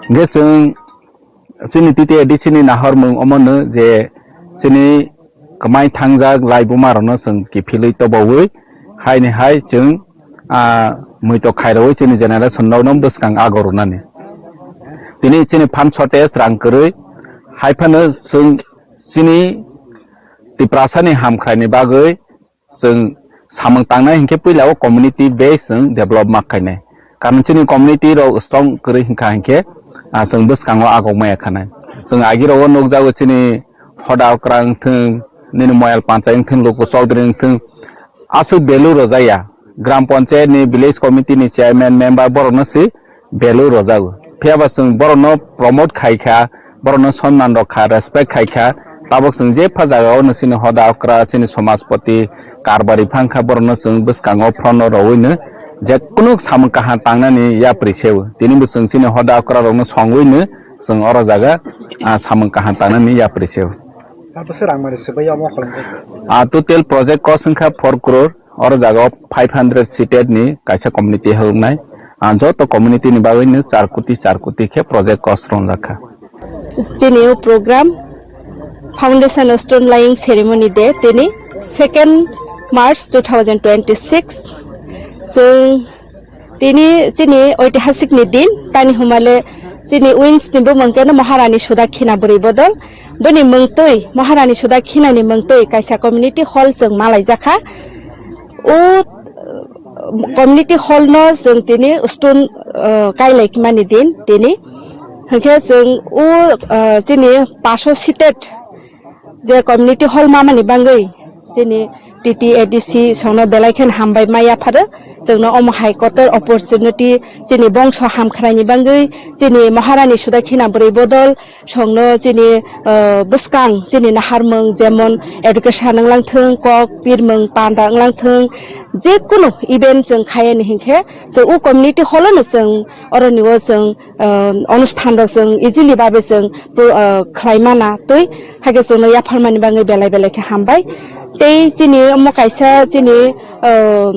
Hwnkhe chwng chini T T A D C ni nahor mung omo no je chini kwmai thangjak laibuma rok no chwng kiphilwi tobawi haini hai chwng, ah, muitok khairogwi chini generation rok no bwskang ago rwnani. Tini chini phan shortage rang kwrwi hai phano chwng chini Tiprasa ni hamkrai ni bagwi chwng samung tangnai hinkhe puila o community base chwng develop ma khainai. Karon chini community rok strong kwrwi hinkha hinkhe, ah, chwng bwskango agok maya khanai. Chwng agi rogo nukjago chini Hoda Okra wngthung, nini Moyal Panchai wngthung, Luku Chaudhary wngthung, aswk value rwjaya. Gram Panchayat ni, village committee ni chairman, member borokno si value rwjago. Phiya ba chwng borokno promote khai kha, borokno sonman rok kha, respect khai kha. Tabok chwng jepha jagao no chini Hoda Okra, chini Somajpati, Karbari phang kha, borokno chwng bwskango front o rowino je kunu samung kaham tangnani yapri seo. Tini bo chwng chini Hoda Okra rokno songwino chwng oro jaga, ah, samung kaham tangnani yapri seo. Abo se rang mani se bai omo kholong. Ah, total project cost wngkha four crore. Oro jaga o five hundred seated ni kaisa community hwngnai. Ah, joto community ni bagwi no char koti, char koti khe project cost rwngjak kha. Chini o program Foundation Stone Laying Ceremony Day, tini second March two thousand twenty-six. Chwng tini chini oitihasik ni din, tani humale chini wings ni bumung keno Maharani Sudakhina bwrwi bodol. Boni mungtwi, Maharani Sudakhina ni mungtwi kaisa community hall chwng malaijakha. O, uh, community hall no chwng tini stone, uh, kailai mani din tini. Hwnkhe chwng o, uh, chini paso seated je community hall mamani bangwi chini T T A D C songno belai khen hambai ma yapharo. Chwngno omo hai kotor opportunity chini bongso hamkhraini bangwi chini Maharani Sudakhina bwrwi bodol songno chini, uh, bwskang chini naharmung jemon education wnglang thung, kok pirmung panda wnglang thung, je kunu event chwng khayani hinkhe chwng o community hall no chwng oroni o chwng, uh, onusthan rok chwng easily babe chwng pro-, uh, khlai mana twi haikhe chwngno yapharmani bagwi belai belai khe hambai. Tei chini omo kaisa chini, uh,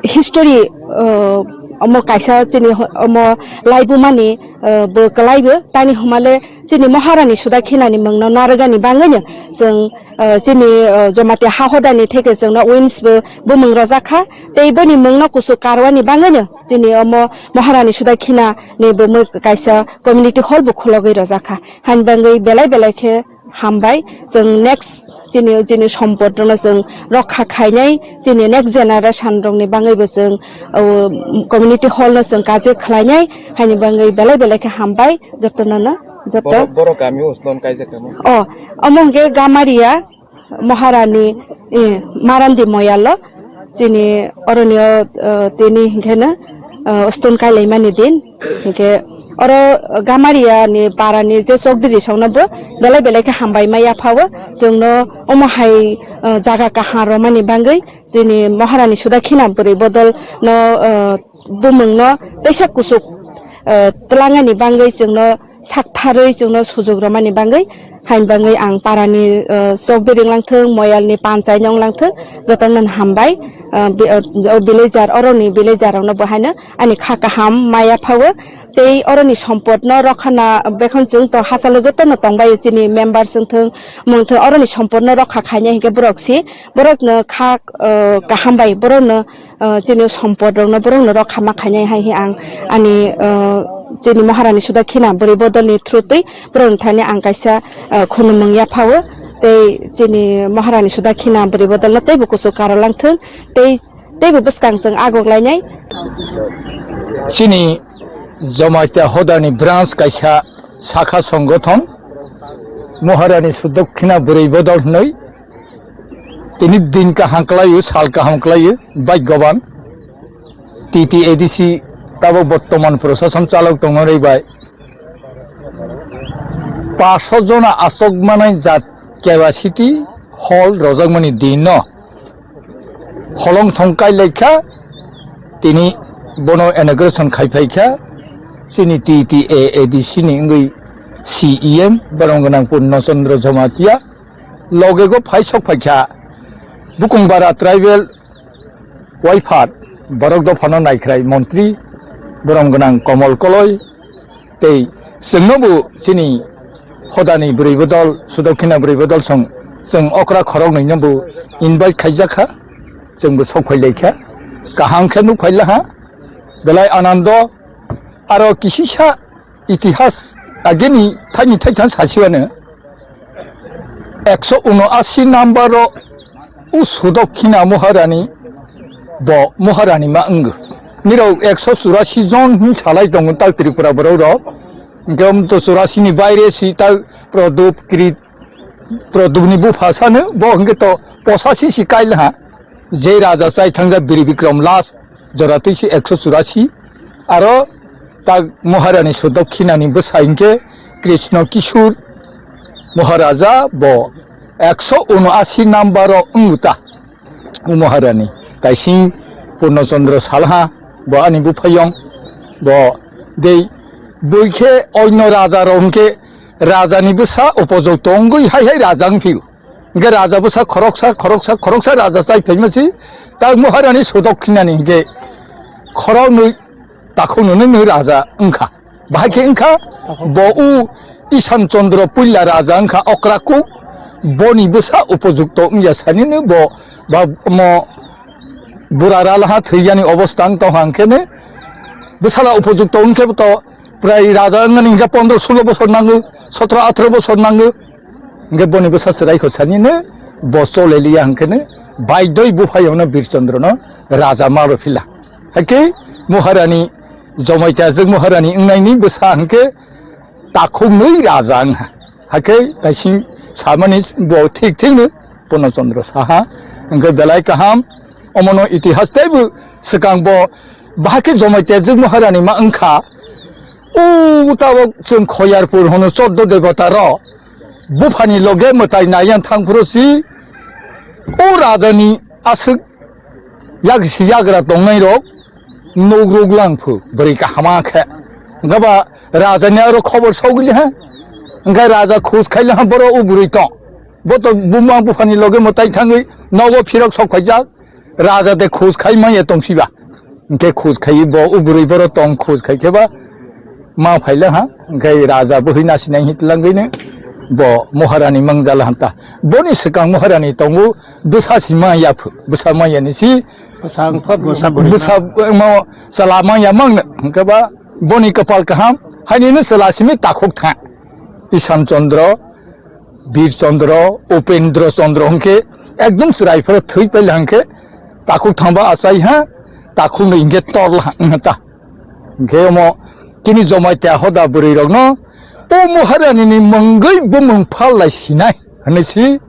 history, uh, omo kaisa chini ho-, omo laibumani, uh, bo kwlaibo tani humale chini Maharani Sudakhinani mungno narwgani bagwino chwng, uh, chini, uh, Jamatia ha hodani theke chwngno wins bo bumung rojakha tei boni mungno kuchuk karwani bagwino chini omo Maharani Sudakhinani bo mui kaisa community hall bo khulogwi rojakha. Hani bagwi belai belai khe hambai. Chwng next chini, chini sompot rokno chwng rokha khainai, chini next generation rokni bagwi bo chwng, o, community hall no chwng kaje khlainai, haini bagwi belai belai khe hambai jotono no, joto. Boro, boro kami o stone kaijak tamo? O, omo hwnkhe Gamaria Maharani, eh, Marandi Moyalo. Chini oroni o, uh, tini hinkhe no, uh, stone kailaimani din. Hinkhe oro Gamaria ni para ni je chokdiri songno bo belai belai khe hambai ma yaphawo. Chwngno omo hai, uh, jaga kaham romani bagwi chini Maharani Sudakhina bwrwi bodol no, uh, bumung no teisa kuchuk, uh, twlangani bagwi chwngno saktharwi chwngno sujuk rwmani bagwi, hain bagwi ang parani, eh, chokdiri wnglang thung, moyalni panchai no wnglang thung, jotono hambai, eh, bi-, eh, o villager, oroni villager rokno bo haino ani kha kaham maya phawo, tei oroni sompotno rokhana bekhon chwng to hachalo jotono tongbai chini members wngthung, mungthung oroni sompotno rokha khainai hinkhe borok si, borokno kha, eh, kaham bai borokno, eh, chini sompot rokno borokno rokha ma khainai hai hi ang ani, eh, chini Maharani Sudakhina bwrwi bodolni through twi borokni thani ang kaisa, eh, khunumung yaphawo tei chini Maharani Sudakhina bwrwi bodolno teibo kuchuk karolang thung tei, teibo bwskang chwng agok lainai. Chini Jamatia Hodani branch kaisa sakha songothon Maharani Sudakhina bwrwi bodol hinwi tini din kaham kwlaiyo, sal kaham kwlaiyo, bhagyaban. T T A D C tabok bottoman prosason chalok tongnai bai paso jona asok manai jat capacity hall rojakmani din no holong thong kai laikha, tini bono inauguration khai phaikha chini T T A A D C ni wngwi C E M borok gwnang Purno Chandra Jamatia, loge go phai sok phaikha Bukungbara tribal waifat borok dophano naikhrai montri borom gwnang Komol Koloi tei chwngnobo chini hodani bwrwi bodol, Sudakhina bwrwi bodol song chwng okra khoroknwinobo invite khaijakha, chwngbo sok phailaikha, kaham khe nuk phailaha, belai anando. Aro kisisa itihas agini thaini thaithang sasiwano ekso unoasi number o u Sudakhina Maharani bo Maharani ma wngo. Nirok ekso churasi jon hin salai tongo tak Tripura borok rok. Hingke um to churasi ni baire si tak Prodop Krit Prodopni bupha sano bo hingke to posasi si kail ha. Je raja chai thangja Biri Bikram last jora twi si ekso churasi. Aro tak Maharani Sudokhinani bwsa hinkhe Krishna Kishore Maharaja bo ekso unoasi number o wngta. O Maharani kaising Purno Chandra Salha bo ani buphayong bo dei bui khe oino raja rok hinkhe rajani bwsa upojok tongwi hai hai raja wngphio. Hinkhe raja bwsa khoroksa, khoroksa, khoroksa raja chai phaima si, tak Maharani Sudokhinani hinkhe khoroknwi takhuknwi nwi raja wngkha. Bahai khe wngkha, bo u Isan Chandra puila raja wngkha Okrakuk, boni bwsa upojukto wngya sanino bo ba mo bura ralaha thwiyani obostha wng tongkha, hwnkhe ne bwsala upojukto wngkhe to prai raja wngmani hinkhe pondro sulo bosor nango, sotro atharo bosor nango. Hingke boni bwsa chwrai kho sanino bo choleliya hingkeno baidoi buphayungno Birchandrono raja malo phila. Hake Maharani Jomaitya jwk Maharani wngnaini bwsa hingke takhuknwi raja wngha. Hake kaising samani bo thik thikno Purno Chandra saha. Hingke belai kaham omono itihas teibo swkang bo bahake Jomaitya jwk Maharani ma wngkha. O tabok chwng Khoyarpur hwno choddo debota rok buphani loge mwtai naiyan thangphuru si o rajani aswk yak si yagra tongnai rok nuk ruk lang phu bwrwi kahama khe. Hwnkhe ba rajani aro khobor sogli ha. Hwnkhe raja khus khaila ha boro o bwrwi tong. Bo to buma buphani loge mwtai thangwi nogo phirok sok phaijak. Raja de khus khai manya tong siba. Hwnkhe khus khai bo o bwrwi boro tong khus khai khe ba ma phaila ha. Hwnkhe raja bwhwi nasinai hi tlangwi ne bo Maharani mangjala hanta. Boni swkang Maharani tongo bwsa si ma yaphu. Bwsa ma yani si Bwsa wngkha, bwsa bwrwi bwsa ma. Mo chwla ma ya mang hwnkhe ba boni kwpal kaham. Haini no chwla simi takhuk tha. Isan Chandra, Bir Chandra, Upendra Chandra hwnkhe ekdom chwrai phoro thwi paila hwnkhe takhuk thangba achai ha, takhuk no hwnkhe torla ha, wngkha ta. Hwnkhe omo kini Jomaitya hoda bwrwi rokno o Maharani ni mungwi bumung phal lai sinai hwnwi si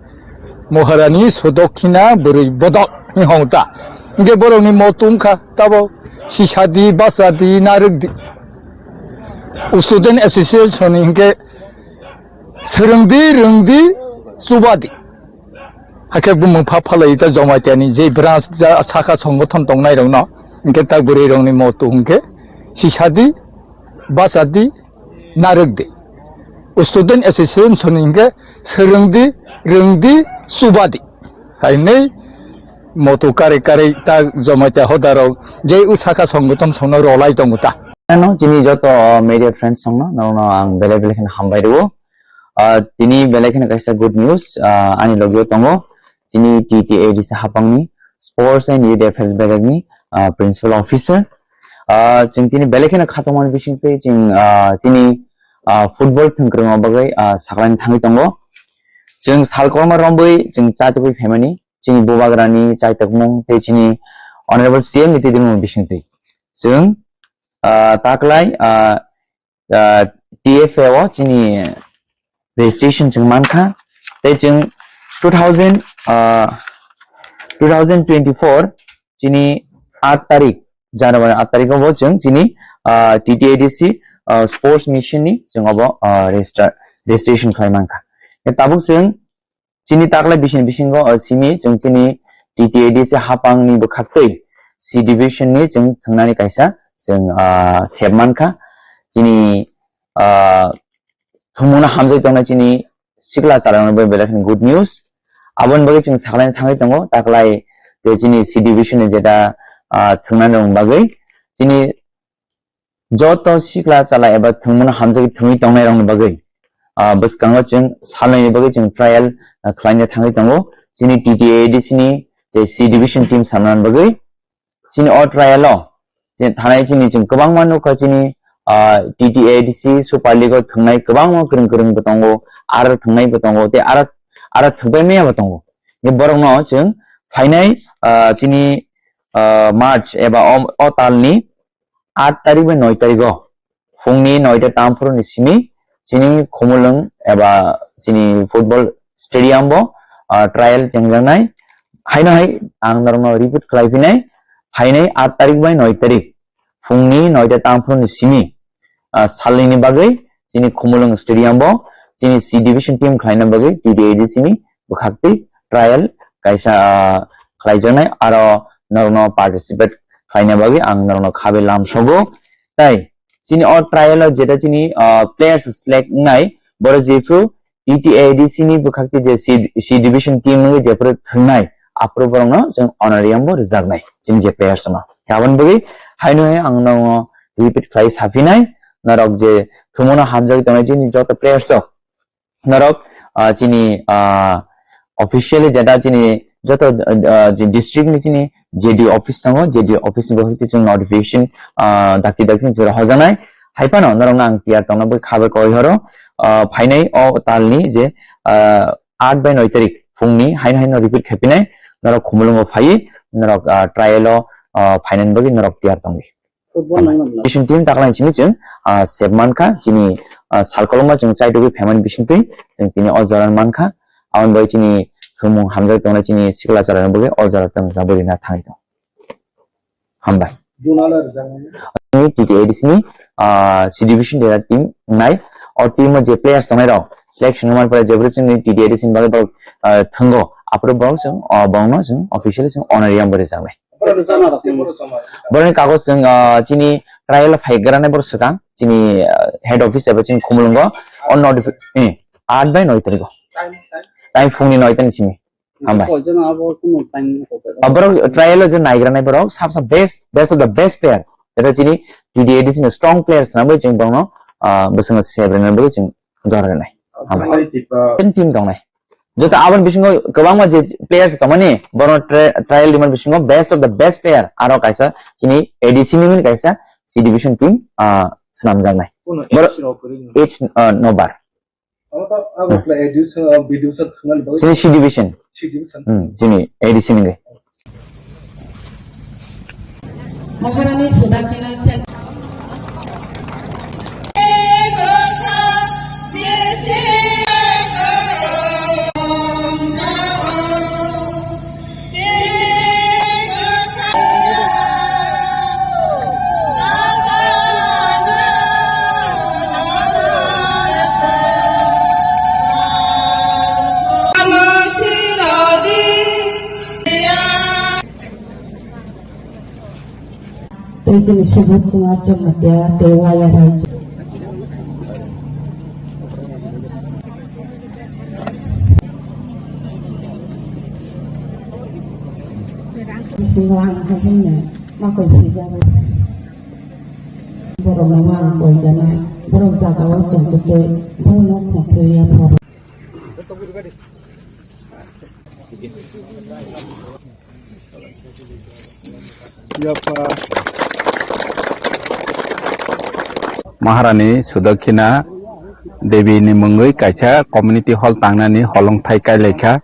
Maharani Sudokkhina bwrwi bodol hwnwi hong ta. Hwnkhe borokni motu wngkha tabo sisadi, bachadi, narwkdi. Student Association ni hwnkhe swrwngdi, rwngdi, chubadi. Hakhe bumung pha phalai ta Jomaitya ni je branch ja sakha songothon tongnai rokno, hwnkhe ta bwrwi rokni motu hwnkhe sisadi, bachadi, narwkdi. Student Association ni hingke swrwngdi, rwngdi, chubadi. Hainwi motu kari kari ta Jamatia hodarok je usaka songoton songno rolai tongo ta. Ano chini joto media friends songno, nono ang belai belai kheno hambai rwo. Ah, tini belai kheno kaisa good news, ah, ani logio tongo. Chini T T A D C hapangni Sports and Youth Affairs Bebak ni, ah, Principal Officer. Ah, chwng tini belai kheno khatungmani bisingtwi chwng, ah, chini, ah, football thwngkwrwngma bagwi, ah, saklaini thangwi tongo. Chwng sal kwbangma romwi chwng chaitugwi phaimani, chini bubagrani chaitukmung tei chini Honorable C M ni twidulmung bisingtwi. Chwng, ah, taklai, ah, ah, T F A o chini registration chwng mankha. Tei chwng two thousand, ah, two thousand twenty-four chini aat tarik, January aat tarik o bo chwng chini, ah, T T A D C, ah, sports mission ni chwng obo, ah, register, registration khlai mankha. Tabuk chwng chini taklai bising bisingo, o simi chwng chini T T A D C hapang ni bwkhaktwi C division ni chwng thwngnani kaisa chwng, ah, sep mankha. Chini, ah, thwngmungno hamjai tongnai chini sikla chwla rokno bai belai kheno good news. Aboni bagwi chwng saklaini thangwi tongo, taklai tei chini C division ni jeta, ah, thwngnani rokni bagwi chini joto sikla chwla eba thwngmungno hamjagwi thwngwi tongnairokni bagwi, ah, bwskango chwng salnaini bagwi chwng trial, ah, khlaina thangwi tongo. Chini T T A D C ni tei C division team samnani bagwi chini o trial o je thanai chini chwng kwbangma nukha chini, ah, T T A D C Super League o thwngnai kwbangma kwrwng kwrwng bo tongo, aro thwngnai bo tongo tei aro, aro thwngpai maya bo tongo. Ni borokno chwng phainai, ah, chini, ah, March eba o, o talni aat tarik bai noi tarik o phungni noita tamphuru ni simi chini Khumulwng eba chini football stadium bo, ah, trial chengjaknai. Haino hai ang norokno repeat khlai phinai, phainai aat tarik bai noi tarik phungni noita tamphuru ni simi, ah, salnini bagwi chini Khumulwng stadium bo chini C division team khlaina bagwi T T A D C ni bwkhaktwi trial kaisa, ah, khlaijaknai, aro norokno participate khlaina bagwi ang norokno khabe lamsogo. Tai chini o trial o jeta chini, ah, players select wngnai, borok jephru T T A D C ni bwkhakti je C, C division team wngwi jephru thwngnai, aphuru borokno chwng honorarium bo rwjaknai chini je players no. Aboni bagwi haino hai ang norokno repeat khlai saphinai, norok je thwngmano hamjagwi tongnai chini joto players rok, norok, ah, chini, ah, officially jeta chini joto, ah, je district ni chini J D O office tongo, J D O office ni bagwi chwng notification, ah, dakti dakti ni jora hojanai. Hai phano norokno ang tiyar tongna bagwi khabar koi horo, ah, phainai o talni je, ah, aat bai noi tarik phungni haino haino repeat khaipinai, norok Khumulwngo phaiwi norok, ah, trial o, ah, phainani bagwi norok tiyar tongwi. Football nangmani. Bising team taklai simi chwng, ah, sep mankha, chini, ah, sal kolokma chwng chaitugwi phaimani bisingtwi chwng tini o jora mankha. Aboni bai chini thwngmung hamjak tongnai chini sikla chwla rokni bagwi o jora chwng jabwi rina thangwi tong. Hambai. Juna le rwjakmani. Chini T T A D C ni, ah, C division dera team wngnai. O team o je players tongnai rok selection wngmani pore jebri chini T T A D C ni bagwi borok, ah, thwngo. Aphuru borok chwng, ah, borokno chwng officially chwng honorarium bo rwjaknai. Borokni kagoj chwng, ah, chini trial phai granai borok swkang, chini, ah, head office eba chini Khumulwngo, o notifi-, eh, aat bai noi tariko. Time phungni noi tani simi. Hambai. Ah, borok trial o je nai granai borok, sab sab best, best of the best player. Eta chini T T A D C ni strong players na bai chwng borokno, ah, bwswkno sebrengna bai chwng jora rwnai. Hambai. Ten team tongnai. Joto aboni bisingo kwbangma je players tongmani, borokno tri-, trial rimani bisingo best of the best player. Aro kaisa chini A D C ni kaisa C division team, ah, swnamjaknai. Borok age, ah, no bar. Chini C division. Hmm, chini A D C ni. Maharani Sudha Canal Center. Tei chini Subodh Kumar Jamatia tei Waya Rai. Singwang hathai no makoi swijagwi. Borok no mang koijanai, borok jaga o tongkutwi, borok no khongthwi ya pharo. Maharani Sudakhina Devi ni mungwi kaisa community hall tangnani holongthai kailaikha.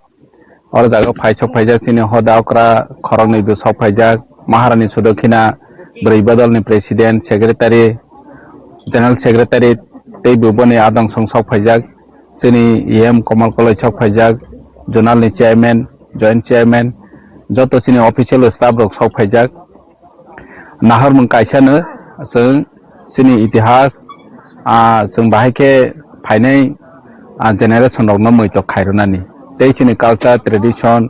Oro jaga phai sok phaijak chini hoda okra khoroknwi bo sok phaijak, Maharani Sudakhina bwrwi bodolni president, secretary, general secretary tei bo boni adong song sok phaijak. Chini E M Komal Koloi sok phaijak, zonal ni chairman, joint chairman, joto chini official staff rok sok phaijak. Nahormung kaisano chwng chini itihas, ah, chwng bahai khe phainai, ah, generation rokno muitok khairwnani tei chini culture, tradition,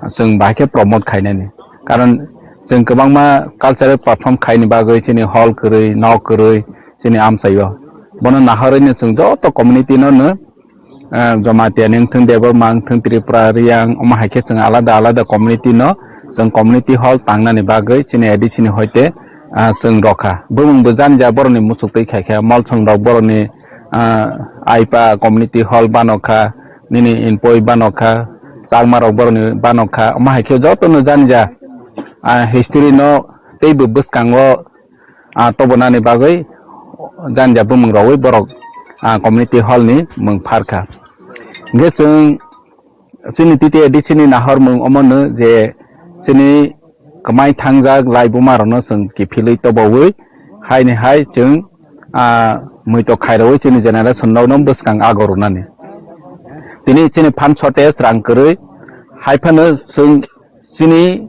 chwng bahai khe promote khainani. Karon chwng kwbangma cultural perform khaini bagwi chini hall kwrwi, nok kwrwi chini amchaio. Bono nahorwino chwng joto community no, no, ah, Jamatia ni wngthung, Debbarma wngthung, Tripura, Riyang, omo hai khe chwng alada alada community no chwng community hall tangnani bagwi chini A D C ni hoite, ah, chwng rokha. Bumung bo jani ja borokni muchuk twi khai kha, Molsong rok borokni, ah, Aipa community hall bano kha, nini Inpoi bano kha, Chakma rok borokni bano kha, omo hai khe joto no jani ja, ah, history no tei bo bwskango ah, tobonani bagwi janja bumung rogwi borok, ah, community hall ni mung pharkha. Hingkhe chwng chini T T A D C ni nahor mung omono je chini kwmai thangjak laibuma rokno chwng kiphilwi tobowi haini hai chwng, ah, muitok khairogwi chini generation rokno bwskang ago rwnani. Tini chini phan shortage rang kwrwi hai phano chwng chini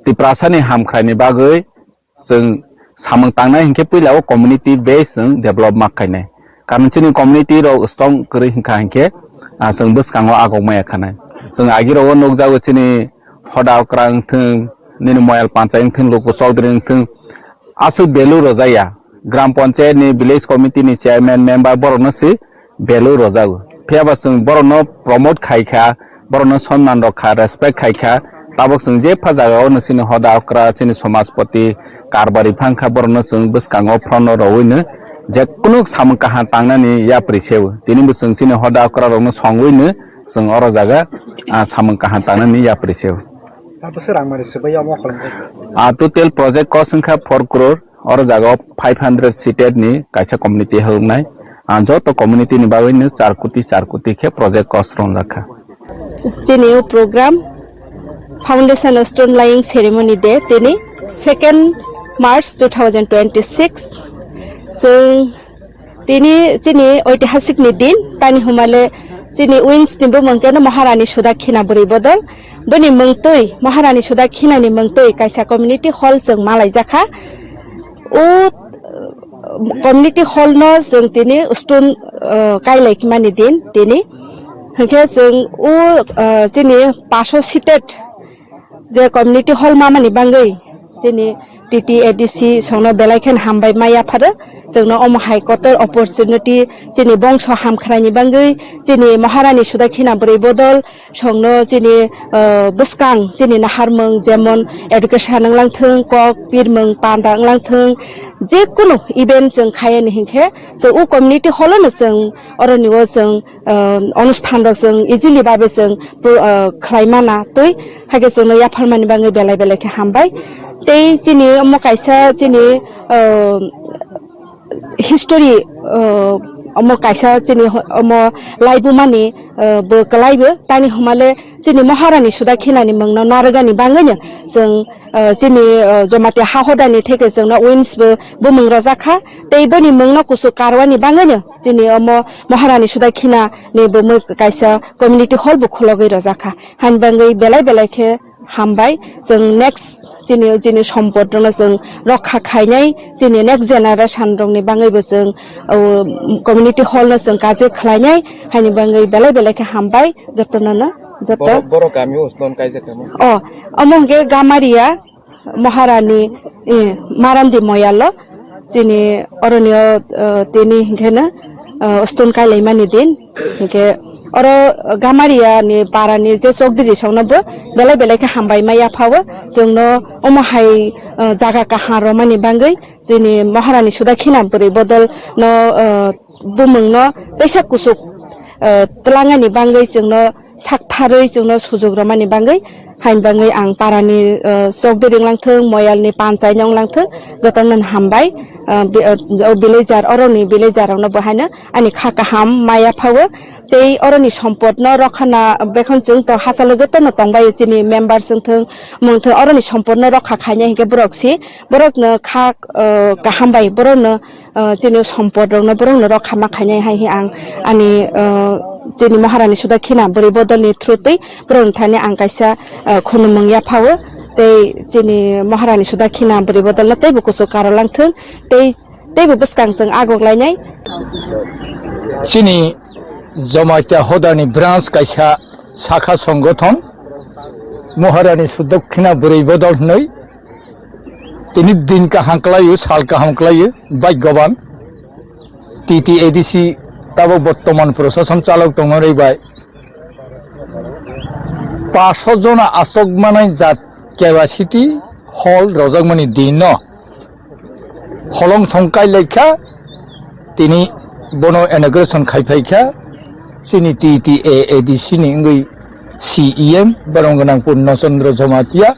Tiprasa ni hamkrai ni bagwi chwng samung tangnai hinkhe puila o community base chwng develop ma khainai. Karon chini community rok strong kwrwi hinkha hinkhe, ah, chwng bwskango agok maya khanai. Chwng agi rogo nukjago chini Hoda Okra wngthwng, nini Moyal Panchayat wngthwng, Luku Chaudhary wngthwng, aswk value rwjaya. Gram Panchayat ni, village committee ni chairman, member borokno si value rwjago. Phiya ba chwng borokno promote khai kha, borokno sonman rok kha, respect khai kha. Tabok chwng jepha jaga o no chini Hoda Okra, chini Somajpati, Karbari phang kha, borokno chwng bwskango front o rowino je kunu samung kaham tangnani yapri se o. Tini bo chwng chini Hoda Okra rokno songwino chwng oro jaga, ah, samung kaham tangnani yapri se o. Abo se rang mani se bai omo kholong khe. Ah, total project cost wngkha four crore. Oro jaga o five hundred seated ni kaisa community hwngnai. Ah, joto community ni bagwi no char koti, char koti khe project cost rwngjak kha. Chini o program foundation stone laying ceremony day tini second March two thousand twenty-six. Chwng tini chini oitihasik ni din, tani humale chini wings ni bumung keno Maharani Sudakhina bwrwi bodol. Boni mungtwi, Maharani Sudakhina ni mungtwi kaisa community hall chwng malaijakha. O, uh, community hall no chwng tini stone, uh, kailai mani din tini. Hinkhe chwng o, uh, chini paso seated je community hall mamani bangwi chini T T A D C songno belai khen hambai ma yapharo. Chwngno omo hai kotor opportunity chini bongso hamkhraini bangwi, chini Maharani Sudakhina bwrwi bodol songno chini, uh, bwskang chini naharmung jemon education wnglang thung, kok pirmung panda wnglang thung, je kunu event chwng khayani hinkhe chwng o community hall no chwng oroni o chwng, uh, onusthan rok chwng easily babe chwng pro-, uh, khlai mana twi, haikhe chwngno yapharmani bagwi belai belai khe hambai. Tei chini omo kaisa chini, uh, history, uh, omo kaisa chini ho-, omo laibumani, uh, bo kwlaibo tani humale chini Maharani Sudakhinani mungno narwgani bagwino chwng, uh, chini, uh, Jamatia ha hodani theke chwngno wins bo bumung rojakha. Tei boni mungno kuchuk karwani bagwino chini omo Maharani Sudakhina ni bumui kaisa community hall bo khulogwi rojakha. Hani bagwi belai belai khe hambai. Chwng next chini, chini sompot rokno chwng rokha khainai, chini next generation rokni bagwi bo chwng, o, community hall no chwng kaje khlainai, hani bagwi belai belai khe hambai jotono no, joto. Borok, borok kami o stone kaijak tamo? O, omo hwnkhe Gamaria, Maharani, eh, Marandi Moyalo, chini oroni o, eh, tini hinkhe no, eh, stone kailaimani din, hinkhe oro Gamaria ni para ni je chokdiri song no bo belai belai khe hambai ma yapha o, chwng no omo hai, uh, jaga kaham rw mani bangwi, chini Maharani Sudakhina bwrwi bodol no, uh, bumung no teisa kuchuk, uh, twlangani bangwi chwng no sak tharwi chwng no sujuk rw mani bangwi, hain bangwi ang para ni, uh, chokdiri wng lang thung, moyal ni panchai no wng lang thung, joto no hambai, uh, bi-, uh, o villager, oro ni villager rok no bo haino ani kha kaham ma yapha o. Tei oroni sompot no rokha na bekhon chwng to hachalo joto no tongbai chini member chwng thung mung thung oroni sompot no rokha khainai hinkhe borok si borok no kha, uh, kaham bai borok no, uh, chini sompot rok no borok no rokha ma khainai hai hi ang ani, uh, chini Maharani Sudakhina bwrwi bodol ni through twi borok ni thani ang kaisa, uh, khunumung yapha o tei chini Maharani Sudakhina bwrwi bodol no teibo kuchuk karo lang thung tei teibo bwskang chwng agok lainai. Chini Jamatia Hodani branch kaisa sakha songothon Maharani Sudakhina bwrwi bodol hwnwi tini din kaham kwlaio, sal kaham kwlaio, bhagyaban T T A D C tabok bortoman prosason chalok tongna rwi bai paso jona aswk manai jat capacity hall rwjakmani din no holong thong kai lai kha, tini bono inauguration khai phai kha, chini T T A A D C ni wngwi C E M borok gwnang Purno Chandra Jamatia,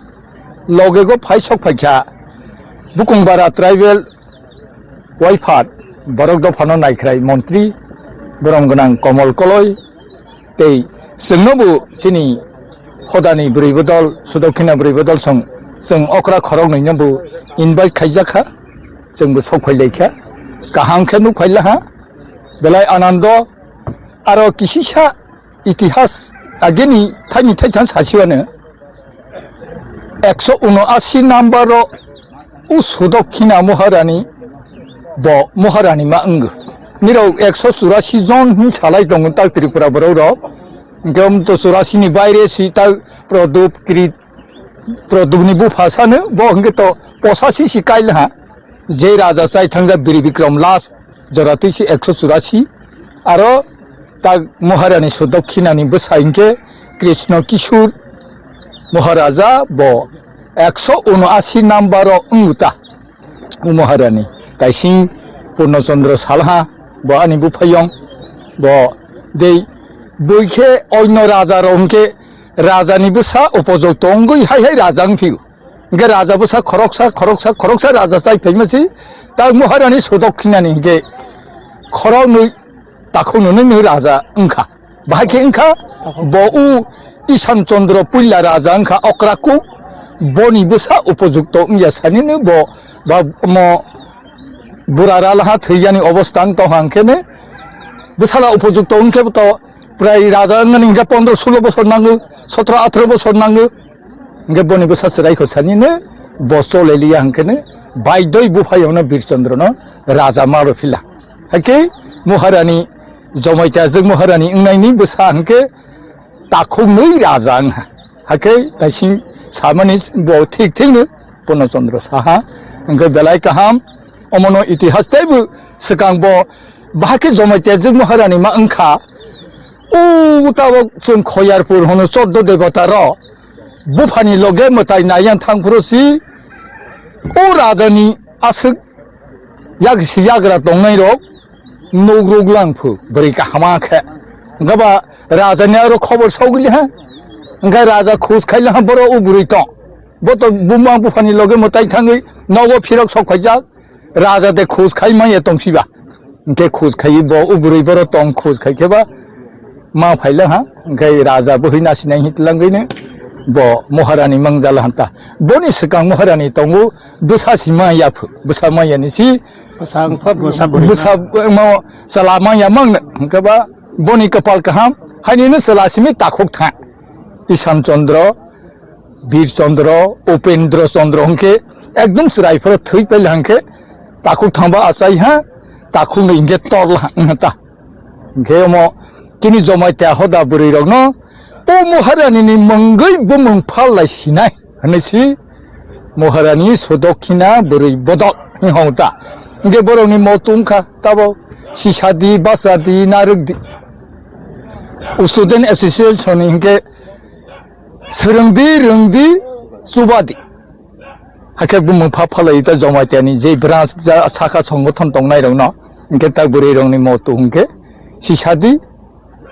loge go phai sok phai kha, Bukung Bara tribal waiphar borok dophano naikhrai montri borok gwnang Komol Koloi, tei chwngno bo chini Hodani bwrwi bodol, Sudakhina bwrwi bodol song, chwng okra khoroknwi no bo invite khaijak kha, chwng bo sok phai lai kha, kaham khe nuk phai la ha, belai anando, aro kisisa itihas agini thaini thaitham sasiwano. Ekso uno asi number o u Sudakhina Maharani bo Maharani ma wngo. Nirok ekso churasi jon hin salai tongo tak Tripura borok rok. Hingke um to churasi ni baire si tak Prodop Krit, Prodop ni bupha sano bo hingke to posasi si kail ha. Je raja chai thangja Biri Bikram last jora twi si ekso churasi. Aro tak Maharani Sudakhina ni bwsa hingke Krishna Kishore Maharaja bo ekso uno asi number o wngta. O Maharani kaising Purno Chandra Salha bo ani buphayong bo dei bui khe oino raja rok hingke raja ni bwsa upojok tongwi hai hai raja wngphio. Hingke raja bwsa khoroksa, khoroksa, khoroksa raja chai phaima si, tak Maharani Sudakhina ni hingke khoroknwi takhuk nwnwi nwi raja wngkha. Bahai khe wngkha bo u Isan Chandra puila raja wngkha okra kuk, boni bwsa upojukto wngya sanino bo ba mo bura ralaha thwiyani obostha wng tongkha hingkhe ne bwsala upojukto wngkhe to prai raja wngmani hingkhe pondro sulo bosor nango, sotro athro bosor nango. Hingke boni bwsa chwrai kho sanino bo choleliya hingkhe ne baidoi buphayungno Birchandrono raja maro phila. Hake Maharani Jamatia jwk Maharani wngnaini bwsa hingke takhuknwi raja wngha. Hake naising samani bo thik thikno Purno Chandra saha. Hingke belai kaham omono itihas teibo swkang bo bahake Jamatia jwk Maharani ma wngkha. O tabok chwng Khoyarpur hono choddo debata rok buphani loge mwtai naiyan thangphuru si o rajani aswk yak si yagra tongnai rok nuk ruk lang phu bwrwi kahama khe. Hwnkhe ba rajani aro khobor sogwili ha. Hwnkhe raja khus khaili ha boro o bwrwi tong. Bo to buma buphani loge mwtai thangwi nogo phirok sok phaijak. Raja de khus khai manya tongsiba. Hingke khus khai bo o bwrwi boro tong khus khai khe ba ma phaila ha. Hingke raja bo hoi nasinai hin tlangwi ne bo Maharani mangjala hanta. Boni swkang Maharani tongo bwsa si ma yaphu. Bwsa ma yani si Bwsa wngkha, bwsa bwrwi bwsa ma. Mo chala ma ya mang ne. Hingke ba boni kapal kaham. Haini ne chala simi takhuk tha. Isan Chandra Bir Chandra, Upendra Chandra hwnkhe ekdom chwrai phoro thwi paila hwnkhe takhuk thangba achai ha, takhuk no hwnkhe torla ha wngkha ta. Hwnkhe omo chini Jamatia hoda bwrwi rokno o Maharani ni mungwi bumung phal lai sinai hwnwi si Maharani Sudakhina bwrwi bodol hwnwi hong ta. Hwnkhe borok ni mo tungkha tabo sisadi, basadi, narwkdi. Student Association ni hinkhe swrwngdi, rwngdi, chubadi. Hakhe bumung pha phalai ta Jamatia ni je branch ja sakha songothon tongnai rokno hinkhe ta bwrwi rokni moto hinkhe sisadi,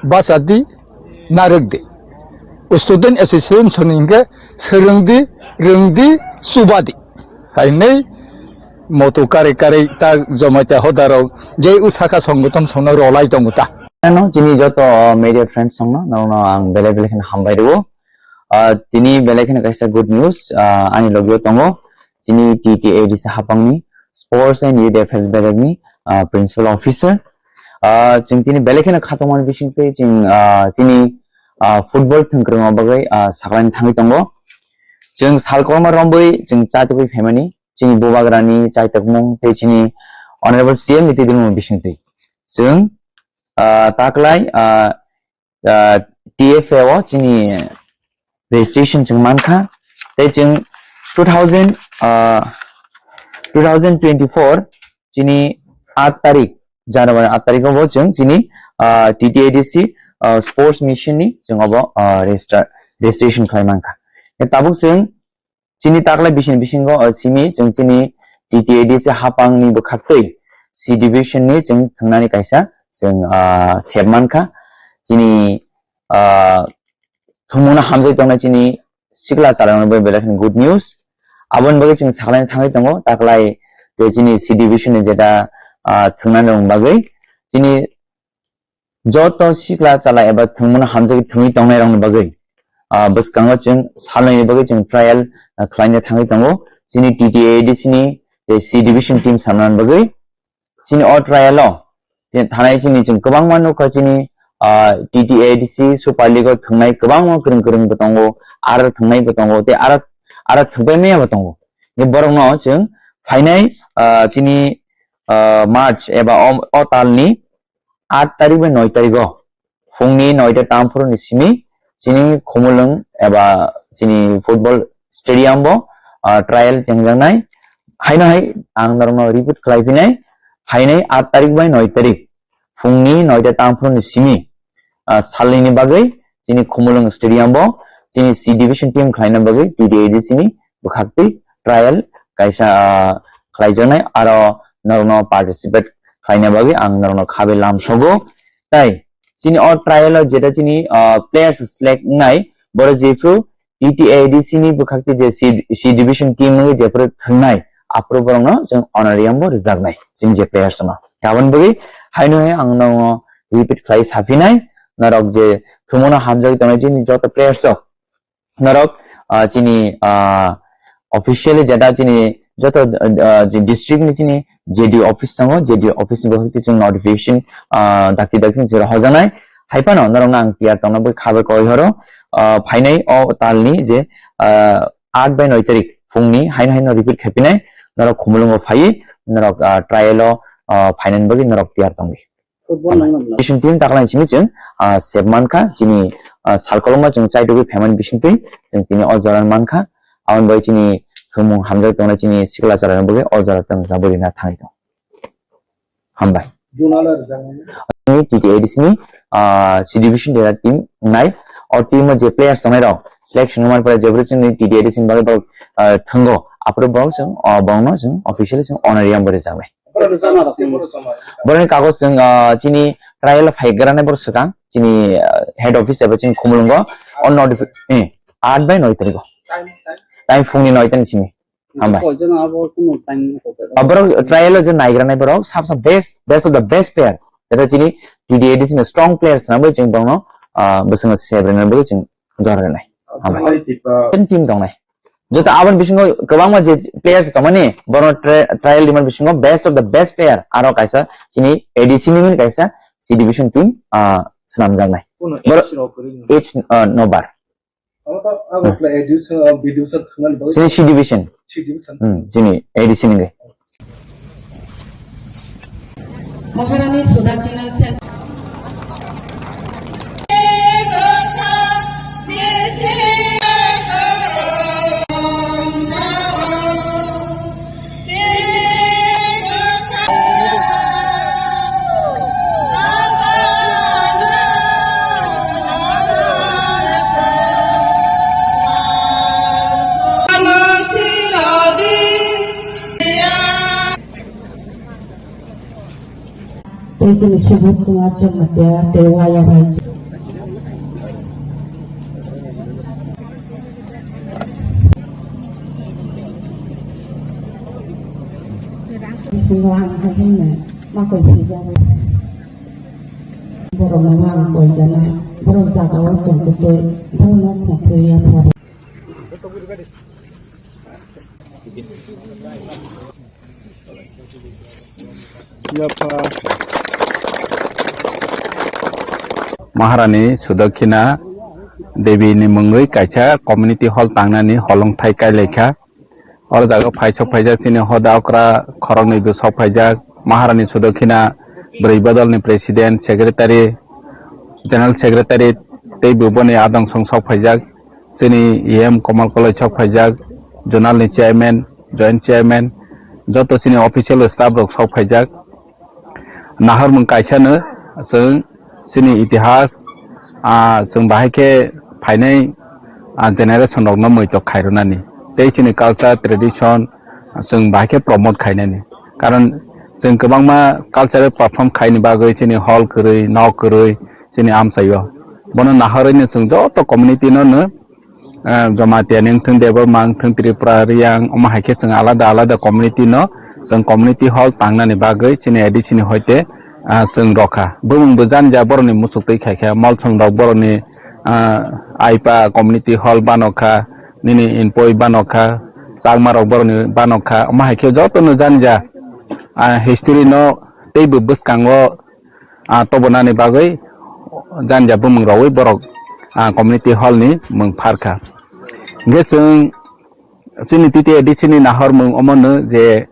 bachadi, narwkdi. Student Association ni hinkhe swrwngdi, rwngdi, chubadi. Hai hwnwi moto karwi karwi ta Jamatia hodarok je usakha songothon songno rolai tongo ta. Ano chini joto, uh, media friends songno, nono ang belai belai kheno hambai rwo. Uh, tini belai kheno kaisa good news, uh, ani logio tongo. Chini T T A D C hapangni Sports and Youth Affairs belekni, uh, Principal Officer. Uh, chwng tini belai kheno khatungmani bisingtwi chwng, uh, chini, uh, football thwngkwrwngma bagwi, uh, saklaini thangwi tongo. Chwng sal kwbangma romwi chwng chatugwi phaimani, chini bubagrani chaitakmung tei chini Honorable C M ni twidirmung bisingtwi. Chwng, ah, taklai, ah, ah, T F A o chini registration chwng mankha. Tei chwng two thousand, ah, two thousand twenty-four chini aat tarik, January aat tarik o bo chwng chini, ah, T T A D C, ah, sports mission ni chwng obo, ah, register, registration khlai mankha. Tabuk chwng chini taklai bising bisingo, o simi chwng chini T T A D C hapangni bwkhaktwi C division ni chwng thwngnani kaisa chwng, ah, sep mankha. Chini, ah, thwngmungno hamjai tongnai chini sikla chwrairokno bai belai kheno good news. Aboni bagwi chwng sakhlaina thangwi tongo, taklai tei chini C division ni jeta, ah, thwngnani bagwi chini joto sikla chala eba thwngmano hamjagwi thwngwi tongnairokni bagwi, ah, bwskango chwng salnwini bagwi chwng trial, ah, khlaina thangwi tongo. Chini T T A D C ni tei C division team samnani bagwi chini o trial o chini thanai chini chwng kwbangma nukha chini, ah, T T A D C Super League o thwngnai kwbangma kwrwng kwrwng bo tongo, aro thwngnai bo tongo, tei aro, aro thwngpai maya bo tongo. Borokno chwng phainai, ah, chini, ah, March eba o, o talni aat tarik bai noi tarik o phungni noita tamphuru ni simi chini Khumulwng eba chini football stadium bo, ah, trial chengjaknai. Haino hai ang norokno repeat khlai phinai, phainai aat tarik bai noi tarik phungni noita tamphuru ni simi, ah, salnwini bagwi chini Khumulwng stadium bo chini C division team khlaina bagwi T T A D C ni bwkhaktwi trial kaisa, ah, khlaijaknai, aro norokno participate khlaina bagwi ang norokno khabe lamsogo. Tai chini o trial o jeta chini, ah, players select wngnai, borok jephru T T A D C ni bwkhaktwi je C, C division team wngwi jephru thwngnai, aphuru borokno chwng honorarium bo rwjaknai chini je players no. Aboni bagwi haino hai ang norokno repeat khlai saphinai, norok je thwngmano hamjagwi tongnai chini joto players rok, norok, ah, chini, ah, officially jeta chini joto, ah, je district ni chini J D office tongo, J D office ni bagwi chwng notification, ah, dakti dakti ni chwra hojanai. Hai phano norokno ang tiyar tongna bagwi khabar koi horo, ah, phainai o talni je, ah, aat bai noi tarik phungni haino haino repeat khaipinai, norok Khumulwngo phaiwi norok, ah, trial o, ah, phainani bagwi norok tiyar tongdi. Football nangma na. Vision team taklai simi chwng, ah, sep mankha, chini, ah, sal kolokma chwng chaitugwi phaimani bisingtwi chwng tini o jora mankha. Aboni bagwi chini thwngmung hamjak tongnai chini sikla chwrairokni bagwi o jora chwng jabwi rina thangwi tong. Hambai. Juna la rijak nai. Chini T T A D C ni, ah, C division dera team wngnai. O team o je players tongnai rok selection wngmani pore jebri chini T T A D C ni bagwi borok, ah, thwngo. Aphuru borok chwng, ah, borokno chwng officially chwng honorarium bo rijaknai. Borokni kagoj chwng, ah, chini trial phai granai borok swkang, chini, ah, head office eba chini Khumulwngo, o notifi-, eh, aat bai noi tarikh o. Time phungni noi ta ni simi. Hambai. Ah, borok trial o je naigranai borok sabsa best, best of the best player. Eta chini T D A D C ni strong players nangbai chwng borokno, ah, bwswngno sebrena bagwi chwng jora rwnai. Hambai. Team tongnai. Joto aboni bisingo kwbangma je players tongmani, bono tri-, trial rimani bisingo best of the best player aro kaisa chini A D C ni kaisa C division team, ah, swnamjaknai. Kuno Boro-, A D C rok kwrwino? H, ah, Nobar. Chini C division. Hmm, chini A D C ni. Maharani Sudakina Sen. Chini Subodh Kumar Jamatia tei Waya Rai. Bisingo ang haino ma koi swijagwi. Borokno ma ang koi jana. Borok jagao tong kutui. Borokno khongthwi ya phar. Maharani Sudakhina Devi ni mungwi kaisa community hall tangnani holongthai kailaikha. Oro jaga phai sok phaijak chini hoda okra khoroknwi bo sok phaijak. Maharani Sudakhina bwrwi bodolni president, secretary, general secretary tei bo boni adong song sok phaijak. Chini E M Komal Koloi sok phaijak, zonal ni chairman, joint chairman, joto chini official staff rok sok phaijak. Nahormung kaisano chwng chini itihas, ah, chwng bahai khe phainai, ah, generation rokno muitok khairwnani tei chini culture, tradition, chwng bahai khe promote khainani. Karon chwng kwbangma cultural perform khaini bagwi chini hall kwrwi, nok kwrwi chini amchaio. Bono nahorwino chwng joto community no no, ah, Jamatia ni wngthung, Debbarma wngthung, Tripura, Riyang, omo hai khe chwng alada alada community no chwng community hall tangnani bagwi chini A D C ni hoite, ah, chwng rokha. Bumung bo jani ja borokni muchuk twi khai kha, Molsom rok borokni, ah, Aipa community hall bano kha, nini Inpoi bano kha, Chakma rok borokni bano kha, omo hai khe joto no jani ja, ah, history no tei bo bwskango, ah, tobonani bagwi jani ja bumung rogwi borok, ah, community hall ni mung pharkha. Hingkhe chwng chini T T A D C ni nahor mung omono je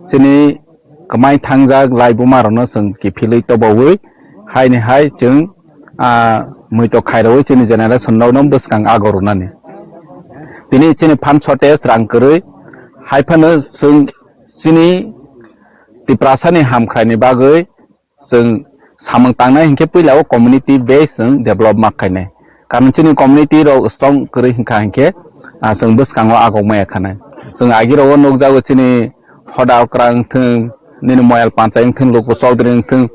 chini kwmai thangjak lai buma rokno chwng kiphilwi tobawi haini hai chwng, ah, muitok khairogwi chini generation rokno bwskang ago rwnani. Tini chini phan shortage rang kwrwi hai phano chwng chini Tiprasani hamkhraini bagwi chwng samung tangnai hinkhe puila o community base chwng develop ma khainai. Karon chini community rok strong kwrwi hinkha hinkhe, ah, chwng bwskango agok maya khanai. Chwng agi rogo nukjago chini Hoda Okra wngthwng, nini Moyal Panchai wngthwng, Luku Chaudhary wngthwng,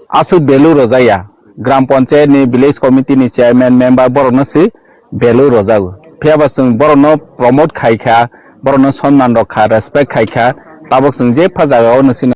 aswk value rwjaya. Gram Panchayat ni village committee ni chairman member borokno se value rwjago. Phiya ba chwng borokno promote khai kha, borokno sonman rok kha, respect khai kha, tabok chwng jepha jagao no chini